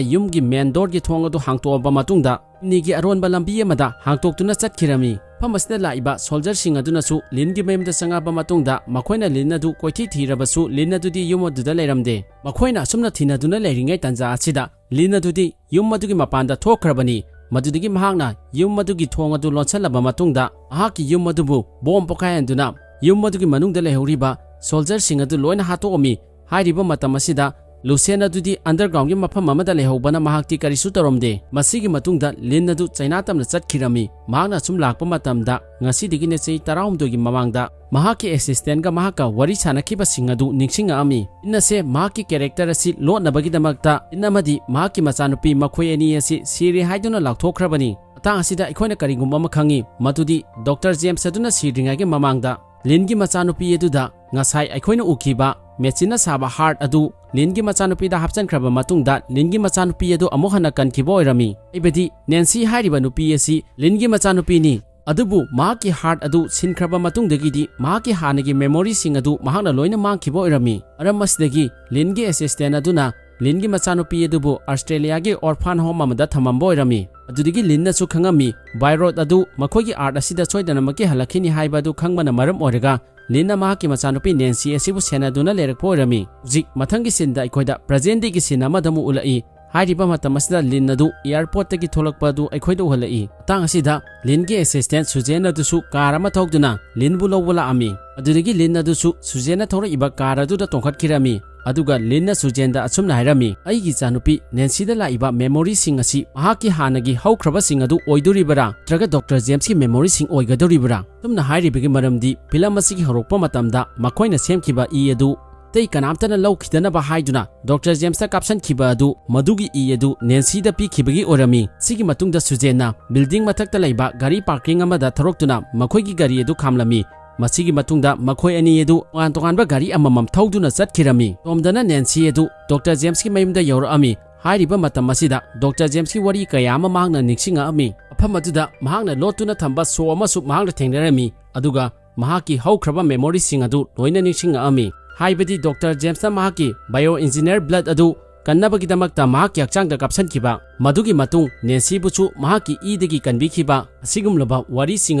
ꯌꯨꯝꯒꯤ main doorꯒꯤ ꯊꯣꯡ ꯑꯗꯨ ꯍꯥꯡꯇꯣꯛꯑꯕ ꯃꯇꯨꯡꯗ ꯆꯤꯝꯅꯤꯒꯤ ꯑꯔꯣꯟꯕ ꯂꯝꯕꯤ ꯑꯃꯗ ꯍꯥꯡꯇꯣꯛꯇꯨꯅ ꯆꯠꯈꯤꯔꯝꯃꯤ꯫ ꯃꯐꯝ ꯑꯁꯤꯗ ꯂꯥꯛꯏꯕ soldierꯁꯤꯡ ꯑꯗꯨꯅꯁꯨ ꯂꯤꯟꯒꯤ ꯃꯌꯨꯝꯗ ꯆꯪꯉꯛꯑꯕ ꯃꯇꯨꯡꯗ ꯃꯈꯣꯏꯅ ꯂꯤꯟ ꯑꯗꯨ ꯀꯣꯏꯊꯤ ꯊꯤꯔꯕꯁꯨ ꯂꯤꯟ ꯑꯗꯨꯗꯤ ꯌꯨꯝ ꯑꯗꯨꯗ ꯂꯩꯔꯝꯗꯦ꯫ ꯃꯈꯣꯏꯅ ꯑꯁꯨꯝꯅ ꯊꯤꯅꯗꯨꯅ ꯂꯩꯔꯤꯉꯩ ꯇꯥꯟꯖꯥ ꯑꯁꯤꯗ ꯂꯤꯟ ꯑꯗꯨꯗꯤ ꯌꯨꯝ ꯑꯗꯨꯒꯤ ꯃꯄꯥꯟꯗ ꯊꯣꯛꯈ꯭ꯔꯕꯅꯤ꯫ ꯃꯗꯨꯗꯒꯤ ꯃꯍꯥꯛꯅ ꯌꯨꯝ ꯑꯗꯨꯒꯤ ꯊꯣꯡ ꯑꯗꯨ ꯂꯣꯟꯁꯤꯜꯂꯕ ꯃꯇꯨꯡꯗ ꯃꯍꯥꯛꯀꯤ ꯌꯨꯝ ꯑꯗꯨꯕꯨ bomb ꯄꯣꯈꯥꯏꯍꯟꯗꯨꯅ ꯌꯨꯝ ꯑꯗꯨꯒꯤ ꯃꯅꯨꯡꯗ ꯂꯩꯍꯧꯔꯤꯕ soldierꯁꯤꯡ ꯑꯗꯨ ꯂꯣꯏꯅ ꯍꯥꯠꯇꯣꯛꯑꯝꯃꯤ꯫ ꯍꯥꯏꯔꯤꯕ ꯃꯇꯝ ꯑꯁꯤꯗ ꯂꯨꯁꯦꯟ ꯑꯗꯨꯗꯤ undergroundꯒꯤ ꯃꯐꯝ ꯑꯃꯗ ꯂꯩꯍꯧꯕꯅ ꯃꯍꯥꯛꯇꯤ ꯀꯔꯤꯁꯨ ꯇꯧꯔꯝꯗꯦ꯫ ꯃꯁꯤꯒꯤ ꯃꯇꯨꯡꯗ ꯂꯤꯟ ꯑꯗꯨ ꯆꯥꯏꯅꯥ ꯇꯝꯅ ꯆꯠꯈꯤꯔꯝꯃꯤ꯫ ꯃꯍꯥꯛꯅ ꯑꯁꯨꯝ ꯂꯥꯛꯄ ꯃꯇꯝꯗ ꯉꯁꯤꯗꯒꯤꯅ ꯆꯍꯤ ꯇꯔꯥꯍꯨꯝꯗꯣꯏꯒꯤ ꯃꯃꯥꯡꯗ ꯃꯍꯥꯛꯀꯤ assistantꯒ ꯃꯍꯥꯛꯀ ꯋꯥꯔꯤ ꯁꯥꯅꯈꯤꯕꯁꯤꯡ ꯑꯗꯨ ꯅꯤꯡꯁꯤꯡꯉꯛꯑꯝꯃꯤ꯫ ꯂꯤꯟ ꯑꯁꯦ ꯃꯍꯥꯛꯀꯤ character ꯑꯁꯤ ꯂꯣꯠꯅꯕꯒꯤꯗꯃꯛꯇ ꯂꯤꯟ ꯑꯃꯗꯤ ꯃꯍꯥꯛꯀꯤ ꯃꯆꯥꯅꯨꯄꯤ ꯃꯈꯣꯏ ꯑꯅꯤ ꯑꯁꯤ ꯁꯤꯔꯦ ꯍꯥꯏꯗꯨꯅ ꯂꯥꯎꯊꯣꯛꯈ꯭ꯔꯕꯅꯤ꯫ ꯃꯇꯥꯡ ꯑꯁꯤꯗ ꯑꯩꯈꯣꯏꯅ ꯀꯔꯤꯒꯨꯝꯕ ꯑꯃ ꯈꯪꯉꯤ, ꯃꯗꯨꯗꯤ Doctor James ꯑꯗꯨꯅ ꯁꯤꯗ꯭ꯔꯤꯉꯩꯒꯤ ꯃꯃꯥꯡꯗ ꯂꯤꯟꯒꯤ ꯃꯆꯥꯅꯨꯄꯤ ꯑꯗꯨꯗ ꯉꯁꯥꯏ ꯑꯩꯈꯣꯏꯅ ꯎꯈꯤꯕ machineꯅ ꯁꯥꯕ heart ꯑꯗꯨ ꯂꯤꯟꯒꯤ ꯃꯆꯥꯅꯨꯄꯤꯗ ꯍꯥꯞꯆꯤꯟꯈ꯭ꯔꯕ ꯃꯇꯨꯡꯗ ꯂꯤꯟꯒꯤ ꯃꯆꯥꯅꯨꯄꯤ ꯑꯗꯨ ꯑꯃꯨꯛ ꯍꯟꯅ ꯀꯟꯈꯤꯕ ꯑꯣꯏꯔꯝꯃꯤ꯫ ꯍꯥꯏꯕꯗꯤ ꯅꯦꯟꯁꯤ ꯍꯥꯏꯔꯤꯕ ꯅꯨꯄꯤ ꯑꯁꯤ ꯂꯤꯟꯒꯤ ꯃꯆꯥꯅꯨꯄꯤꯅꯤ꯫ ꯑꯗꯨꯕꯨ ꯃꯍꯥꯛꯀꯤ heart ꯑꯗꯨ ꯁꯤꯟꯈ꯭ꯔꯕ ꯃꯇꯨꯡꯗꯒꯤꯗꯤ ꯃꯍꯥꯛꯀꯤ ꯍꯥꯟꯅꯒꯤ memoryꯁꯤꯡ ꯑꯗꯨ ꯃꯍꯥꯛꯅ ꯂꯣꯏꯅ ꯃꯥꯡꯈꯤꯕ ꯑꯣꯏꯔꯝꯃꯤ꯫ ꯃꯔꯝ ꯑꯁꯤꯗꯒꯤ ꯂꯤꯟꯒꯤ assistant ꯑꯗꯨꯅ ꯂꯤꯟꯒꯤ ꯃꯆꯥꯅꯨꯄꯤ ꯑꯗꯨꯕꯨ Australiaꯒꯤ orphan home ꯑꯃꯗ ꯊꯝꯃꯝꯕ ꯑꯣꯏꯔꯝꯃꯤ꯫ ꯑꯗꯨꯗꯒꯤ ꯂꯤꯟꯅꯁꯨ ꯈꯪꯉꯝꯃꯤ, ꯚꯥꯏꯔꯣꯠ ꯑꯗꯨ ꯃꯈꯣꯏꯒꯤ Earth ꯑꯁꯤꯗ ꯁꯣꯏꯗꯅꯃꯛꯀꯤ ꯍꯜꯂꯛꯈꯤꯅꯤ ꯍꯥꯏꯕ ꯑꯗꯨ ꯈꯪꯕꯅ ꯃꯔꯝ ꯑꯣꯏꯔꯒ ꯂꯤꯟꯅ ꯃꯍꯥꯛꯀꯤ ꯃꯆꯥꯅꯨꯄꯤ ꯅꯦꯟꯁꯤ ꯑꯁꯤꯕꯨ ꯁꯦꯟꯅꯗꯨꯅ ꯂꯩꯔꯛꯄ ꯑꯣꯏꯔꯝꯃꯤ꯫ ꯍꯧꯖꯤꯛ ꯃꯊꯪꯒꯤ sceneꯗ ꯑꯩꯈꯣꯏꯗ present dayꯒꯤ scene ꯑꯃꯗ ꯑꯃꯨꯛ ꯎꯠꯂꯛꯏ꯫ ꯍꯥꯏꯔꯤꯕ ꯃꯇꯝ ꯑꯁꯤꯗ ꯂꯤꯟ ꯑꯗꯨ ꯑꯦꯌꯔꯄꯣꯔꯠꯇꯒꯤ ꯊꯣꯛꯂꯛꯄ ꯑꯗꯨ ꯑꯩꯈꯣꯏꯗ ꯎꯍꯜꯂꯛꯏ꯫ ꯃꯇꯥꯡ ꯑꯁꯤꯗ ꯂꯤꯟꯒꯤ ꯑꯦꯁꯤꯁꯇꯦꯟ ꯁꯨꯖꯦꯟ ꯑꯗꯨꯁꯨ ꯀꯥꯔ ꯑꯃ ꯊꯧꯗꯨꯅ ꯂꯤꯟꯕꯨ ꯂꯧꯕ ꯂꯥꯛꯑꯝꯃꯤ꯫ ꯑꯗꯨꯗꯒꯤ ꯂꯤꯟ ꯑꯗꯨꯁꯨ ꯁꯨꯖꯦꯟꯅ ꯊꯧꯔꯛꯏꯕ ꯀꯥꯔ ꯑꯗꯨꯗ ꯇꯣꯡꯈꯠꯈꯤꯔꯝꯃꯤ꯫ ꯑꯗꯨꯒ ꯂꯤꯟꯅ ꯁꯨꯖꯦꯟꯗ ꯑꯁꯨꯝꯅ ꯍꯥꯏꯔꯝꯃꯤ, "ꯑꯩꯒꯤ ꯏꯆꯥꯅꯨꯄꯤ ꯅꯦꯟꯁꯤꯗ ꯂꯥꯛꯏꯕ ꯃꯦꯃꯣꯔꯤꯁꯤꯡ ꯑꯁꯤ ꯃꯍꯥꯛꯀꯤ ꯍꯥꯟꯅꯒꯤ ꯍꯧꯈ꯭ꯔꯕꯁꯤꯡ ꯑꯗꯨ ꯑꯣꯏꯗꯣꯔꯤꯕꯔꯥ, ꯅꯠꯇ꯭ꯔꯒ ꯗꯣꯛꯇꯔ ꯖꯦꯝꯁꯀꯤ ꯃꯦꯃꯣꯔꯤꯁꯤꯡ ꯑꯣꯏꯒꯗꯧꯔꯤꯕꯔꯥ?" ꯑꯁꯨꯝꯅ ꯍꯥꯏꯔꯤꯕꯒꯤ ꯃꯔꯝꯗꯤ ꯐꯤꯂꯝ ꯑꯁꯤꯒꯤ ꯍꯧꯔꯛꯄ ꯃꯇꯝꯗ ꯃꯈꯣꯏꯅ ꯁꯦꯝꯈꯤꯕ ꯏ ꯑꯗꯨ ꯑꯇꯩ ꯀꯅꯥꯝꯇꯅ ꯂꯧꯈꯤꯗꯅꯕ ꯍꯥꯏꯗꯨꯅ ꯗꯣꯛꯇꯔ ꯖꯦꯝꯁꯇ ꯀꯥꯞꯁꯟꯈꯤꯕ ꯑꯗꯨ ꯃꯗꯨꯒꯤ ꯏ ꯑꯗꯨ ꯅꯦꯟꯁꯤꯗ ꯄꯤꯈꯤꯕꯒꯤ ꯑꯣꯏꯔꯝꯃꯤ꯫ ꯁꯤꯒꯤ ꯃꯇꯨꯡꯗ ꯁꯨꯖꯦꯟꯅ ꯕꯤꯜꯗꯤꯡ ꯃꯊꯛꯇ ꯂꯩꯕ ꯒꯥꯔꯤ ꯄꯥꯔꯀꯤꯡ ꯑꯃꯗ ꯊꯧꯔꯛꯇꯨꯅ ꯃꯈꯣꯏꯒꯤ ꯒꯥꯔꯤ ꯑꯗꯨ ꯈꯥꯝꯂꯝꯃꯤ꯫ ꯃꯁꯤꯒꯤ ꯃꯇꯨꯡꯗ ꯃꯈꯣꯏ ꯑꯅꯤ ꯑꯗꯨ ꯇꯣꯉꯥꯟ ꯇꯣꯉꯥꯟꯕ ꯒꯥꯔꯤ ꯑꯃꯃꯝ ꯊꯧꯗꯨꯅ ꯆꯠꯈꯤꯔꯝꯃꯤ꯫ ꯁꯣꯝꯗꯅ ꯅꯦꯟꯁꯤ ꯑꯗꯨ ꯗꯣꯛꯇꯔ ꯖꯦꯝꯁꯀꯤ ꯃꯌꯨꯝꯗ ꯌꯧꯔꯛꯑꯝꯃꯤ꯫ ꯍꯥꯏꯔꯤꯕ ꯃꯇꯝ ꯑꯁꯤꯗ ꯗꯣꯛꯇꯔ ꯖꯦꯝꯁꯀꯤ ꯋꯥꯔꯤ ꯀꯌꯥ ꯑꯃ ꯃꯍꯥꯛꯅ ꯅꯤꯡꯁꯤꯡꯉꯛꯑꯝꯃꯤ꯫ ꯃꯐꯝ ꯑꯗꯨꯗ ꯃꯍꯥꯛꯅ ꯂꯣꯠꯇꯨꯅ ꯊꯝꯕ ꯁꯣ ꯑꯃꯁꯨ ꯃꯍꯥꯛꯅ ꯊꯦꯡꯅꯔꯝꯃꯤ꯫ ꯑꯗꯨꯒ ꯃꯍꯥꯛꯀꯤ ꯍꯧꯈ꯭ꯔꯕ ꯃꯦꯃꯣꯔꯤꯁꯤꯡ ꯑꯗꯨ ꯂꯣꯏꯅ ꯅꯤꯡꯁꯤꯡꯉꯛꯑꯝꯃꯤ꯫ ꯍꯥꯏꯕꯗꯤ ꯗꯣꯛꯇꯔ ꯖꯦꯝꯁꯅ ꯃꯍꯥꯛꯀꯤ ꯕꯥꯏꯑꯣ ꯏꯟꯖꯤꯅꯤꯌꯔ ꯕ꯭ꯂꯗ ꯑꯗꯨ ꯀꯟꯅꯕꯒꯤꯗꯃꯛꯇ ꯃꯍꯥꯛꯀꯤ ꯍꯛꯆꯥꯡꯗ ꯀꯥꯞꯁꯤꯟꯈꯤꯕ, ꯃꯗꯨꯒꯤ ꯃꯇꯨꯡ ꯅꯦꯟꯁꯤꯕꯨꯁꯨ ꯃꯍꯥꯛꯀꯤ ꯏꯗꯒꯤ ꯀꯟꯕꯤꯈꯤꯕ, ꯑꯁꯤꯒꯨꯝꯂꯕ ꯋꯥꯔꯤꯁꯤꯡ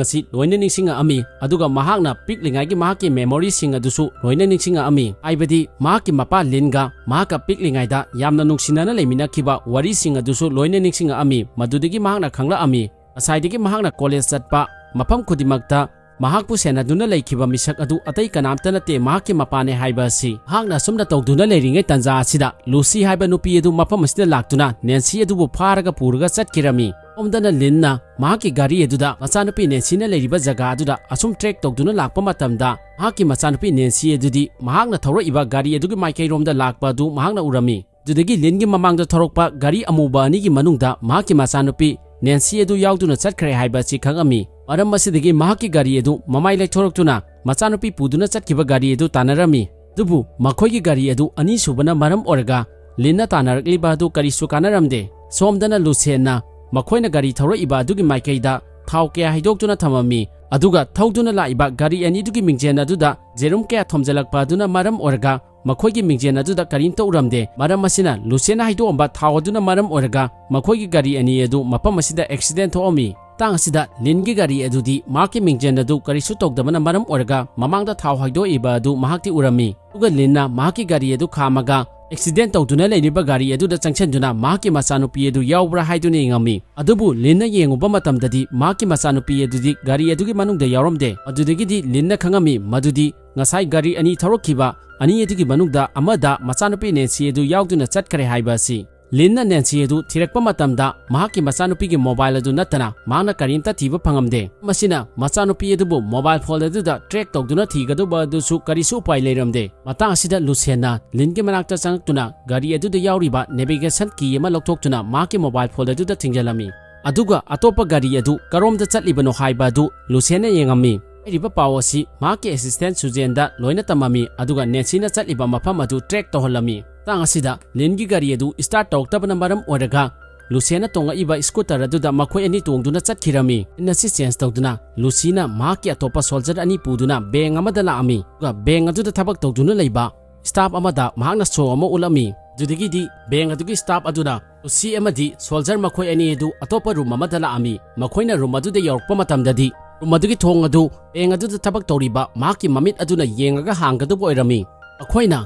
ꯑꯁꯤ ꯂꯣꯏꯅ ꯅꯤꯡꯁꯤꯡꯉꯛꯑꯝꯃꯤ꯫ ꯑꯗꯨꯒ ꯃꯍꯥꯛꯅ ꯄꯤꯛꯂꯤꯉꯩꯒꯤ ꯃꯍꯥꯛꯀꯤ ꯃꯦꯃꯣꯔꯤꯁꯤꯡ ꯑꯗꯨꯁꯨ ꯂꯣꯏꯅ ꯅꯤꯡꯁꯤꯡꯉꯛꯑꯝꯃꯤ꯫ ꯍꯥꯏꯕꯗꯤ ꯃꯍꯥꯛꯀꯤ ꯃꯄꯥ ꯂꯤꯟꯒ ꯃꯍꯥꯛꯀ ꯄꯤꯛꯂꯤꯉꯩꯗ ꯌꯥꯝꯅ ꯅꯨꯡꯁꯤꯅꯅ ꯂꯩꯃꯤꯟꯅꯈꯤꯕ ꯋꯥꯔꯤꯁꯤꯡ ꯑꯗꯨꯁꯨ ꯂꯣꯏꯅ ꯅꯤꯡꯁꯤꯡꯉꯛꯑꯝꯃꯤ꯫ ꯃꯗꯨꯗꯒꯤ ꯃꯍꯥꯛꯅ ꯈꯪꯂꯛꯑꯝꯃꯤ, ꯉꯁꯥꯏꯗꯒꯤ ꯃꯍꯥꯛꯅ ꯀꯣꯂꯦꯖ ꯆꯠꯄ ꯃꯐꯝ ꯈꯨꯗꯤꯡꯃꯛꯇ ꯃꯍꯥꯛꯄꯨ ꯁꯦꯟꯅꯗꯨꯅ ꯂꯩꯈꯤꯕ ꯃꯤꯁꯛ ꯑꯗꯨ ꯑꯇꯩ ꯀꯅꯥꯝꯇ ꯅꯠꯇꯦ, ꯃꯍꯥꯛꯀꯤ ꯃꯄꯥꯅꯦ ꯍꯥꯏꯕ ꯑꯁꯤ꯫ ꯃꯍꯥꯛꯅ ꯑꯁꯨꯝꯅ ꯇꯧꯗꯨꯅ ꯂꯩꯔꯤꯉꯩ ꯇꯥꯟꯖꯥ ꯑꯁꯤꯗ ꯂꯨꯁꯤ ꯍꯥꯏꯕ ꯅꯨꯄꯤ ꯑꯗꯨ ꯃꯐꯝ ꯑꯁꯤꯗ ꯂꯥꯛꯇꯨꯅ ꯅꯦꯟꯁꯤ ꯑꯗꯨꯕꯨ ꯐꯥꯔꯒ ꯄꯨꯔꯒ ꯆꯠꯈꯤꯔꯝꯃꯤ꯫ ꯁꯣꯝꯗꯅ ꯂꯤꯟꯅ ꯃꯍꯥꯛꯀꯤ ꯒꯥꯔꯤ ꯑꯗꯨꯗ ꯃꯆꯥꯅꯨꯄꯤ ꯅꯦꯟꯁꯤꯅ ꯂꯩꯔꯤꯕ ꯖꯒꯥ ꯑꯗꯨꯗ ꯑꯁꯨꯝ ꯇ꯭ꯔꯦꯛ ꯇꯧꯗꯨꯅ ꯂꯥꯛꯄ ꯃꯇꯝꯗ, ꯃꯍꯥꯛꯀꯤ ꯃꯆꯥꯅꯨꯄꯤ ꯅꯦꯟꯁꯤ ꯑꯗꯨꯗꯤ ꯃꯍꯥꯛꯅ ꯊꯧꯔꯛꯏꯕ ꯒꯥꯔꯤ ꯑꯗꯨꯒꯤ ꯃꯥꯏꯀꯩꯔꯣꯝꯗ ꯂꯥꯛꯄ ꯑꯗꯨ ꯃꯍꯥꯛꯅ ꯎꯔꯝꯃꯤ꯫ ꯑꯗꯨꯗꯒꯤ ꯂꯤꯟꯒꯤ ꯃꯃꯥꯡꯗ ꯊꯧꯔꯛꯄ ꯒꯥꯔꯤ ꯑꯃꯨꯕ ꯑꯅꯤꯒꯤ ꯃꯅꯨꯡꯗ ꯃꯍꯥꯛꯀꯤ ꯃꯆꯥꯅꯨꯄꯤ ꯅꯦꯟꯁꯤ ꯑꯗꯨ ꯌꯥꯎꯗꯨꯅ ꯆꯠꯈ꯭ꯔꯦ ꯍꯥꯏꯕ ꯑꯁꯤ ꯈꯪꯉꯝꯃꯤ꯫ ꯃꯔꯝ ꯑꯁꯤꯗꯒꯤ ꯃꯍꯥꯛꯀꯤ ꯒꯥꯔꯤ ꯑꯗꯨ ꯃꯃꯥꯏ ꯂꯩꯊꯣꯔꯛꯇꯨꯅ ꯃꯆꯥꯅꯨꯄꯤ ꯄꯨꯗꯨꯅ ꯆꯠꯈꯤꯕ ꯒꯥꯔꯤ ꯑꯗꯨ ꯇꯥꯟꯅꯔꯝꯃꯤ꯫ ꯑꯗꯨꯕꯨ ꯃꯈꯣꯏꯒꯤ ꯒꯥꯔꯤ ꯑꯗꯨ ꯑꯅꯤꯁꯨꯕꯅ ꯃꯔꯝ ꯑꯣꯏꯔꯒ ꯂꯤꯟꯅ ꯇꯥꯟꯅꯔꯛꯂꯤꯕ ꯑꯗꯨ ꯀꯔꯤꯁꯨ ꯀꯥꯟꯅꯔꯝꯗꯦ꯫ ꯁꯣꯝꯗꯅ ꯂꯨꯁꯦꯟꯅ ꯃꯈꯣꯏꯅ ꯒꯥꯔꯤ ꯊꯧꯔꯛꯏꯕ ꯑꯗꯨꯒꯤ ꯃꯥꯏꯀꯩꯗ ꯊꯥꯎ ꯀꯌꯥ ꯍꯩꯗꯣꯛꯇꯨꯅ ꯊꯝꯃꯝꯃꯤ꯫ ꯑꯗꯨꯒ ꯊꯧꯗꯨꯅ ꯂꯥꯛꯏꯕ ꯒꯥꯔꯤ ꯑꯅꯤꯗꯨꯒꯤ ꯃꯤꯡꯖꯦꯜ ꯑꯗꯨꯗ ꯖꯦꯔꯨꯝ ꯀꯌꯥ ꯊꯣꯝꯖꯤꯜꯂꯛꯄ ꯑꯗꯨꯅ ꯃꯔꯝ ꯑꯣꯏꯔꯒ ꯃꯈꯣꯏꯒꯤ ꯃꯤꯡꯖꯦꯜ ꯑꯗꯨꯗ ꯀꯔꯤꯝꯇ ꯎꯔꯝꯗꯦ꯫ ꯃꯔꯝ ꯑꯁꯤꯅ ꯂꯨꯁꯦꯟꯅ ꯍꯩꯗꯣꯛꯑꯝꯕ ꯊꯥꯎ ꯑꯗꯨꯅ ꯃꯔꯝ ꯑꯣꯏꯔꯒ ꯃꯈꯣꯏꯒꯤ ꯒꯥꯔꯤ ꯑꯅꯤ ꯑꯗꯨ ꯃꯐꯝ ꯑꯁꯤꯗ ꯑꯦꯛꯁꯤꯗꯦꯟ ꯊꯣꯛꯑꯝꯃꯤ꯫ ꯃꯇꯥꯡ ꯑꯁꯤꯗ ꯂꯤꯟꯒꯤ ꯒꯥꯔꯤ ꯑꯗꯨꯗꯤ ꯃꯍꯥꯛꯀꯤ ꯃꯤꯡꯖꯦꯜ ꯑꯗꯨ ꯀꯔꯤꯁꯨ ꯇꯧꯗꯕꯅ ꯃꯔꯝ ꯑꯣꯏꯔꯒ ꯃꯃꯥꯡꯗ ꯊꯥꯎ ꯍꯩꯗꯣꯛꯏꯕ ꯑꯗꯨ ꯃꯍꯥꯛꯇꯤ ꯎꯔꯝꯃꯤ꯫ ꯑꯗꯨꯒ ꯂꯤꯟꯅ ꯃꯍꯥꯛꯀꯤ ꯒꯥꯔꯤ ꯑꯗꯨ ꯈꯥꯝꯃꯒ ꯑꯦꯛꯁꯤꯗꯦꯟ ꯇꯧꯗꯨꯅ ꯂꯩꯔꯤꯕ ꯒꯥꯔꯤ ꯑꯗꯨꯗ ꯆꯪꯁꯤꯟꯗꯨꯅ ꯃꯍꯥꯛꯀꯤ ꯃꯆꯥꯅꯨꯄꯤ ꯑꯗꯨ ꯌꯥꯎꯕ꯭ꯔꯥ ꯍꯥꯏꯗꯨꯅ ꯌꯦꯡꯉꯝꯃꯤ꯫ ꯑꯗꯨꯕꯨ ꯂꯤꯟꯅ ꯌꯦꯡꯉꯨꯕ ꯃꯇꯝꯗꯗꯤ ꯃꯍꯥꯛꯀꯤ ꯃꯆꯥꯅꯨꯄꯤ ꯑꯗꯨꯗꯤ ꯒꯥꯔꯤ ꯑꯗꯨꯒꯤ ꯃꯅꯨꯡꯗ ꯌꯥꯎꯔꯝꯗꯦ꯫ ꯑꯗꯨꯗꯒꯤꯗꯤ ꯂꯤꯟꯅ ꯈꯪꯉꯝꯃꯤ ꯃꯗꯨꯗꯤ ꯉꯁꯥꯏ ꯒꯥꯔꯤ ꯑꯅꯤ ꯊꯧꯔꯛꯈꯤꯕ ꯑꯅꯤ ꯑꯗꯨꯒꯤ ꯃꯅꯨꯡꯗ ꯑꯃꯗ ꯃꯆꯥꯅꯨꯄꯤ ꯅꯦꯟꯁꯤ ꯑꯗꯨ ꯌꯥꯎꯗꯨꯅ ꯆꯠꯈ꯭ꯔꯦ ꯍꯥꯏꯕ ꯑꯁꯤ꯫ ꯂꯤꯟꯅ ꯅꯦꯟꯁꯤ ꯑꯗꯨ ꯊꯤꯔꯛꯄ ꯃꯇꯝꯗ ꯃꯍꯥꯛꯀꯤ ꯃꯆꯥꯅꯨꯄꯤꯒꯤ ꯃꯣꯕꯥꯏꯜ ꯑꯗꯨ ꯅꯠꯇꯅ ꯃꯍꯥꯛꯅ ꯀꯔꯤꯝꯇ ꯊꯤꯕ ꯐꯪꯉꯝꯗꯦ꯫ ꯃꯁꯤꯅ ꯃꯆꯥꯅꯨꯄꯤ ꯑꯗꯨꯕꯨ ꯃꯣꯕꯥꯏꯜ ꯐꯣꯟ ꯑꯗꯨꯗ ꯇ꯭ꯔꯦꯛ ꯇꯧꯗꯨꯅ ꯊꯤꯒꯗꯧꯕ ꯑꯗꯨꯁꯨ ꯀꯔꯤꯁꯨ ꯎꯄꯥꯏ ꯂꯩꯔꯝꯗꯦ꯫ ꯃꯇꯥꯡ ꯑꯁꯤꯗ ꯂꯨꯁꯦꯟꯅ ꯂꯤꯟꯒꯤ ꯃꯅꯥꯛꯇ ꯆꯪꯂꯛꯇꯨꯅ ꯒꯥꯔꯤ ꯑꯗꯨꯗ ꯌꯥꯎꯔꯤꯕ ꯅꯦꯚꯤꯒꯦꯁꯟ ꯀꯤ ꯑꯃ ꯂꯧꯊꯣꯛꯇꯨꯅ ꯃꯍꯥꯛꯀꯤ ꯃꯣꯕꯥꯏꯜ ꯐꯣꯟ ꯑꯗꯨꯗ ꯊꯤꯡꯖꯤꯜꯂꯝꯃꯤ꯫ ꯑꯗꯨꯒ ꯑꯇꯣꯞꯄ ꯒꯥꯔꯤ ꯑꯗꯨ ꯀꯔꯣꯝꯗ ꯆꯠꯂꯤꯕꯅꯣ ꯍꯥꯏꯕ ꯑꯗꯨ ꯂꯨꯁꯦꯟꯅ ꯌꯦꯡꯉꯝꯃꯤ꯫ ꯍꯥꯏꯔꯤꯕ ꯄꯥꯎ ꯑꯁꯤ ꯃꯍꯥꯛꯀꯤ ꯑꯦꯁꯤꯁꯇꯦꯟ ꯁꯨꯖꯦꯟꯗ ꯂꯣꯏꯅ ꯇꯝꯃꯝꯃꯤ, ꯑꯗꯨꯒ ꯅꯦꯟꯁꯤꯅ ꯆꯠꯂꯤꯕ ꯃꯐꯝ ꯑꯗꯨ ꯇ꯭ꯔꯦꯛ ꯇꯧꯍꯜꯂꯝꯃꯤ꯫ ꯃꯇꯥꯡ ꯑꯁꯤꯗ ꯂꯤꯟꯒꯤ ꯒꯥꯔꯤ ꯑꯗꯨ ꯁ꯭ꯇꯥꯔꯠ ꯇꯧꯔꯛꯇꯕꯅ ꯃꯔꯝ ꯑꯣꯏꯔꯒ ꯂꯨꯁꯦꯟꯅ ꯇꯣꯡꯉꯛꯏꯕ ꯁ꯭ꯀꯨꯇꯔ ꯑꯗꯨꯗ ꯃꯈꯣꯏ ꯑꯅꯤ ꯇꯣꯡꯗꯨꯅ ꯆꯠꯈꯤꯔꯝꯃꯤ꯫ ꯁꯤꯟ ꯑꯁꯤ ꯆꯦꯟꯖ ꯇꯧꯗꯨꯅ ꯂꯨꯁꯤꯅ ꯃꯍꯥꯛꯀꯤ ꯑꯇꯣꯞꯄ ꯁꯣꯜꯖꯔ ꯑꯅꯤ ꯄꯨꯗꯨꯅ ꯕꯦꯡ ꯑꯃꯗ ꯂꯥꯛꯑꯝꯃꯤ꯫ ꯑꯗꯨꯒ ꯕꯦꯡ ꯑꯗꯨꯗ ꯊꯕꯛ ꯇꯧꯗꯨꯅ ꯂꯩꯕ ꯁ꯭ꯇꯥꯐ ꯑꯃꯗ ꯃꯍꯥꯛꯅ ꯁꯣ ꯑꯃ ꯎꯠꯂꯝꯃꯤ꯫ ꯑꯗꯨꯗꯒꯤꯗꯤ ꯕꯦꯡ ꯑꯗꯨꯒꯤ ꯁ꯭ꯇꯥꯐ ꯑꯗꯨꯅ ꯂꯨꯁꯤ ꯑꯃꯗꯤ ꯁꯣꯜꯖꯔ ꯃꯈꯣꯏ ꯑꯅꯤ ꯑꯗꯨ ꯑꯇꯣꯞꯄ ꯔꯨꯝ ꯑꯃꯗ ꯂꯥꯛꯑꯝꯃꯤ꯫ ꯃꯈꯣꯏꯅ ꯔꯨꯝ ꯑꯗꯨꯗ ꯌꯧꯔꯛꯄ ꯃꯇꯝꯗꯗꯤ ꯔꯨꯝ ꯑꯗꯨꯒꯤ ꯊꯣꯡ ꯑꯗꯨ ꯕꯦꯡ ꯑꯗꯨꯗ ꯊꯕꯛ ꯇꯧꯔꯤꯕ ꯃꯍꯥꯛꯀꯤ ꯃꯃꯤꯠ ꯑꯗꯨꯅ ꯌꯦꯡꯉꯒ ꯍꯥꯡꯒꯗꯕ ꯑꯣꯏꯔꯝꯃꯤ꯫ ꯃꯈꯣꯏꯅ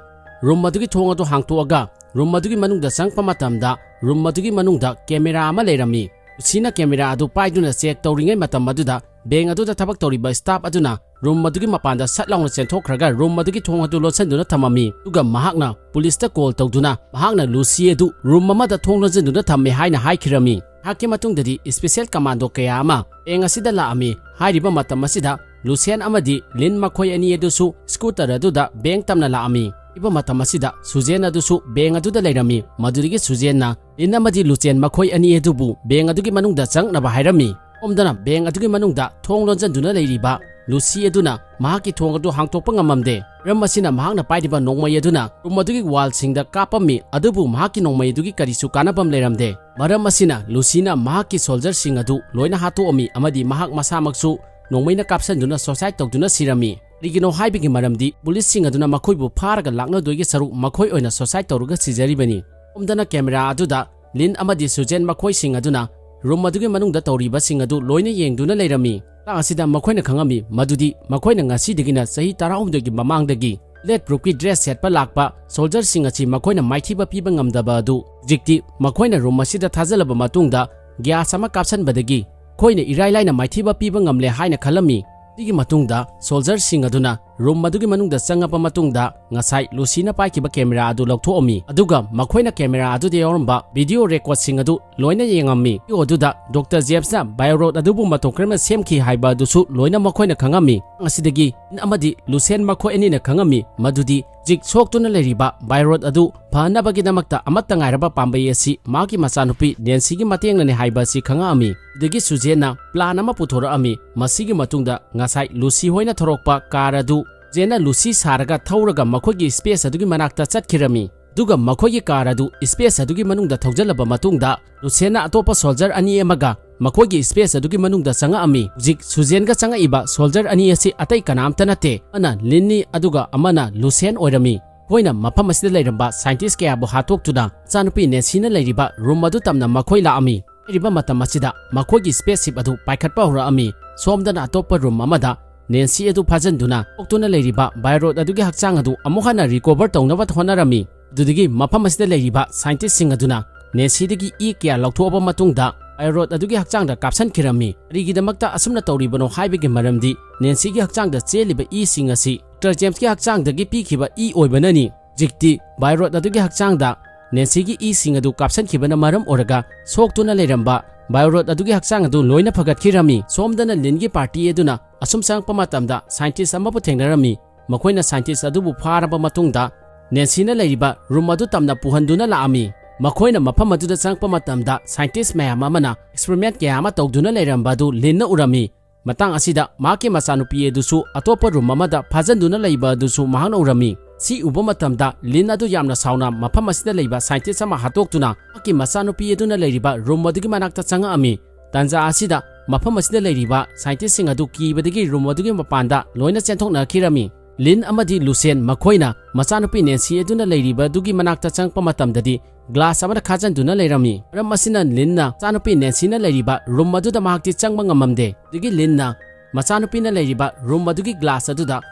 ꯔꯨꯝ ꯑꯗꯨꯒꯤ ꯊꯣꯡ ꯑꯗꯨ ꯍꯥꯡꯇꯣꯛꯑꯒ ꯔꯨꯝ ꯑꯗꯨꯒꯤ ꯃꯅꯨꯡꯗ ꯆꯪꯉꯛꯄ ꯃꯇꯝꯗ ꯔꯨꯝ ꯑꯗꯨꯒꯤ ꯃꯅꯨꯡꯗ ꯀꯦꯃꯦꯔꯥ ꯑꯃ ꯂꯩꯔꯝꯃꯤ꯫ ꯂꯨꯁꯤꯅ ꯀꯦꯃꯦꯔꯥ ꯑꯗꯨ ꯄꯥꯏꯗꯨꯅ ꯆꯦꯛ ꯇꯧꯔꯤꯉꯩ ꯃꯇꯝ ꯑꯗꯨꯗ ꯕꯦꯡ ꯑꯗꯨꯗ ꯊꯕꯛ ꯇꯧꯔꯤꯕ ꯁ꯭ꯇꯥꯐ ꯑꯗꯨꯅ ꯔꯨꯝ ꯑꯗꯨꯒꯤ ꯃꯄꯥꯟꯗ ꯁꯠ ꯂꯥꯎꯅ ꯆꯦꯟꯊꯣꯛꯈ꯭ꯔꯒ ꯔꯨꯝ ꯑꯗꯨꯒꯤ ꯊꯣꯡ ꯑꯗꯨ ꯂꯣꯟꯁꯤꯟꯗꯨꯅ ꯊꯝꯃꯝꯃꯤ꯫ ꯑꯗꯨꯒ ꯃꯍꯥꯛꯅ ꯄꯨꯂꯤꯁꯇ ꯀꯣꯜ ꯇꯧꯗꯨꯅ ꯃꯍꯥꯛꯅ ꯂꯨꯁꯤ ꯑꯗꯨ ꯔꯨꯝ ꯑꯃꯗ ꯊꯣꯡ ꯂꯣꯟꯁꯤꯟꯗꯨꯅ ꯊꯝꯃꯦ ꯍꯥꯏꯅ ꯍꯥꯏꯈꯤꯔꯝꯃꯤ꯫ ꯃꯍꯥꯛꯀꯤ ꯃꯇꯨꯡꯗꯗꯤ ꯏꯁꯄꯤꯁꯦꯜ ꯀꯃꯥꯟꯗꯣ ꯀꯌꯥ ꯑꯃ ꯕꯦꯡ ꯑꯁꯤꯗ ꯂꯥꯛꯑꯝꯃꯤ꯫ ꯍꯥꯏꯔꯤꯕ ꯃꯇꯝ ꯑꯁꯤꯗ ꯂꯨꯁꯦꯟ ꯑꯃꯗꯤ ꯂꯤꯟ ꯃꯈꯣꯏ ꯑꯅꯤ ꯑꯗꯨꯁꯨ ꯁ꯭ꯀꯨꯇꯔ ꯑꯗꯨꯗ ꯕꯦꯡ ꯇꯝꯅ ꯂꯥꯛꯑꯝꯃꯤ꯫ ꯍꯥꯏꯔꯤꯕ ꯃꯇꯝ ꯑꯁꯤꯗ ꯁꯨꯖꯦꯟ ꯑꯗꯨꯁꯨ ꯕꯦꯡ ꯑꯗꯨꯗ ꯂꯩꯔꯝꯃꯤ꯫ ꯃꯗꯨꯗꯒꯤ ꯁꯨꯖꯦꯟꯅ ꯂꯤꯟ ꯑꯃꯗꯤ ꯂꯨꯆꯦꯟ ꯃꯈꯣꯏ ꯑꯅꯤ ꯑꯗꯨꯕꯨ ꯕꯦꯡ ꯑꯗꯨꯒꯤ ꯃꯅꯨꯡꯗ ꯆꯪꯅꯕ ꯍꯥꯏꯔꯝꯃꯤ꯫ ꯁꯣꯝꯗꯅ ꯕꯦꯡ ꯑꯗꯨꯒꯤ ꯃꯅꯨꯡꯗ ꯊꯣꯡ ꯂꯣꯟꯖꯟꯗꯨꯅ ꯂꯩꯔꯤꯕ ꯂꯨꯁꯤ ꯑꯗꯨꯅ ꯃꯍꯥꯛꯀꯤ ꯊꯣꯡ ꯑꯗꯨ ꯍꯥꯡꯇꯣꯛꯄ ꯉꯝꯃꯝꯗꯦ꯫ ꯃꯔꯝ ꯑꯁꯤꯅ ꯃꯍꯥꯛꯅ ꯄꯥꯏꯔꯤꯕ ꯅꯣꯡꯃꯩ ꯑꯗꯨꯅ ꯔꯨꯝ ꯑꯗꯨꯒꯤ ꯋꯥꯜꯁꯤꯡꯗ ꯀꯥꯞꯄꯝꯃꯤ, ꯑꯗꯨꯕꯨ ꯃꯍꯥꯛꯀꯤ ꯅꯣꯡꯃꯩ ꯑꯗꯨꯒꯤ ꯀꯔꯤꯁꯨ ꯀꯥꯟꯅꯐꯝ ꯂꯩꯔꯝꯗꯦ꯫ ꯃꯔꯝ ꯑꯁꯤꯅ ꯂꯨꯁꯤꯅ ꯃꯍꯥꯛꯀꯤ ꯁꯣꯜꯖꯔꯁꯤꯡ ꯑꯗꯨ ꯂꯣꯏꯅ ꯍꯥꯠꯇꯣꯛꯑꯝꯃꯤ ꯑꯃꯗꯤ ꯃꯍꯥꯛ ꯃꯁꯥꯃꯛꯁꯨ ꯅꯣꯡꯃꯩꯅ ꯀꯥꯞꯁꯟꯗꯨꯅ ꯁꯣꯁꯥꯏꯠ ꯇꯧꯗꯨꯅ ꯁꯤꯔꯝꯃꯤ꯫ ꯀꯔꯤꯒꯤꯅꯣ ꯍꯥꯏꯕꯒꯤ ꯃꯔꯝꯗꯤ ꯄꯨꯂꯤꯁꯁꯤꯡ ꯑꯗꯨꯅ ꯃꯈꯣꯏꯕꯨ ꯐꯥꯔꯒ ꯂꯥꯛꯅꯗꯣꯏꯒꯤ ꯁꯔꯨꯛ ꯃꯈꯣꯏ ꯑꯣꯏꯅ ꯁꯣꯁꯥꯏꯠ ꯇꯧꯔꯒ ꯁꯤꯖꯔꯤꯕꯅꯤ꯫ ꯁꯣꯝꯗꯅ ꯀꯦꯃꯦꯔꯥ ꯑꯗꯨꯗ ꯂꯤꯟ ꯑꯃꯗꯤ ꯁꯨꯖꯦꯟ ꯃꯈꯣꯏꯁꯤꯡ ꯑꯗꯨꯅ ꯔꯨꯝ ꯑꯗꯨꯒꯤ ꯃꯅꯨꯡꯗ ꯇꯧꯔꯤꯕꯁꯤꯡ ꯑꯗꯨ ꯂꯣꯏꯅ ꯌꯦꯡꯗꯨꯅ ꯂꯩꯔꯝꯃꯤ꯫ ꯃꯇꯥꯡ ꯑꯁꯤꯗ ꯃꯈꯣꯏꯅ ꯈꯪꯉꯝꯃꯤ ꯃꯗꯨꯗꯤ ꯃꯈꯣꯏꯅ ꯉꯁꯤꯗꯒꯤꯅ ꯆꯍꯤ ꯇꯔꯥꯍꯨꯝꯗꯣꯏꯒꯤ ꯃꯃꯥꯡꯗꯒꯤ bullet proofꯀꯤ dress ꯁꯦꯠꯄ ꯂꯥꯛꯄ soldierꯁꯤꯡ ꯑꯁꯤ ꯃꯈꯣꯏꯅ ꯃꯥꯏꯊꯤꯕ ꯄꯤꯕ ꯉꯝꯗꯕ ꯑꯗꯨ ꯍꯧꯖꯤꯛꯇꯤ ꯃꯈꯣꯏꯅ room ꯑꯁꯤꯗ ꯊꯥꯖꯤꯜꯂꯕ ꯃꯇꯨꯡꯗ gas ꯑꯃ ꯀꯥꯞꯁꯤꯟꯕꯗꯒꯤ ꯃꯈꯣꯏꯅ ꯏꯔꯥꯏ ꯂꯥꯏꯅ ꯃꯥꯏꯊꯤꯕ ꯄꯤꯕ ꯉꯝꯂꯦ ꯍꯥꯏꯅ ꯈꯜꯂꯝꯃꯤ꯫ ꯁꯤꯒꯤ ꯃꯇꯨꯡꯗ soldierꯁꯤꯡ ꯑꯗꯨꯅ room ꯑꯗꯨꯒꯤ ꯃꯅꯨꯡꯗ ꯆꯪꯉꯕ ꯃꯇꯨꯡꯗ ꯉꯁꯥꯏ ꯂꯨꯁꯤꯅ ꯄꯥꯏꯈꯤꯕ camera ꯑꯗꯨ ꯂꯧꯊꯣꯛꯑꯝꯃꯤ, ꯑꯗꯨꯒ ꯃꯈꯣꯏꯅ camera ꯑꯗꯨꯗ ꯌꯥꯎꯔꯝꯕ video recordꯁꯤꯡ ꯑꯗꯨ ꯂꯣꯏꯅ ꯌꯦꯡꯉꯝꯃꯤ꯫ Video ꯑꯗꯨꯗ Doctor Jamesꯅ Bioroid ꯑꯗꯨꯕꯨ ꯃꯇꯧ ꯀꯔꯝꯅ ꯁꯦꯝꯈꯤ ꯍꯥꯏꯕ ꯑꯗꯨꯁꯨ ꯂꯣꯏꯅ ꯃꯈꯣꯏꯅ ꯈꯪꯉꯝꯃꯤ꯫ ꯑꯁꯤꯗꯒꯤ ꯑꯃꯗꯤ Lucien ꯃꯈꯣꯏ ꯑꯅꯤꯅ ꯈꯪꯉꯝꯃꯤ ꯃꯗꯨꯗꯤ ꯍꯧꯖꯤꯛ ꯁꯣꯛꯇꯨꯅ ꯂꯩꯔꯤꯕ Bioroid ꯑꯗꯨ ꯐꯅꯕꯒꯤꯗꯃꯛꯇ ꯑꯃꯠꯇ ꯉꯥꯏꯔꯕ ꯄꯥꯝꯕꯩ ꯑꯁꯤ ꯃꯍꯥꯛꯀꯤ ꯃꯆꯥꯅꯨꯄꯤ Nancyꯒꯤ ꯃꯇꯦꯡꯅꯅꯤ ꯍꯥꯏꯕ ꯑꯁꯤ ꯈꯪꯉꯛꯑꯝꯃꯤ꯫ ꯑꯗꯨꯗꯒꯤ Susanꯅ plan ꯑꯃ ꯄꯨꯊꯣꯔꯛꯑꯝꯃꯤ꯫ ꯃꯁꯤꯒꯤ ꯃꯇꯨꯡꯗ ꯉꯁꯥꯏ Lucy ꯍꯣꯏꯅ ꯊꯧꯔꯛꯄ car ꯑꯗꯨ Susanꯅ Lucy ꯁꯥꯔꯒ ꯊꯧꯔꯒ ꯃꯈꯣꯏꯒꯤ space ꯑꯗꯨꯒꯤ ꯃꯅꯥꯛꯇ ꯆꯠꯈꯤꯔꯝꯃꯤ꯫ ꯑꯗꯨꯒ ꯃꯈꯣꯏꯒꯤ car ꯑꯗꯨ space ꯑꯗꯨꯒꯤ ꯃꯅꯨꯡꯗ ꯊꯧꯖꯤꯜꯂꯕ ꯃꯇꯨꯡꯗ Lucienꯅ ꯑꯇꯣꯞꯄ soldier ꯑꯅꯤ ꯑꯃꯒ ꯃꯈꯣꯏꯒꯤ space ꯑꯗꯨꯒꯤ ꯃꯅꯨꯡꯗ ꯆꯪꯉꯛꯑꯝꯃꯤ꯫ ꯍꯧꯖꯤꯛ Susanꯒ ꯆꯪꯉꯛꯏꯕ soldier ꯑꯅꯤ ꯑꯁꯤ ꯑꯇꯩ ꯀꯅꯥꯝꯇ ꯅꯠꯇꯦ꯫ ꯑꯃꯅ Lynnꯅꯤ, ꯑꯗꯨꯒ ꯑꯃꯅ Lucien ꯑꯣꯏꯔꯝꯃꯤ꯫ ꯃꯈꯣꯏꯅ ꯃꯐꯝ ꯑꯁꯤꯗ ꯂꯩꯔꯝꯕ scientist ꯀꯌꯥꯕꯨ ꯍꯥꯠꯇꯣꯛꯇꯨꯅ ꯃꯆꯥꯅꯨꯄꯤ Nancyꯅ ꯂꯩꯔꯤꯕ room ꯑꯗꯨ ꯇꯝꯅ ꯃꯈꯣꯏ ꯂꯥꯛꯑꯝꯃꯤ꯫ ꯍꯥꯏꯔꯤꯕ ꯃꯇꯝ ꯑꯁꯤꯗ ꯃꯈꯣꯏꯒꯤ spaceship ꯑꯗꯨ ꯄꯥꯏꯈꯠꯄ ꯍꯧꯔꯛꯑꯝꯃꯤ꯫ ꯁꯣꯝꯗꯅ ꯑꯇꯣꯞꯄ room ꯑꯃꯗ Nancy ꯑꯗꯨ ꯐꯥꯖꯤꯟꯗꯨꯅ ꯁꯣꯛꯇꯨꯅ ꯂꯩꯔꯤꯕ Bioroid ꯑꯗꯨꯒꯤ ꯍꯛꯆꯥꯡ ꯑꯗꯨ ꯑꯃꯨꯛ ꯍꯟꯅ recover ꯇꯧꯅꯕ ꯍꯣꯠꯅꯔꯝꯃꯤ꯫ ꯑꯗꯨꯗꯒꯤ ꯃꯐꯝ ꯑꯁꯤꯗ ꯂꯩꯔꯤꯕ scientistꯁꯤꯡ ꯑꯗꯨꯅ Nancyꯗꯒꯤ ꯏ ꯀꯌꯥ ꯂꯧꯊꯣꯛꯑꯕ ꯃꯇꯨꯡꯗ Bioroid ꯑꯗꯨꯒꯤ ꯍꯛꯆꯥꯡꯗ ꯀꯥꯞꯁꯤꯟꯈꯤꯔꯝꯃꯤ꯫ ꯀꯔꯤꯒꯤꯗꯃꯛꯇ ꯑꯁꯨꯝꯅ ꯇꯧꯔꯤꯕꯅꯣ ꯍꯥꯏꯕꯒꯤ ꯃꯔꯝꯗꯤ Nancyꯒꯤ ꯍꯛꯆꯥꯡꯗ ꯆꯦꯜꯂꯤꯕ ꯏꯁꯤꯡ ꯑꯁꯤ Doctor Jamesꯀꯤ ꯍꯛꯆꯥꯡꯗꯒꯤ ꯄꯤꯈꯤꯕ ꯏ ꯑꯣꯏꯕꯅꯅꯤ꯫ ꯍꯧꯖꯤꯛꯇꯤ Bioroid ꯑꯗꯨꯒꯤ ꯍꯛꯆꯥꯡꯗ Nancyꯒꯤ ꯏꯁꯤꯡ ꯑꯗꯨ ꯀꯥꯞꯁꯤꯟꯈꯤꯕꯅ ꯃꯔꯝ ꯑꯣꯏꯔꯒ ꯁꯣꯛꯇꯨꯅ ꯂꯩꯔꯝꯕ Bioroid ꯑꯗꯨꯒꯤ ꯍꯛꯆꯥꯡ ꯑꯗꯨ ꯂꯣꯏꯅ ꯐꯒꯠꯈꯤꯔꯝꯃꯤ꯫ ꯁꯣꯝꯗꯅ Lynnꯒꯤ party ꯑꯗꯨꯅ ꯑꯁꯨꯝ ꯆꯪꯉꯛꯄ ꯃꯇꯝꯗ scientist ꯑꯃꯕꯨ ꯊꯦꯡꯅꯔꯝꯃꯤ꯫ ꯃꯈꯣꯏꯅ scientist ꯑꯗꯨꯕꯨ ꯐꯥꯔꯕ ꯃꯇꯨꯡꯗ Nancyꯅ ꯂꯩꯔꯤꯕ room ꯑꯗꯨ ꯇꯝꯅ ꯄꯨꯍꯟꯗꯨꯅ ꯂꯥꯛꯑꯝꯃꯤ꯫ ꯃꯈꯣꯏꯅ ꯃꯐꯝ ꯑꯗꯨꯗ ꯆꯪꯉꯛꯄ ꯃꯇꯝꯗ scientist ꯃꯌꯥꯝ ꯑꯃꯅ experiment ꯀꯌꯥ ꯑꯃ ꯇꯧꯗꯨꯅ ꯂꯩꯔꯝꯕ ꯑꯗꯨ Lynnꯅ ꯎꯔꯝꯃꯤ꯫ ꯃꯇꯥꯡ ꯑꯁꯤꯗ ꯃꯍꯥꯛꯀꯤ ꯃꯆꯥꯅꯨꯄꯤ ꯑꯗꯨꯁꯨ ꯑꯇꯣꯞꯄ room ꯑꯃꯗ ꯐꯥꯖꯤꯟꯗꯨꯅ ꯂꯩꯕ ꯑꯗꯨꯁꯨ ꯃꯍꯥꯛꯅ ꯎꯔꯝꯃꯤ꯫ ꯁꯤ ꯎꯕ ꯃꯇꯝꯗ Lynn ꯑꯗꯨ ꯌꯥꯝꯅ ꯁꯥꯎꯅ ꯃꯐꯝ ꯑꯁꯤꯗ ꯂꯩꯕ scientist ꯑꯃ ꯍꯥꯠꯇꯣꯛꯇꯨꯅ ꯃꯍꯥꯛꯀꯤ ꯃꯆꯥꯅꯨꯄꯤ ꯑꯗꯨꯅ ꯂꯩꯔꯤꯕ room ꯑꯗꯨꯒꯤ ꯃꯅꯥꯛꯇ ꯆꯪꯉꯛꯑꯝꯃꯤ꯫ ꯇꯥꯟꯖꯥ ꯑꯁꯤꯗ ꯃꯐꯝ ꯑꯁꯤꯗ ꯂꯩꯔꯤꯕ scientistꯁꯤꯡ ꯑꯗꯨ ꯀꯤꯕꯗꯒꯤ room ꯑꯗꯨꯒꯤ ꯃꯄꯥꯟꯗ ꯂꯣꯏꯅ ꯆꯦꯟꯊꯣꯛꯅꯈꯤꯔꯝꯃꯤ꯫ Lynn ꯑꯃꯗꯤ Lucien ꯃꯈꯣꯏꯅ ꯃꯆꯥꯅꯨꯄꯤ Nancy ꯑꯗꯨꯅ ꯂꯩꯔꯤꯕ ꯑꯗꯨꯒꯤ ꯃꯅꯥꯛꯇ ꯆꯪꯉꯛꯄ ꯃꯇꯝꯗꯗꯤ glass ꯑꯃꯅ ꯈꯥꯖꯤꯟꯗꯨꯅ ꯂꯩꯔꯝꯃꯤ꯫ ꯃꯔꯝ ꯑꯁꯤꯅ Lynnꯅ ꯃꯆꯥꯅꯨꯄꯤ Nancyꯅ ꯂꯩꯔꯤꯕ room ꯑꯗꯨꯗ ꯃꯍꯥꯛꯇꯤ ꯆꯪꯕ ꯉꯝꯃꯝꯗꯦ꯫ ꯑꯗꯨꯗꯒꯤ Lynnꯅ ꯃꯆꯥꯅꯨꯄꯤꯅ ꯂꯩꯔꯤꯕ ꯔꯨꯝ ꯑꯗꯨꯒꯤ ꯒ꯭ꯂꯥꯁ ꯑꯗꯨꯗ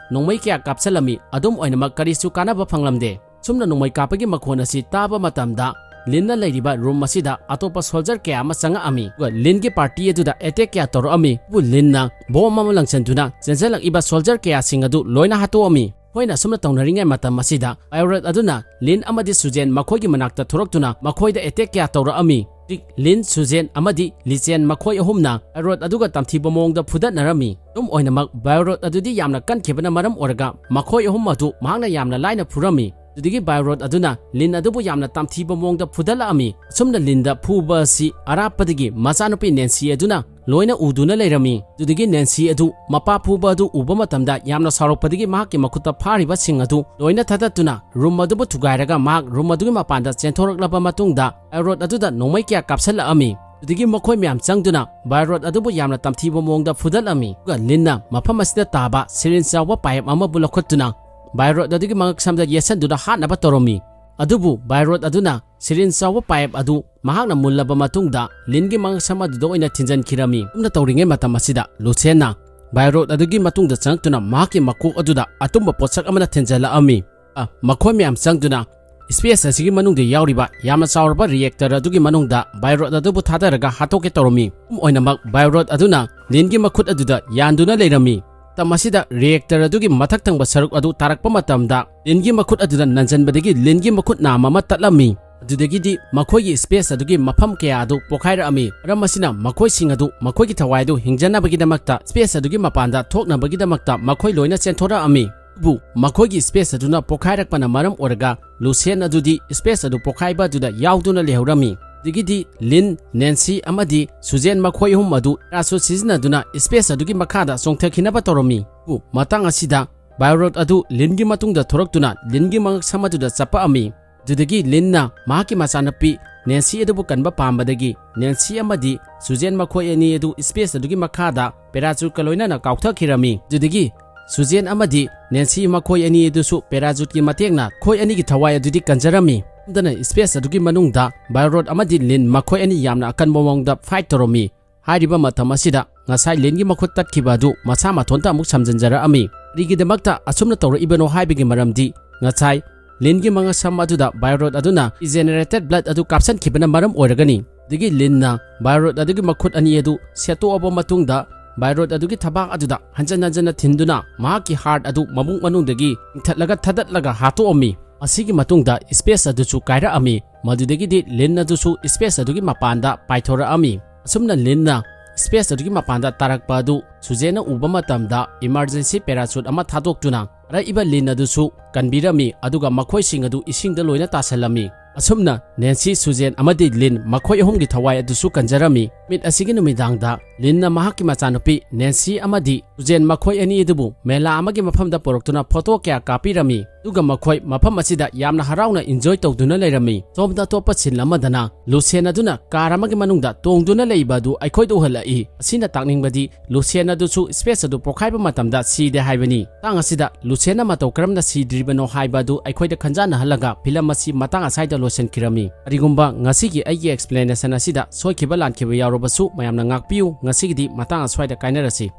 ꯅꯣꯡꯃꯩ ꯀꯌꯥ ꯀꯥꯞꯁꯤꯜꯂꯝꯃꯤ꯫ ꯑꯗꯨꯝ ꯑꯣꯏꯅꯃꯛ ꯀꯔꯤꯁꯨ ꯀꯥꯟꯅꯕ ꯐꯪꯂꯝꯗꯦ꯫ ꯁꯨꯝꯅ ꯅꯣꯡꯃꯩ ꯀꯥꯞꯄꯒꯤ ꯃꯈꯣꯟ ꯑꯁꯤ ꯇꯥꯕ ꯃꯇꯝꯗ ꯂꯤꯟꯅ ꯂꯩꯔꯤꯕ ꯔꯨꯝ ꯑꯁꯤꯗ ꯑꯇꯣꯞꯄ ꯁꯣꯜꯖꯔ ꯀꯌꯥ ꯑꯃ ꯆꯪꯉꯛꯑꯝꯃꯤ꯫ ꯑꯗꯨꯒ ꯂꯤꯟꯒꯤ ꯄꯥꯔꯇꯤ ꯑꯗꯨꯗ ꯑꯦꯇꯦꯛ ꯀꯌꯥ ꯇꯧꯔꯛꯑꯝꯃꯤ꯫ ꯑꯗꯨꯕꯨ ꯂꯤꯟꯅ ꯕꯣꯝ ꯑꯃ ꯂꯪꯁꯤꯟꯗꯨꯅ ꯆꯦꯟꯁꯤꯜꯂꯛꯏꯕ ꯁꯣꯜꯖꯔ ꯀꯌꯥꯁꯤꯡ ꯑꯗꯨ ꯂꯣꯏꯅ ꯍꯥꯠꯇꯣꯛꯑꯝꯃꯤ꯫ ꯃꯈꯣꯏꯅ ꯑꯁꯨꯝꯅ ꯇꯧꯅꯔꯤꯉꯩ ꯃꯇꯝ ꯑꯁꯤꯗ ꯕꯥꯏꯑꯣꯔꯣꯠ ꯑꯗꯨꯅ ꯂꯤꯟ ꯑꯃꯗꯤ ꯁꯨꯖꯦꯟ ꯃꯈꯣꯏꯒꯤ ꯃꯅꯥꯛꯇ ꯊꯣꯔꯛꯇꯨꯅ ꯃꯈꯣꯏꯗ ꯑꯦꯇꯦꯛ ꯀꯌꯥ ꯇꯧꯔꯛꯑꯝꯃꯤ꯫ ꯍꯧꯖꯤꯛ ꯂꯤꯟ, ꯁꯨꯖꯦꯟ ꯑꯃꯗꯤ ꯂꯤꯆꯦꯟ ꯃꯈꯣꯏ ꯑꯍꯨꯝꯅ ꯕꯥꯏꯑꯣꯔꯣꯠ ꯑꯗꯨꯒ ꯇꯝꯊꯤꯕ ꯃꯑꯣꯡꯗ ꯐꯨꯗꯠꯅꯔꯝꯃꯤ꯫ ꯑꯗꯨꯝ ꯑꯣꯏꯅꯃꯛ ꯕꯥꯏꯑꯣꯔꯣꯠ ꯑꯗꯨꯗꯤ ꯌꯥꯝꯅ ꯀꯟꯈꯤꯕꯅ ꯃꯔꯝ ꯑꯣꯏꯔꯒ ꯃꯈꯣꯏ ꯑꯍꯨꯝ ꯑꯗꯨ ꯃꯍꯥꯛꯅ ꯌꯥꯝꯅ ꯂꯥꯏꯅ ꯐꯨꯔꯝꯃꯤ꯫ ꯑꯗꯨꯗꯒꯤ ꯕꯥꯏꯑꯣꯔꯣꯠ ꯑꯗꯨꯅ ꯂꯤꯟ ꯑꯗꯨꯕꯨ ꯌꯥꯝꯅ ꯇꯝꯊꯤꯕ ꯃꯑꯣꯡꯗ ꯐꯨꯗꯠꯂꯛꯑꯝꯃꯤ꯫ ꯑꯁꯨꯝꯅ ꯂꯤꯟꯗ ꯐꯨꯕ ꯑꯁꯤ ꯑꯔꯥꯞꯄꯗꯒꯤ ꯃꯆꯥꯅꯨꯄꯤ ꯅꯦꯟꯁꯤ ꯑꯗꯨꯅ ꯂꯣꯏꯅ ꯎꯗꯨꯅ ꯂꯩꯔꯝꯃꯤ꯫ ꯑꯗꯨꯗꯒꯤ ꯅꯦꯟꯁꯤ ꯑꯗꯨ ꯃꯄꯥ ꯐꯨꯕ ꯑꯗꯨ ꯎꯕ ꯃꯇꯝꯗ ꯌꯥꯝꯅ ꯁꯥꯎꯔꯛꯄꯗꯒꯤ ꯃꯍꯥꯛꯀꯤ ꯃꯈꯨꯠꯇ ꯐꯥꯔꯤꯕꯁꯤꯡ ꯑꯗꯨ ꯂꯣꯏꯅ ꯊꯥꯗꯠꯇꯨꯅ ꯔꯨꯝ ꯑꯗꯨꯕꯨ ꯊꯨꯒꯥꯏꯔꯒ ꯃꯍꯥꯛ ꯔꯨꯝ ꯑꯗꯨꯒꯤ ꯃꯄꯥꯟꯗ ꯆꯦꯟꯊꯣꯔꯛꯂꯕ ꯃꯇꯨꯡꯗ ꯕꯥꯏꯑꯣꯔꯣꯠ ꯑꯗꯨꯗ ꯅꯣꯡꯃꯩ ꯀꯌꯥ ꯀꯥꯞꯁꯤꯜꯂꯛꯑꯝꯃꯤ꯫ ꯑꯗꯨꯗꯒꯤ ꯃꯈꯣꯏ ꯃꯌꯥꯝ ꯆꯪꯗꯨꯅ ꯕꯥꯏꯑꯣꯔꯣꯠ ꯑꯗꯨꯕꯨ ꯌꯥꯝꯅ ꯇꯝꯊꯤꯕ ꯃꯑꯣꯡꯗ ꯐꯨꯗꯠꯂꯝꯃꯤ꯫ ꯑꯗꯨꯒ ꯂꯤꯟꯅ ꯃꯐꯝ ꯑꯁꯤꯗ ꯇꯥꯕ ꯁꯤꯔꯤꯟꯖ ꯌꯥꯎꯕ ꯄꯥꯏꯞ ꯑꯃꯕꯨ ꯂꯧꯈꯠꯇꯨꯅ ꯕꯥꯏꯑꯣꯔꯣꯠ ꯑꯗꯨꯒꯤ ꯃꯉꯛꯁꯝꯗ ꯌꯦꯠꯁꯟꯗꯨꯅ ꯍꯥꯠꯅꯕ ꯇꯧꯔꯝꯃꯤ꯫ ꯑꯗꯨꯕꯨ ꯕꯥꯏꯑꯣꯔꯣꯠ ꯑꯗꯨꯅ ꯁꯤꯔꯤꯟꯖ ꯌꯥꯎꯕ ꯄꯥꯏꯞ ꯑꯗꯨ ꯃꯍꯥꯛꯅ ꯃꯨꯜꯂꯕ ꯃꯇꯨꯡꯗ ꯂꯤꯟꯒꯤ ꯃꯉꯛꯁꯝ ꯑꯗꯨꯗ ꯑꯣꯏꯅ ꯊꯤꯟꯖꯤꯟꯈꯤꯔꯝꯃꯤ꯫ ꯑꯁꯨꯝꯅ ꯇꯧꯔꯤꯉꯩ ꯃꯇꯝ ꯑꯁꯤꯗ ꯂꯨꯁꯦꯟꯅ ꯕꯥꯏꯑꯣꯔꯣꯠ ꯑꯗꯨꯒꯤ ꯃꯇꯨꯡꯗ ꯆꯪꯂꯛꯇꯨꯅ ꯃꯍꯥꯛꯀꯤ ꯃꯀꯣꯛ ꯑꯗꯨꯗ ꯑꯇꯨꯝꯕ ꯄꯣꯠꯁꯛ ꯑꯃꯅ ꯊꯤꯟꯖꯤꯜꯂꯛꯑꯝꯃꯤ꯫ ꯑ, ꯃꯈꯣꯏ ꯃꯌꯥꯝ ꯆꯪꯗꯨꯅ ꯁ꯭ꯄꯦꯁ ꯑꯁꯤꯒꯤ ꯃꯅꯨꯡꯗ ꯌꯥꯎꯔꯤꯕ ꯌꯥꯝꯅ ꯆꯥꯎꯔꯕ ꯔꯤꯑꯦꯛꯇꯔ ꯑꯗꯨꯒꯤ ꯃꯅꯨꯡꯗ ꯕꯥꯏꯑꯣꯔꯣꯠ ꯑꯗꯨꯕꯨ ꯊꯥꯗꯔꯒ ꯍꯥꯠꯇꯣꯛꯀꯦ ꯇꯧꯔꯝꯃꯤ꯫ ꯑꯗꯨꯝ ꯑꯣꯏꯅꯃꯛ ꯕꯥꯏꯑꯣꯔꯣꯠ ꯑꯗꯨꯅ ꯂꯤꯟꯒꯤ ꯃꯈꯨꯠ ꯑꯗꯨꯗ ꯌꯥꯟꯗꯨꯅ ꯂꯩꯔꯝꯃꯤ꯫ ꯃꯇꯝ ꯑꯁꯤꯗ ꯔꯤꯑꯦꯛꯇꯔ ꯑꯗꯨꯒꯤ ꯃꯊꯛ ꯊꯪꯕ ꯁꯔꯨꯛ ꯑꯗꯨ ꯇꯥꯔꯛꯄ ꯃꯇꯝꯗ ꯂꯤꯟꯒꯤ ꯃꯈꯨꯠ ꯑꯗꯨꯗ ꯅꯟꯖꯟꯕꯗꯒꯤ ꯂꯤꯟꯒꯤ ꯃꯈꯨꯠ ꯅꯥꯝ ꯑꯃ ꯇꯠꯂꯝꯃꯤ꯫ ꯑꯗꯨꯗꯒꯤꯗꯤ ꯃꯈꯣꯏꯒꯤ ꯁ꯭ꯄꯦꯁ ꯑꯗꯨꯒꯤ ꯃꯐꯝ ꯀꯌꯥ ꯑꯗꯨ ꯄꯣꯈꯥꯏꯔꯛꯑꯝꯃꯤ꯫ ꯃꯔꯝ ꯑꯁꯤꯅ ꯃꯈꯣꯏꯁꯤꯡ ꯑꯗꯨ ꯃꯈꯣꯏꯒꯤ ꯊꯋꯥꯏ ꯑꯗꯨ ꯍꯤꯡꯖꯅꯕꯒꯤꯗꯃꯛꯇ ꯁ꯭ꯄꯦꯁ ꯑꯗꯨꯒꯤ ꯃꯄꯥꯟꯗ ꯊꯣꯛꯅꯕꯒꯤꯗꯃꯛꯇ ꯃꯈꯣꯏ ꯂꯣꯏꯅ ꯆꯦꯟꯊꯣꯔꯛꯑꯝꯃꯤ꯫ ꯑꯗꯨꯕꯨ ꯃꯈꯣꯏꯒꯤ ꯁ꯭ꯄꯦꯁ ꯑꯗꯨꯅ ꯄꯣꯈꯥꯏꯔꯛꯄꯅ ꯃꯔꯝ ꯑꯣꯏꯔꯒ ꯂꯨꯁꯦꯟ ꯑꯗꯨꯗꯤ ꯁ꯭ꯄꯦꯁ ꯑꯗꯨ ꯄꯣꯈꯥꯏꯕ ꯑꯗꯨꯗ ꯌꯥꯎꯗꯨꯅ ꯂꯩꯍꯧꯔꯝꯃꯤ꯫ ꯑꯗꯒꯤꯗꯤ ꯂꯤꯟ, ꯅꯦꯟꯁꯤ ꯑꯃꯗꯤ ꯁꯨꯖꯦꯟ ꯃꯈꯣꯏ ꯑꯍꯨꯝ ꯑꯗꯨ ꯄꯦꯔꯥꯁꯨꯠ ꯁꯤꯖꯤꯟꯅꯗꯨꯅ ꯁ꯭ꯄꯦꯁ ꯑꯗꯨꯒꯤ ꯃꯈꯥꯗ ꯆꯣꯡꯊꯈꯤꯅꯕ ꯇꯧꯔꯝꯃꯤ꯫ ꯑꯗꯨꯕꯨ ꯃꯇꯥꯡ ꯑꯁꯤꯗ ꯕꯥꯏꯑꯣꯔꯣꯠ ꯑꯗꯨ ꯂꯤꯟꯒꯤ ꯃꯇꯨꯡꯗ ꯊꯣꯔꯛꯇꯨꯅ ꯂꯤꯟꯒꯤ ꯃꯉꯛꯁꯝ ꯑꯗꯨꯗ ꯆꯞꯄꯛꯑꯝꯃꯤ꯫ ꯑꯗꯨꯗꯒꯤ ꯂꯤꯟꯅ ꯃꯍꯥꯛꯀꯤ ꯃꯆꯥꯅꯨꯄꯤ ꯅꯦꯟꯁꯤ ꯑꯗꯨꯕꯨ ꯀꯟꯕ ꯄꯥꯝꯕꯗꯒꯤ ꯅꯦꯟꯁꯤ ꯑꯃꯗꯤ ꯁꯨꯖꯦꯟ ꯃꯈꯣꯏ ꯑꯅꯤ ꯑꯗꯨ ꯁ꯭ꯄꯦꯁ ꯑꯗꯨꯒꯤ ꯃꯈꯥꯗ ꯄꯦꯔꯥꯆꯨꯠꯀ ꯂꯣꯏꯅꯅ ꯀꯥꯎꯊꯈꯤꯔꯝꯃꯤ꯫ ꯑꯗꯨꯗꯒꯤ ꯁꯨꯖꯦꯟ ꯑꯃꯗꯤ ꯅꯦꯟꯁꯤ ꯃꯈꯣꯏ ꯑꯅꯤ ꯑꯗꯨꯁꯨ ꯄꯦꯔꯥꯆꯨꯠꯀꯤ ꯃꯇꯦꯡꯅ ꯃꯈꯣꯏ ꯑꯅꯤꯒꯤ ꯊꯋꯥꯏ ꯑꯗꯨꯗꯤ ꯀꯟꯖꯔꯝꯃꯤ꯫ ꯑꯗꯨꯅ ꯁ꯭ꯄꯦꯁ ꯑꯗꯨꯒꯤ ꯃꯅꯨꯡꯗ ꯕꯥꯏꯑꯣꯔꯣꯠ ꯑꯃꯗꯤ ꯂꯤꯟ ꯃꯈꯣꯏ ꯑꯅꯤ ꯌꯥꯝꯅ ꯑꯀꯟꯕ ꯃꯑꯣꯡꯗ ꯐꯥꯏꯠ ꯇꯧꯔꯝꯃꯤ꯫ ꯍꯥꯏꯔꯤꯕ ꯃꯇꯝ ꯑꯁꯤꯗ ꯉꯁꯥꯏ ꯂꯤꯟꯒꯤ ꯃꯈꯨꯠ ꯇꯠꯈꯤꯕ ꯑꯗꯨ ꯃꯁꯥ ꯃꯊꯣꯟꯇ ꯑꯃꯨꯛ ꯁꯝꯖꯤꯟꯖꯔꯛꯑꯝꯃꯤ꯫ ꯀꯔꯤꯒꯤꯗꯃꯛꯇ ꯑꯁꯨꯝꯅ ꯇꯧꯔꯛꯏꯕꯅꯣ ꯍꯥꯏꯕꯒꯤ ꯃꯔꯝꯗꯤ, ꯉꯁꯥꯏ ꯂꯤꯟꯒꯤ ꯃꯉꯛꯁꯝ ꯑꯗꯨꯗ ꯕꯥꯏꯔꯣꯠ ꯑꯗꯨꯅ ꯖꯦꯅꯦꯔꯦꯇꯦꯠ ꯕ꯭ꯂꯗ ꯑꯗꯨ ꯀꯥꯞꯁꯤꯟꯈꯤꯕꯅ ꯃꯔꯝ ꯑꯣꯏꯔꯒꯅꯤ꯫ ꯑꯗꯒꯤ ꯂꯤꯟꯅ ꯕꯥꯏꯔꯣꯠ ꯑꯗꯨꯒꯤ ꯃꯈꯨꯠ ꯑꯅꯤ ꯑꯗꯨ ꯁꯦꯠꯇꯣꯛꯑꯕ ꯃꯇꯨꯡꯗ, ꯕꯥꯏꯔꯣꯠ ꯑꯗꯨꯒꯤ ꯊꯕꯥꯛ ꯑꯗꯨꯗ ꯍꯟꯖꯟ ꯍꯟꯖꯟꯅ ꯊꯤꯟꯗꯨꯅ ꯃꯍꯥꯛꯀꯤ ꯍꯥꯔꯠ ꯑꯗꯨ ꯃꯕꯨꯛ ꯃꯅꯨꯡꯗꯒꯤ ꯆꯤꯡꯊꯠꯂꯒ ꯊꯥꯗꯠꯂꯒ ꯍꯥꯠꯇꯣꯛꯑꯝꯃꯤ꯫ ꯃꯁꯤꯒꯤ ꯃꯇꯨꯡꯗ ꯁ꯭ꯄꯦꯁ ꯑꯗꯨꯁꯨ ꯀꯥꯏꯔꯛꯑꯝꯃꯤ꯫ ꯃꯗꯨꯗꯒꯤꯗꯤ ꯂꯤꯟ ꯑꯗꯨꯁꯨ ꯁ꯭ꯄꯦꯁ ꯑꯗꯨꯒꯤ ꯃꯄꯥꯟꯗ ꯄꯥꯏꯊꯣꯔꯛꯑꯝꯃꯤ꯫ ꯑꯁꯨꯝꯅ ꯂꯤꯟꯅ ꯁ꯭ꯄꯦꯁ ꯑꯗꯨꯒꯤ ꯃꯄꯥꯟꯗ ꯇꯥꯔꯛꯄ ꯑꯗꯨ ꯁꯨꯖꯦꯟꯅ ꯎꯕ ꯃꯇꯝꯗ, ꯏꯃꯔꯖꯦꯟꯁꯤ ꯄꯦꯔꯥꯁꯨꯠ ꯑꯃ ꯊꯥꯗꯣꯛꯇꯨꯅ ꯑꯔꯛꯏꯕ ꯂꯤꯟ ꯑꯗꯨꯁꯨ ꯀꯟꯕꯤꯔꯝꯃꯤ, ꯑꯗꯨꯒ ꯃꯈꯣꯏꯁꯤꯡ ꯑꯗꯨ ꯏꯁꯤꯡꯗ ꯂꯣꯏꯅ ꯇꯥꯁꯜꯂꯝꯃꯤ꯫ ꯑꯁꯨꯝꯅ ꯅꯦꯟꯁꯤ, ꯁꯨꯖꯦꯟ ꯑꯃꯗꯤ ꯂꯤꯟ ꯃꯈꯣꯏ ꯑꯍꯨꯝꯒꯤ ꯊꯋꯥꯏ ꯑꯗꯨꯁꯨ ꯀꯟꯖꯔꯝꯃꯤ꯫ ꯅꯨꯃꯤꯠ ꯑꯁꯤꯒꯤ ꯅꯨꯃꯤꯗꯥꯡꯗ ꯂꯤꯟꯅ ꯃꯍꯥꯛꯀꯤ ꯃꯆꯥꯅꯨꯄꯤ ꯅꯦꯟꯁꯤ ꯑꯃꯗꯤ ꯁꯨꯖꯦꯟ ꯃꯈꯣꯏ ꯑꯅꯤ ꯑꯗꯨꯕꯨ ꯃꯦꯂꯥ ꯑꯃꯒꯤ ꯃꯐꯝꯗ ꯄꯨꯔꯛꯇꯨꯅ ꯐꯣꯇꯣ ꯀꯌꯥ ꯀꯥꯞꯄꯤꯔꯝꯃꯤ꯫ ꯑꯗꯨꯒ ꯃꯈꯣꯏ ꯃꯐꯝ ꯑꯁꯤꯗ ꯌꯥꯝꯅ ꯍꯔꯥꯎꯅ ꯏꯟꯖꯣꯏ ꯇꯧꯗꯨꯅ ꯂꯩꯔꯝꯃꯤ꯫ ꯁꯣꯝꯗ ꯑꯇꯣꯞꯄ ꯁꯤꯟ ꯑꯃꯗꯅ ꯂꯨꯁꯦꯟ ꯑꯗꯨꯅ ꯀꯥꯔ ꯑꯃꯒꯤ ꯃꯅꯨꯡꯗ ꯇꯣꯡꯗꯨꯅ ꯂꯩꯕ ꯑꯗꯨ ꯑꯩꯈꯣꯏꯗ ꯎꯍꯜꯂꯛꯏ꯫ ꯑꯁꯤꯅ ꯇꯥꯛꯅꯤꯡꯕꯗꯤ ꯂꯨꯁꯦꯟ ꯑꯗꯨꯁꯨ ꯁ꯭ꯄꯦꯁ ꯑꯗꯨ ꯄꯣꯛꯈꯥꯏꯕ ꯃꯇꯝꯗ ꯁꯤꯗꯦ ꯍꯥꯏꯕꯅꯤ꯫ ꯃꯇꯥꯡ ꯑꯁꯤꯗ ꯂꯨꯁꯦꯟꯅ ꯃꯇꯧ ꯀꯔꯝꯅ ꯁꯤꯗ꯭ꯔꯤꯕꯅꯣ ꯍꯥꯏꯕ ꯑꯗꯨ ꯑꯩꯈꯣꯏꯗ ꯈꯟꯖꯥꯟꯅꯍꯜꯂꯒ ꯐꯤꯂꯝ ꯑꯁꯤ ꯃꯇꯥꯡ ꯑꯁ꯭ꯋꯥꯏꯗ ꯂꯣꯏꯁꯤꯟꯈꯤꯔꯝꯃꯤ꯫ ꯀꯔꯤꯒꯨꯝꯕ ꯉꯁꯤꯒꯤ ꯑꯩꯒꯤ ꯑꯦꯛꯁꯄ꯭ꯂꯦꯅꯦꯁꯟ ꯑꯁꯤꯗ ꯁꯣꯏꯈꯤꯕ ꯂꯥꯟꯈꯤꯕ ꯌꯥꯎꯔꯕꯁꯨ ꯃꯌꯥꯝꯅ ꯉꯥꯛꯄꯤꯌꯨ꯫ ꯉꯁꯤꯒꯤꯗꯤ ꯃꯇꯥꯡ ꯑꯁ꯭ꯋꯥꯏꯗ ꯀꯥꯏꯅꯔꯁꯤ꯫